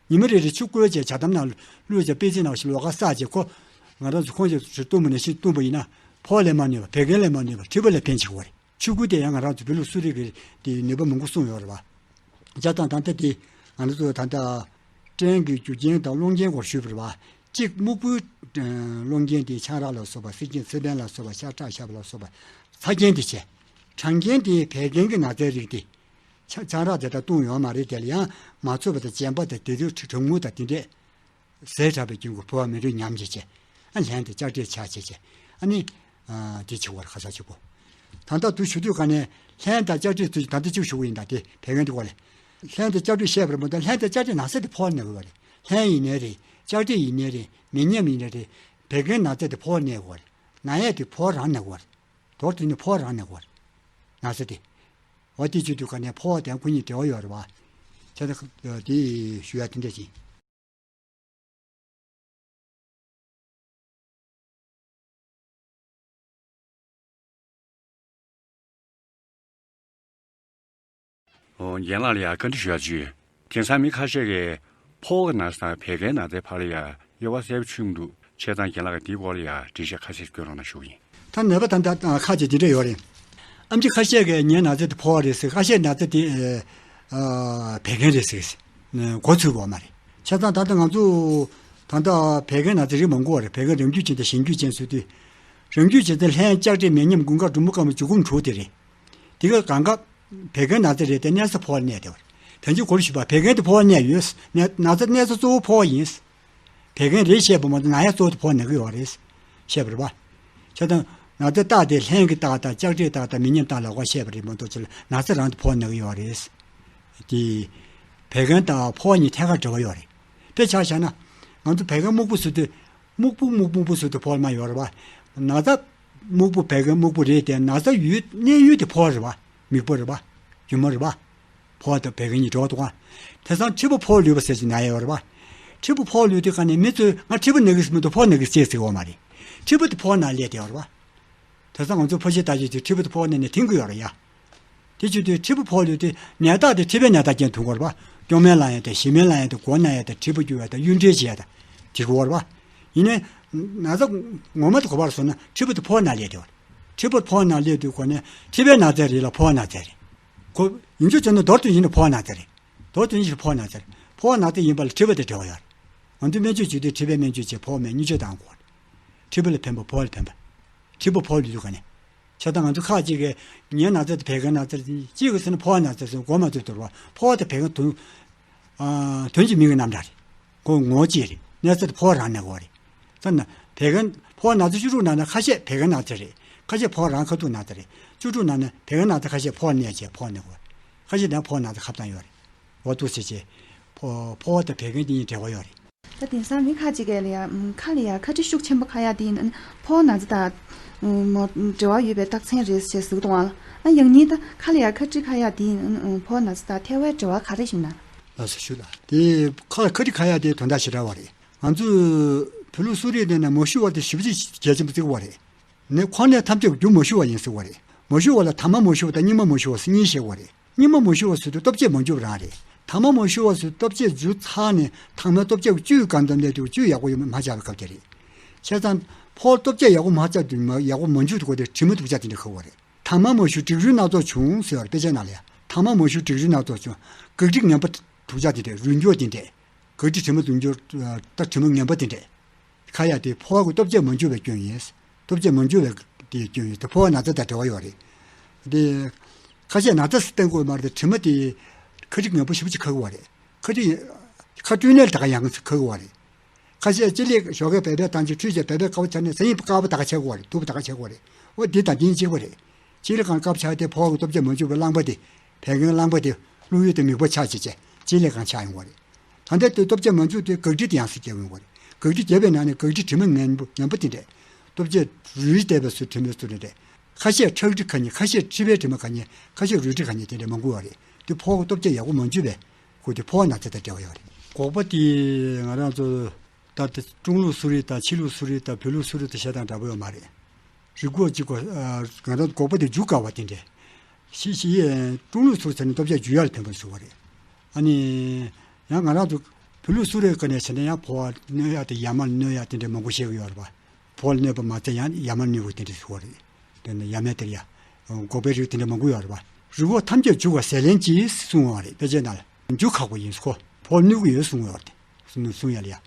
ཉི་མ་རེ་རེ་ཆུ་བསྐོལ་བྱས་ཇ་དམ་ནང་བླུགས་བྱས་པེ་ཙི་ནང་བཞིན་ལོགས་ཀ་བསགས་བྱས་ཁོ། ང་རང་ཚོ་ཁོང་ཆེ་ཧྲུལ་བཏུང་བ་ནང་བཞིན་བཏུང་བ་ཡིན་ན། ཕོ་བ་ལ་མ་གནོད་པ། བད་ཀན་ལ་མ་གནོད་པ། མཁྲིས་པ་ལ་ཕན་བྱེད་ཀྱི་ཡོད་རེད། ཆུ་ཁོལ་དེ་ཡང་ང་རང་ཚོ་བོད་ལུགས་གསོ་རིག་གི་དེ་ནུས་པ་མང་པོ་གསུངས་ཡོད་རེད་པ། བྱས་ཙང་ད་ལྟ་དེ་ང་རང་ཚོ་ད་ལྟ་སྐྲན་གྱི་རྒྱུ་རྐྱེན་དང་སློང་རྐྱེན་སྐོར་ཞུས་པ་རེད་པ། གཅིག་སྨུག་པོའི་སློང་རྐྱེན་དེ་ཆང་རག་ལ་སོགས་པ། སི་ཀིན་སི་པན་ལ་སོགས་པ། ཤ་ཁྲག་བཤལ་བ་ལ་སོགས་པ་ཚ་རྐྱེན་དེ་བྱས། གྲང་རྐྱེན་དེ་བད་ཀན་གྱི་ན་ཚའི་རིགས་དེ། ཆ་ཆང་རག་དེ་དག་བཏུང་ཡོད་མ་རེད། དེ་ལ་ཡང་མ་ཚོས་པ་དང་རྗེན་པ་དང་དེ་དུས་གྲང་རྔུ་དང་དེ་འདྲས་ཟས་དྲགས་པའི་རྐྱེན་གྱིས་ཕོ་བ་མེ་དྲོད་ཉམས་བྱས་བྱས། ཨ་ལྷན་དུ་ལྕགས་དྲེག་ཆགས་བྱས་བྱས། ཨ་ནི། ཨ་དེ་བྱེད་པ་རེད། ཁ་ཚ་གཅིག་པོ། ད་ལྟ་དུ་ཞུ་དུས་ག་ནས་ལྷན་དང་ལྕགས་དྲེག་དུས་ད་ལྟ་གཅིག་ཞུ་གི་ཡིན་ད། དེ་བད་ཀན་དེ་སྐོར་ལ། ལྷན་དང་ལྕགས་དྲེག་བཤད་པ་རེད་མ་གཏོགས་ལྷན་དང་ལྕགས་དྲེག་ན་ཚ་དེ་ཕོ་བ་ན་དགོས་པ་རེད། ལྷན་ཡིན་ནའི་རེད། ལྕགས་དྲེག་ཡིན་ནའི་རེད། མེ་མཉམ་ཡིན་ནའི་རེད། བད་ཀན་ན་ཚ་དེ་ཕོ་བ་ན་དགོས་པ་རེད། ན་ཡས་དེ་ཕོ་བ་རང་ན་དགོས་པ་རེད། མདོར་བསྡུས་ནས་ཕོ་བ་རང་ན་དགོས་པ་རེད། ན་ཚ་དེ། འོ་དེ་བྱེད་དུས་ག་ནས་ཕོ་བ་དང་སྐུ་གཉིས་འབྲེལ་བ་ཡོད་རེད་པ། བྱས་ཙང་དེ་ཞུ་ཡ་དེ་འདྲ་ཞིག་ཡིན། ཨོ། རྒན་ལགས་ལ་ཡ་བཀའ་འདྲི་ཞུ་ཡ་ཅིག་དེང་སང་མི་ཁ་ཤས་ཀྱིས་ཕོ་བ་གི་ན་ཚ་དང་བད་ཀན་ན་ཚའི་བར་ལ་ཡ་དབྱེ་བ་གསལ་པོ་ཆོད་མི་འདུག་བྱས་ཙང་རྒན་ལགས་ཀྱིས་འདིའི་སྐོར་ལ་ཡ་འགྲེལ་བཤད་ཁ་ཤས་བསྐྱོན་རོགས་གནང་ཞུ་གི་ཡིན། ད་ནད་པ་ད་ལྟ་ཁ་ཅིག་འདི་འདྲ་ཡོད་རེད། ཨེམ་ཆི་ཁ་ཤས་ཀྱིས་ངའི་ན་ཚ་དེ་ཕོ་བ་རེད་ཟེར། ཁ་ཤས་ན་ཚ་དེ་ཨ་བད་ཀན་རེད་ཟེར། མགོ་ཚོས་ཡོད་མ་རེད། བྱས་ཙང་ད་ལྟ་ང་ཚོ་ད་ལྟ་བད་ཀན་ན་ཚ་རིགས་མང་པོ་ཡོད་རེད། བད་ཀན་རང་རྒྱུད་ཅན་དང་གཞན་རྒྱུད་ཅན་ཟེར་དུས། རང་རྒྱུད་ཅན་དེ་ལྷན། ལྕགས་དྲེག། མེ་མཉམ། དགུན་ཁ། འབྲུག་མོ། སྐར་མ། འབྱུག་སྒོམ། དྲུག་དེ་རེད། དེ་ག་གང་ག་ བད་ཀན་ན་ཚ་རེད་དེ་གནས་ས་ཕོ་བ་གནས་བསྡད་པ་རེད། ད་ཅི་གོང་ཞུས་པ་བད་ཀན་དེ་ཕོ་བ་གནས་ཡོད། ན་ན་ཚ་གནས་ས་གཙོ་བོ་ཕོ་བ་ཡིན། བད་ཀན་རེད་བཤད་པ་མ་གཏོགས་ན་ཡ་གཙོ་བོ་དེ་ཕོ་བ་ན་གི་ཡོད་རེད། བཤད་པ་རེད་པ། བྱས་ཙང་ན་ཚ་རྟགས་དེ་ལྷན་གྱི་རྟགས་དང་ལྕགས་རིའི་རྟགས་དང་མི་སྙོམས་རྟགས་ལ་གོ་བཤད་པ་རེད་མ་གཏོགས་ཅི་ལ་ན་ཚ་རང་དེ་ཕོ་བ་ན་གི་ཡོད་རེད། དེ། བད་ཀན་དང་ཕོ་བ་གཉིས་ཐད་ཀར་འབྲེལ་བ་ཡོད་རེད། དཔེ་ཆ་བཞག་ན། ང་ཚོ་བད་ཀན་སྨུག་པོ་ཟེར་དུས། སྨུག་པོ་སྨུག་སྨུག་པོ་ཟེར་དུས་ཕོ་བ་མ་ཡོད་རེད་པ། ན་ཚ། སྨུག་པོ་བད་ཀན་སྨུག་པོ་རེད་དེ་ན་ཚ་ཡུལ་གནས་ཡུལ་དེ་ཕོ་བ་རེད་པ། མིག་པོ་རེད་པ། རྒྱུ་མ་རེད་པ། ཕོ་བ་དང་བད་ཀན་གཉིས་འགྲོ་འདུག་ག་དེང་སང་མཁྲིས་པ་ཕོ་བ་ལུས་པ་ཟེར་གྱི་ན་ཡོད་རེད་པ། མཁྲིས་པ་ཕོ་བ་ལུས་དུས་ག་ནས་མི་ཚོས་ང་མཁྲིས་པ་ན་གི་ཟེར་མི་འདུག་ཕོ་བ་ན་གི་ཟེར་ཟེར་བ་མ་རེད། མཁྲིས་པ་དེ་ཕོ་བ་ན་སླེབས་བསྡད་ཡོད་རེད་པ། དེང་སང་ང་ཚོ་ཕོ་ཤེས་ལྟ་ཞིབ་ཀྱིས་མཁྲིས་པ་དེ་ཕོ་བ་ན་ནས་འཐེན་གི་ཡོད་རེད་ཡ། དེ་བྱེད་དུས་མཁྲིས་པ་ཕོ་བ་ལུས་དུས་ནད་རྟགས་དེ་མཁྲིས་པའི་ནད་རྟགས་ཅན་ཐོན་གི་རེད་པ། སྐྱོ་སྨན་ལབ་ཡ་དང་ཞེ་སྨན་ལབ་ཡ་དང་མགོ་ན་ཡ་དང་མཁྲིས་པ་རྒྱུ་ཡ་དང་གཡུལ་འགྲན་བྱེད་ཡ་དང་དེ་གི་བར་པ། ཡིན་ནའི། ན་ཚ་ངོ་མ་དེ་ག་པར་སོང་ན་མཁྲིས་པ་དེ་ཕོ་བ་ན་སླེབས་དེ་བར། མཁྲིས་པ་ཕོ་བ་ན་སླེབས་དུས་གོ་ནས་མཁྲིས་པའི་ན་ཚ་རེད་ལ་ཕོ་བ་ན་ཚ་རེད། གོ། ཡིན་རྒྱུ་བྱས་ན་མདོར་དུ་ཡིན་ན་ཕོ་བ་ན་ཚ་རེད། མདོར་དུ་ཡིན་ཕྱིར་ཕོ་བ་ན་ཚ་རེད། ཕོ་བ་ན་ཚ་ཡིན་པ་ལ་མཁྲིས་པ་དེ་འབྲེལ་བ་ཡོད་རེད། ང་ཚོས་སྨན་བཅོས་བྱེད་དུས་མཁྲིས་པའི་སྨན་བཅོས་བྱེད་ཕོ་བ་སྨན་གཉིས་ཆ་དང་གོ། མཁྲིས་པ་ལ་ཕན་པ་ཕོ་བ་ལ་ཕན་པ། མཁྲིས་པ་ཕོ་བ་ལུས་དུས་ག་ནས། ཆ་ད་ང་ཚོ་ཁག་ཅིག་གིས་ངའི་ན་ཚ་དེ་བད་ཀན་ན་ཚ་རེད། གཅིག་གིས་ཟེར་ན་ཕོ་བ་ན་ཚ་རེད་ཟེར་མགོ་མ་ཚོས་དོར་བ། ཕོ་བ་དེ་བད་ཀན་དོན། ཨ། དོན་གྱི་མིང་གི་རྣམ་གྲངས་རེད། ཁོ་ངོ་བོ་གཅིག་རེད། གནས་ཚུལ་དེ་ཕོ་བ་རང་གནས་དགོས་རེད། ཙམ་ན། བད་ཀན་ཕོ་བ་ན་ཚ་བཅུ་དྲུག་ནང་ན་ཁ་ཤས་བད་ཀན་ན་ཚ་རེད། ཁ་ཤས་ཕོ་བ་རང་ཁ་ཐུག་ན་ཚ་རེད། བཅུ་དྲུག་ནང་ན་བད་ཀན་ན་ཚ་ཁ་ཤས་ཕོ་བ་གནས་བྱས་ཕོ་བ་གནས་དགོས་རེད། ཁ་ཤས་ནས་ཕོ་བ་ན་ཚ་ཁ་བཏང་ཡོད་རེད། འོ་འདུག་ཟེར་བྱས། ཕོ་ཕོ་བ་དང་བད་ཀན་དེ་གཉིས་འབྲེལ་བ་ཡོད་རེད། ད་དེང་སང་མི་ཁ་ཅིག་གིས་ལ་ཡ་ཁ་ལ་ཡ་ཁ་དྲི་ཤུགས་ཆེན་པོ་ཁ་ཡ་དེ་ཡིན་ན་ཕོ་བ་ན་ཚ་དང་འབྲེལ་བ་ཡོད་པའི་རྟགས་མཚན་རེད་ཅེས་ཟེར་གི་འདུག་ཨང་། ཨ་ཡང་སྙིང་ད་ཁ་ལ་ཡ་ཁ་དྲི་ཁ་ཡ་དེ་ཡིན་ན་ཕོ་བ་ན་ཚ་དང་ཐལ་བའི་འབྲེལ་བ་ག་རེ་ཞིག་ན། ལགས་སོ་ཞུ་ལ། དེ་ཁ་ལ་ཁ་དྲི་ཁ་ཡ་དེ་དོན་དག་ཞེ་དྲག་པ་རེད། ང་ཚོས་བོད་ལུགས་གསོ་རིག་དེ་ནས་མ་ཞུ་བ་དེ་ཞེ་པོ་ཅིག་གལ་ཆེན་པོ་བརྩི་གི་ཡོད་རེད། ནད་ཁོ་ནའི་ཐམས་ཅད་རྒྱུ་མ་ཞུ་བ་ཡིན་ཟེར་བ་རེད། མ་ཞུ་བ་ལ་ཐ་མ་མ་ཞུ་བ་དང་སྙིགས་མ་མ་ཞུ་བ་ཟེར་གཉིས་བཤད་དགོས་རེད། སྙིགས་མ་མ་ཞུ་བ་ཟེར་དུས་ལྟོ་ཆས་མ་འཇུ་བ་རང་རེད། ཐ་མ་མ་ཞུ་བ་ཟེར་དུས་ལྟོ་ཆས་འཇུ་ཚར་ནས་ཐ་མའི་ལྟོ་ཆས་བཅུད་གང་དུ་སླེབས་དུས་བཅུད་ཡག་པོ་ཡོད་མ་ཆགས་པའི་སྐབས་དེ་རེད། བྱས་ཙང་ཕོ་ལྟོ་ཆས་ཡག་པོ་མ་ཆགས་དུས་མ་ཡག་པོ་མ་འཇུ་དུས་གོ་དེ་དྲི་མ་དུག་ཆ་དེ་འདྲ་ཁ་བ་རེད། ཐ་མ་མ་ཞུ་འབྲིག་རུས་སྣ་ཚོགས་བྱུང་ཟེར་བར་དཔེ་ཆ་ནང་ལ་ཡ། ཐ་མ་མ་ཞུ་འབྲིག་རུས་སྣ་ཚོགས་བྱུང་། གག་དྲི་ངན་པ་དུག་ཆ་དེ་འདྲ་རུལ་འགྱུར་དེ་འདྲ། གག་དྲི་དྲི་མ་རུལ་འགྱུར་ད་དྲི་མ་ངན་པ་དེ་འདྲ། ཁ་ཡ་དེ་ཕོ་བ་གི་ལྟོ་ཆས་མ་འཇུ་བའི་སྐྱོན་ཡིན། ལྟོ་ཆས་མ་འཇུ་བའི་དེའི་སྐྱོན་ཡིན་དེ་ཕོ་བ་ན་ཚ་དང་འབྲེལ་བ་ཡོད་རེད། དེ། ཁ་ཤས་ན་ཚ་སྟེང་དགོས་མ་རེད་དེ་དྲི་མ་དེ། གག་དྲི་ངན་པ་ཞེ་པོ་ཅིག་ཁ་གི་བ་རེད། གག་དྲི། ཁ་བཀྲུས་ནས་ད་ག་ཡང་ཁ་གི་བ་རེད། ཁ་ཤས་སྤྱི་ལེ་ཞོགས་ཀས་བད་པས་བཏང་ཅིག་ཁྲུས་བྱས་བད་པས་དཀར་པོ་ཆགས་ནས་སང་ཉིན་དཀར་པོ་ད་ག་ཆགས་གི་བ་རེད། དུག་པ་ད་ག་ཆགས་གི་བ་རེད། འོ་འདི་དང་འདི་གཉིས་གཅིག་པ་རེད། སྤྱི་ལེ་གང་དཀར་པོ་ཆགས་དེ་ཕོ་བ་གི་ལྟོ་ཆས་མ་འཇུ་བའི་རླངས་པ་དེ། བད་ཀན་རླངས་པ་དེ་བླུགས་ཡུལ་དེ་མིད་པ་ཆགས་བྱས་བྱས་སྤྱི་ལེ་གང་ཆགས་ཡོང་བ་རེད། ད་ལྟ་དེ་ལྟོ་ཆས་མ་འཇུ་དེ་གག་དྲི་དེ་ཡང་སེ་སྐྱེ་ཡོང་བ་རེད། གག་དྲི་རྒྱས་པའི་ནང་ནས་གག་དྲི་དྲི་མ་ངན་པོ་ངན་པོ་དེ་འདྲས། ལྟོ་ཆས་རུལ་བསྡད་པའི་སུ་དྲི་མའི་སུ་རེ་རེ། ཁ་ཤས་ཁྲག་དྲི་ཁ་ཉེ་ཁ་ཤས་མཁྲིས་པའི་དྲི་མ་ཁ་ཉེ་ཁ་ཤས་རུལ་དྲི་ཁ་ཉེ་དེ་འདྲས་མང་པོ་ཡོད་རེད། དེ་ཕོ་བ་གི་ལྟོ་ཆས་ཡག་པོ་མ་འཇུ་བས། ཁོ་དེ་ཕོ་བ་ན་ཚ་དང་འབྲེལ་བ་ཡོད་རེད། སྒོག་པ་དེ་ང་རང་ཚོ་ད་ལྟ་ཀྲུང་ལུགས་གསོ་རིག་དང་ཕྱི་ལུགས་གསོ་རིག་དང་བོད་ལུགས་གསོ་རིག་དང་བཤད་སྟངས་འདྲ་པོ་ཡོད་མ་རེད། རིགས་སྒོ་གཅིག་གོ། ང་རང་ཚོ་སྒོག་པ་དེ་འཇུ་དཀའ་བ་དེ་འདྲས། ཤི་ཤི་ཡས་ཀྲུང་ལུགས་གསོ་རིག་ཟེར་ནས་ལྟོ་ཆས་འཇུ་ཡག་ལ་ཕན་པ་ཞུ་བ་རེད། ཨ་ནི། ཡང་ང་རང་ཚོ་བོད་ལུགས་གསོ་རིག་གི་ནས་བྱས་ན་ཡང་ཕོ་བ་གནོད་ཡག་དང་ཡ་མར་གནོད་ཡག་དེ་འདྲས་མང་པོ་བཤད་གི་ཡོད་རེད་པ། ཕོ་བ་གནོད་པ་མ་ཚད་ཡང་ཡ་མར་གནོད་པ་དེ་འདྲས་ཞུ་བ་རེད། དེ་ནས་ཡ་མའི་དེར་ཡ། སྒོག་པའི་རིགས་དེ་འདྲས་མང་པོ་ཡོད་རེད་པ། རིགས་སྒོ་ཐམས་ཅད་འཇུ་བ་ཟས་ལེན་གྱིས་གསུང་བ་རེད་དཔེ་ཆའི་ནང་ལ། འཇུ་ཁག་པོ་ཡིན་ཁོ། ཕོ་བ་གནོད་ཀྱི་ཡོད་གསུང་བ་རེད། གསུང་གསུང་ཡ་ལ་ཡ།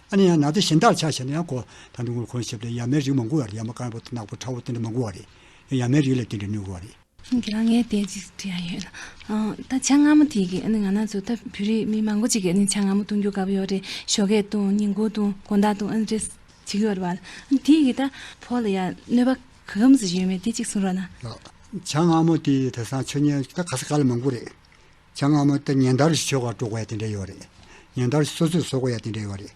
ཨ་ནི་ཡང་ན་ཚ་གཞན་དག་ཆ་བཞག་ན་ཡང་ཁོ་ད་དུང་ཁོང་ཞིབ་ལ་ཡ་མའི་རིགས་མང་པོ་ཡོད་རེད། ཡ་མ་དཀར་པོ་ནག་པོ་ཁྲ་བོ་དེ་འདྲས་མང་པོ་ཡོད་རེད། ཡ་མའི་རིགས་ལ་དེ་འདྲས་གནོད་ཀྱི་ཡོད་རེད། ཁྱེད་རང་ངས་དེ་ཅིག་དྲི་ཡ་ཡོད་ལ། ཨ། ད་བྱ་རྔ་མོ་དེ་གི་ཨ་ནི་ང་རང་ཚོ་ད་བོད་རིགས་མི་མང་པོ་ཅིག་གིས་ཨ་ནི་བྱ་རྔ་མོ་བཏུང་རྒྱུ་དགའ་པོ་ཡོད་རེད། ཞོགས་ཀས་བཏུང་ཉིན་གུང་བཏུང་དགོང་དག་བཏུང་ཨ་ནི་འདྲས་བྱེད་ཀྱི་ཡོད་རེད་བ། ཨ་ནི་དེ་གི་ད་ཕོ་ལ་ཡ་གནོད་པ་ག་གམ་ཟིག་ཡོད་མེད་དེ་ཅིག་གསུང་རོགས་གནང་། ལགས། བྱ་རྔ་མོ་དེ་དེང་སང་ཆུ་ཉེན་ད་ག་ས་ག་ལ་མང་པོ་རེད། བྱ་རྔ་མོ་ད་ཉིན་ལྟར་ཞིག་མཆོད་གར་འགྲོ་དགོས་ཡ་དེ་འདྲ་ཡོད་རེད། ཉིན་ལྟར་ཞིག་སོ་སོས་བཟོ་དགོས་ཡ་དེ་འདྲ་ཡོད་རེད།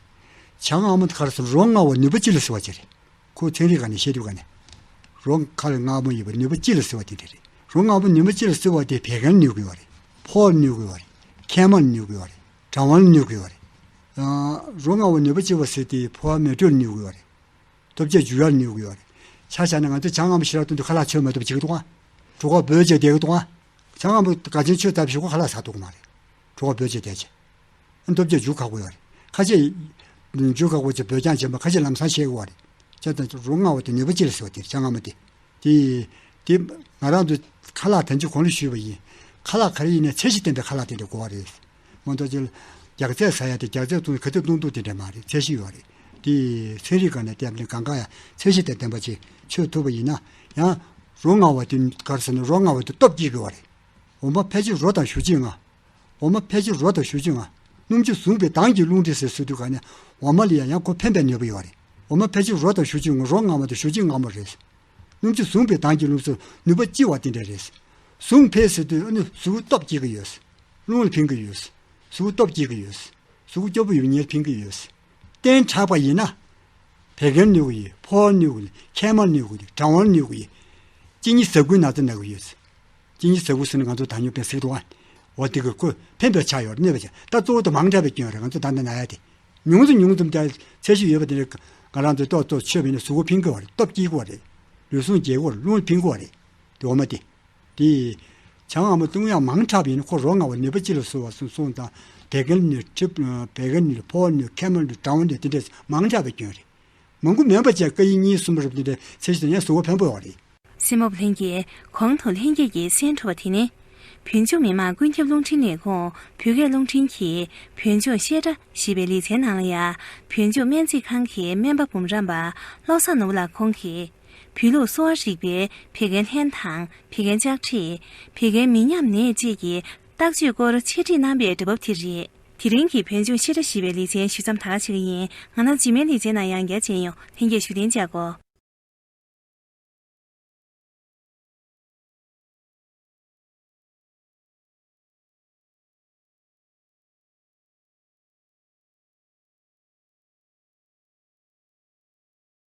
བྱ་རྔ་མོ་དེ་ག་རེ་ཟེར་རོ་མངར་བ་ནུས་པ་ཅན་ལ་ཟེར་བ་ཅིག་རེད། ཁོ་ཚན་རིག་ག་ནས་བཤད་དུས་ག་ནས། རོ་ཁ་ལ་མངར་མོ་ཡོད་པ་ནུས་པ་ཅན་ལ་ཟེར་བ་དེ་འདྲ་རེད། རོ་མངར་མོ་ནུས་པ་ཅན་ལ་ཟེར་བ་དེ་བད་ཀན་གནོད་གི་ཡོད་རེད། ཕོ་བ་གནོད་གི་ཡོད་རེད། མཁལ་མ་གནོད་གི་ཡོད་རེད། གྲང་བ་གནོད་གི་ཡོད་རེད། རོ་མངར་བ་ནུས་པ་ཅན་བ་ཟེར་དེ་ཕོ་བ་མེ་དྲོད་གནོད་གི་ཡོད་རེད། ལྟོ་ཆས་འཇུ་ཡག་གནོད་ཀྱི་ཡོད་རེད། ཆ་བཞག་ན་ང་ཚོས་བྱ་རྔ་མོ་ཞེ་དྲག་བཏུང་དུས་ཁ་ལག་མཆོད་མ་ཐུབ་བྱེད་ཀྱི་འདུག་ག་གྲོད་ཁོག་སྦོས་བྱས་བསྡད་ཀྱི་འདུག་ག་བྱ་རྔ་མོ་ག་ཅན་མཆོད་ཚར་བཞག་གོ་ཁ་ལག་ཟ་ཐུབ་ཀྱི་མ་རེད། གྲོད་ཁོག་སྦོས་བྱས་བསྡད་བྱས། ལྟོ་ཆས་འཇུ་ཁག་པོ་ཡོད་རེད། ཁ་ཤས་འཇུ་ཁག་པོ་བྱས་སྦོས་རྐྱང་བྱས་མ་ཁ་ཤས་ལམ་སང་བཤད་ཀྱི་ཡོད་རེད། བྱས་ཙང་རོ་མངར་བ་དེ་ནུས་པ་ཅན་ལ་ཟེར་བ་དེ་བྱ་རྔ་མོ་དེ། དེ། དེ། ང་རང་ཚོ་ཁ་ལག་དོན་གཅིག་གོང་ལ་ཞུས་པ་ཡིན། ཁ་ལག་ག་རེ་ཡིན་ནའི་ཚད་གཞི་ལྡན་པའི་ཁ་ལག་དེ་འདྲ་དགོས་པ་རེད། མ་གཏོགས་ཅིག་རྒྱགས་ཚད་ཟ་ཡ་དེ་རྒྱགས་ཚད་བཏུང་ག་ཚོད་བཏུང་འདུག་དེ་འདྲ་མ་རེད། ཚད་གཞི་ཡོད་རེད། དེ་ཚན་རིག་སྒང་ནས་བལྟས་པ་ན་གང་ག་ཡང་ཚད་གཞི་དང་ལྡན་པ་ཅིག་མཆོད་ཐུབ་པ་ཡིན་ན་ཡང་། རོ་མངར་བ་དེ་ག་རེ་ཟེར་ན་རོ་མངར་བ་དེ་སྟོབས་སྐྱེད་དགོས་པ་རེད། འོ་མ་ཕལ་ཆེར་རོ་དང་ཞུ་ཅིག་ང་། འོ་མ་ཕལ་ཆེར་རོ་དང་ཞུ་ཅིག་ང་། སྣུམ་ཆུ་ཟུངས་པའི་མདངས་ཀྱི་རླུང་མཁྲིས་ཟེར་ཟེར་དུས་ག་ནས་འོ་མ་ལ་ཡང་ཡང་ཁོ་ཕན་པའི་ནུས་པ་ཡོད་རེད། འོ་མ་ཕལ་ཆེར་རོ་དང་ཞུ་ཅིག་ང་། རོ་མངར་མོ་དང་ཞུ་ཅིག་མངར་མོ་རེད། སྣུམ་ཆུ་ཟུངས་པའི་མདངས་ཀྱི་རླུང་ཟེར་ནུས་པ་ལྕི་བ་དེ་འདྲ་རེད། ཟུངས་འཕེལ་ཟེར་དུས་ཨ་ནི་གཟུགས་པོ་སྟོབས་སྐྱེ་གི་ཡོད། རླུང་ལ་ཕན་གི་ཡོད། གཟུགས་པོ་སྟོབས་སྐྱེ་གི་ཡོད། གཟུགས་པོ་སྐྱོ་པོ་ཡོད་ཉེར་ཕན་གི་ཡོད། བསྟེན་དྲགས་པ་ཡིན་ན། བད་ཀན་གནོད་གི་ཡོད། ཕོ་བ་གནོད་གི་ཡོད། མཁལ་མ་གནོད་གི་ཡོད། གྲང་བ་གནོད་གི་ཡོད། གཅིན་སྙི་ཟ་ཁུའི་ན་ཚ་ན་གི་ཡོད། གཅིན་སྙི་ཟ་ཁུ་ཟེར་ན་ང་ཚོ་ད་ཉོ་པའི་སིག་ཏོ་ཨ། འོ་དེ་གི་ཁོ་ཕན་པའི་ཆ་ཡོད་གནོད་པའི་ཆ། ད་གཙོ་བོ་དེ་མང་དྲགས་པའི་སྐྱོན་རེད། ང་ཚོ་ད་ལྟ་ན་ཡ་དེ། ཉུང་ཙམ་ཉུང་ཙམ་ཀྱང་ཚད་གཞི་ཡོད་པ་དེ་འདྲ་ང་རང་ཚོས་ཏོག་ཙམ་མཆོད་པ་ཡིན་ན་གཟུགས་པོ་ཕན་གི་བ་རེད། སྟོབས་སྐྱེ་གི་བ་རེད། ལུས་ཟུངས་རྒྱས་གི་བ་རེད། རླུང་ལ་ཕན་གི་བ་རེད། དེ་འོ་མ་དེ། དེ། ཆང་འང་མ་བཏུང་ཡང་མང་དྲགས་པ་ཡིན་ན་ཁོ་རོ་མངར་བ་ནུས་པ་ཅི་ལ་གསོ་བ་སོང་སོང་དང་། བད་ཀན་ནི་གྲིབ། བད་ཀན་ནི་ཕོ་བ་ནི་མཁལ་མ་ནི་གྲང་བ་ནི་དེ་འདྲ་མང་དྲགས་པའི་སྐྱོན་རེད། མང་པོ་མིན་པ་བཅས་སྐར་ཡིན་གཉིས་གསུམ་རབ་དེ་འདྲ་ཚད་གཞི་དང་ཡང་གཟུགས་པོ་ཕན་པོ་ཡོད་རེད། སྲིན་མོ་ལྷན་རྒྱས། གོང་དུ་ལྷན་རྒྱས་ཀྱིས་གསན་གྲུབ་པ་དེ་ནི། བོད་ལྗོངས་མི་དམངས་ཀུན་ཁྱབ་རླུང་འཕྲིན་ལས་ཁུངས་བོད་སྐད་རླུང་འཕྲིན་གྱི་བོད་ལྗོངས་བཤད་སྒྲ་ཞེས་པའི་ལེ་ཚན་ནང་ལ་ཡང་། བོད་ལྗོངས་སྨན་རྩིས་ཁང་གི་སྨན་པ་འབུམ་རམས་པ་བློ་བཟང་ནོར་བུ་ལགས་ཁོང་གིས། བོད་ལུགས་གསོ་བ་རིག་པའི་བད་ཀན་ལྷན་ཐང་། བད་ཀན་ལྕགས་རིས། བད་ཀན་མི་ཉམས་ནད་བཅས་ཀྱི་བརྟག་དཔྱད་སྐོར་འཆད་ཁྲིད་གནང་བའི་འདྲ་བབ་དེ་རེད། དེ་རིང་གི་བོད་ལྗོངས་བཤད་སྒྲ་ཞེས་པའི་ལེ་ཚན་ཞུ་མཚམས་ད་ག་བྱེད་ཀྱི་ཡིན། ང་རང་རྗེས་མའི་ལེ་ཚན་ནང་ཡང་བསྐྱར་མཇལ་ཡོང་། ལྷན་རྒྱས་བཞུགས་གདན་འཇགས་དགོས།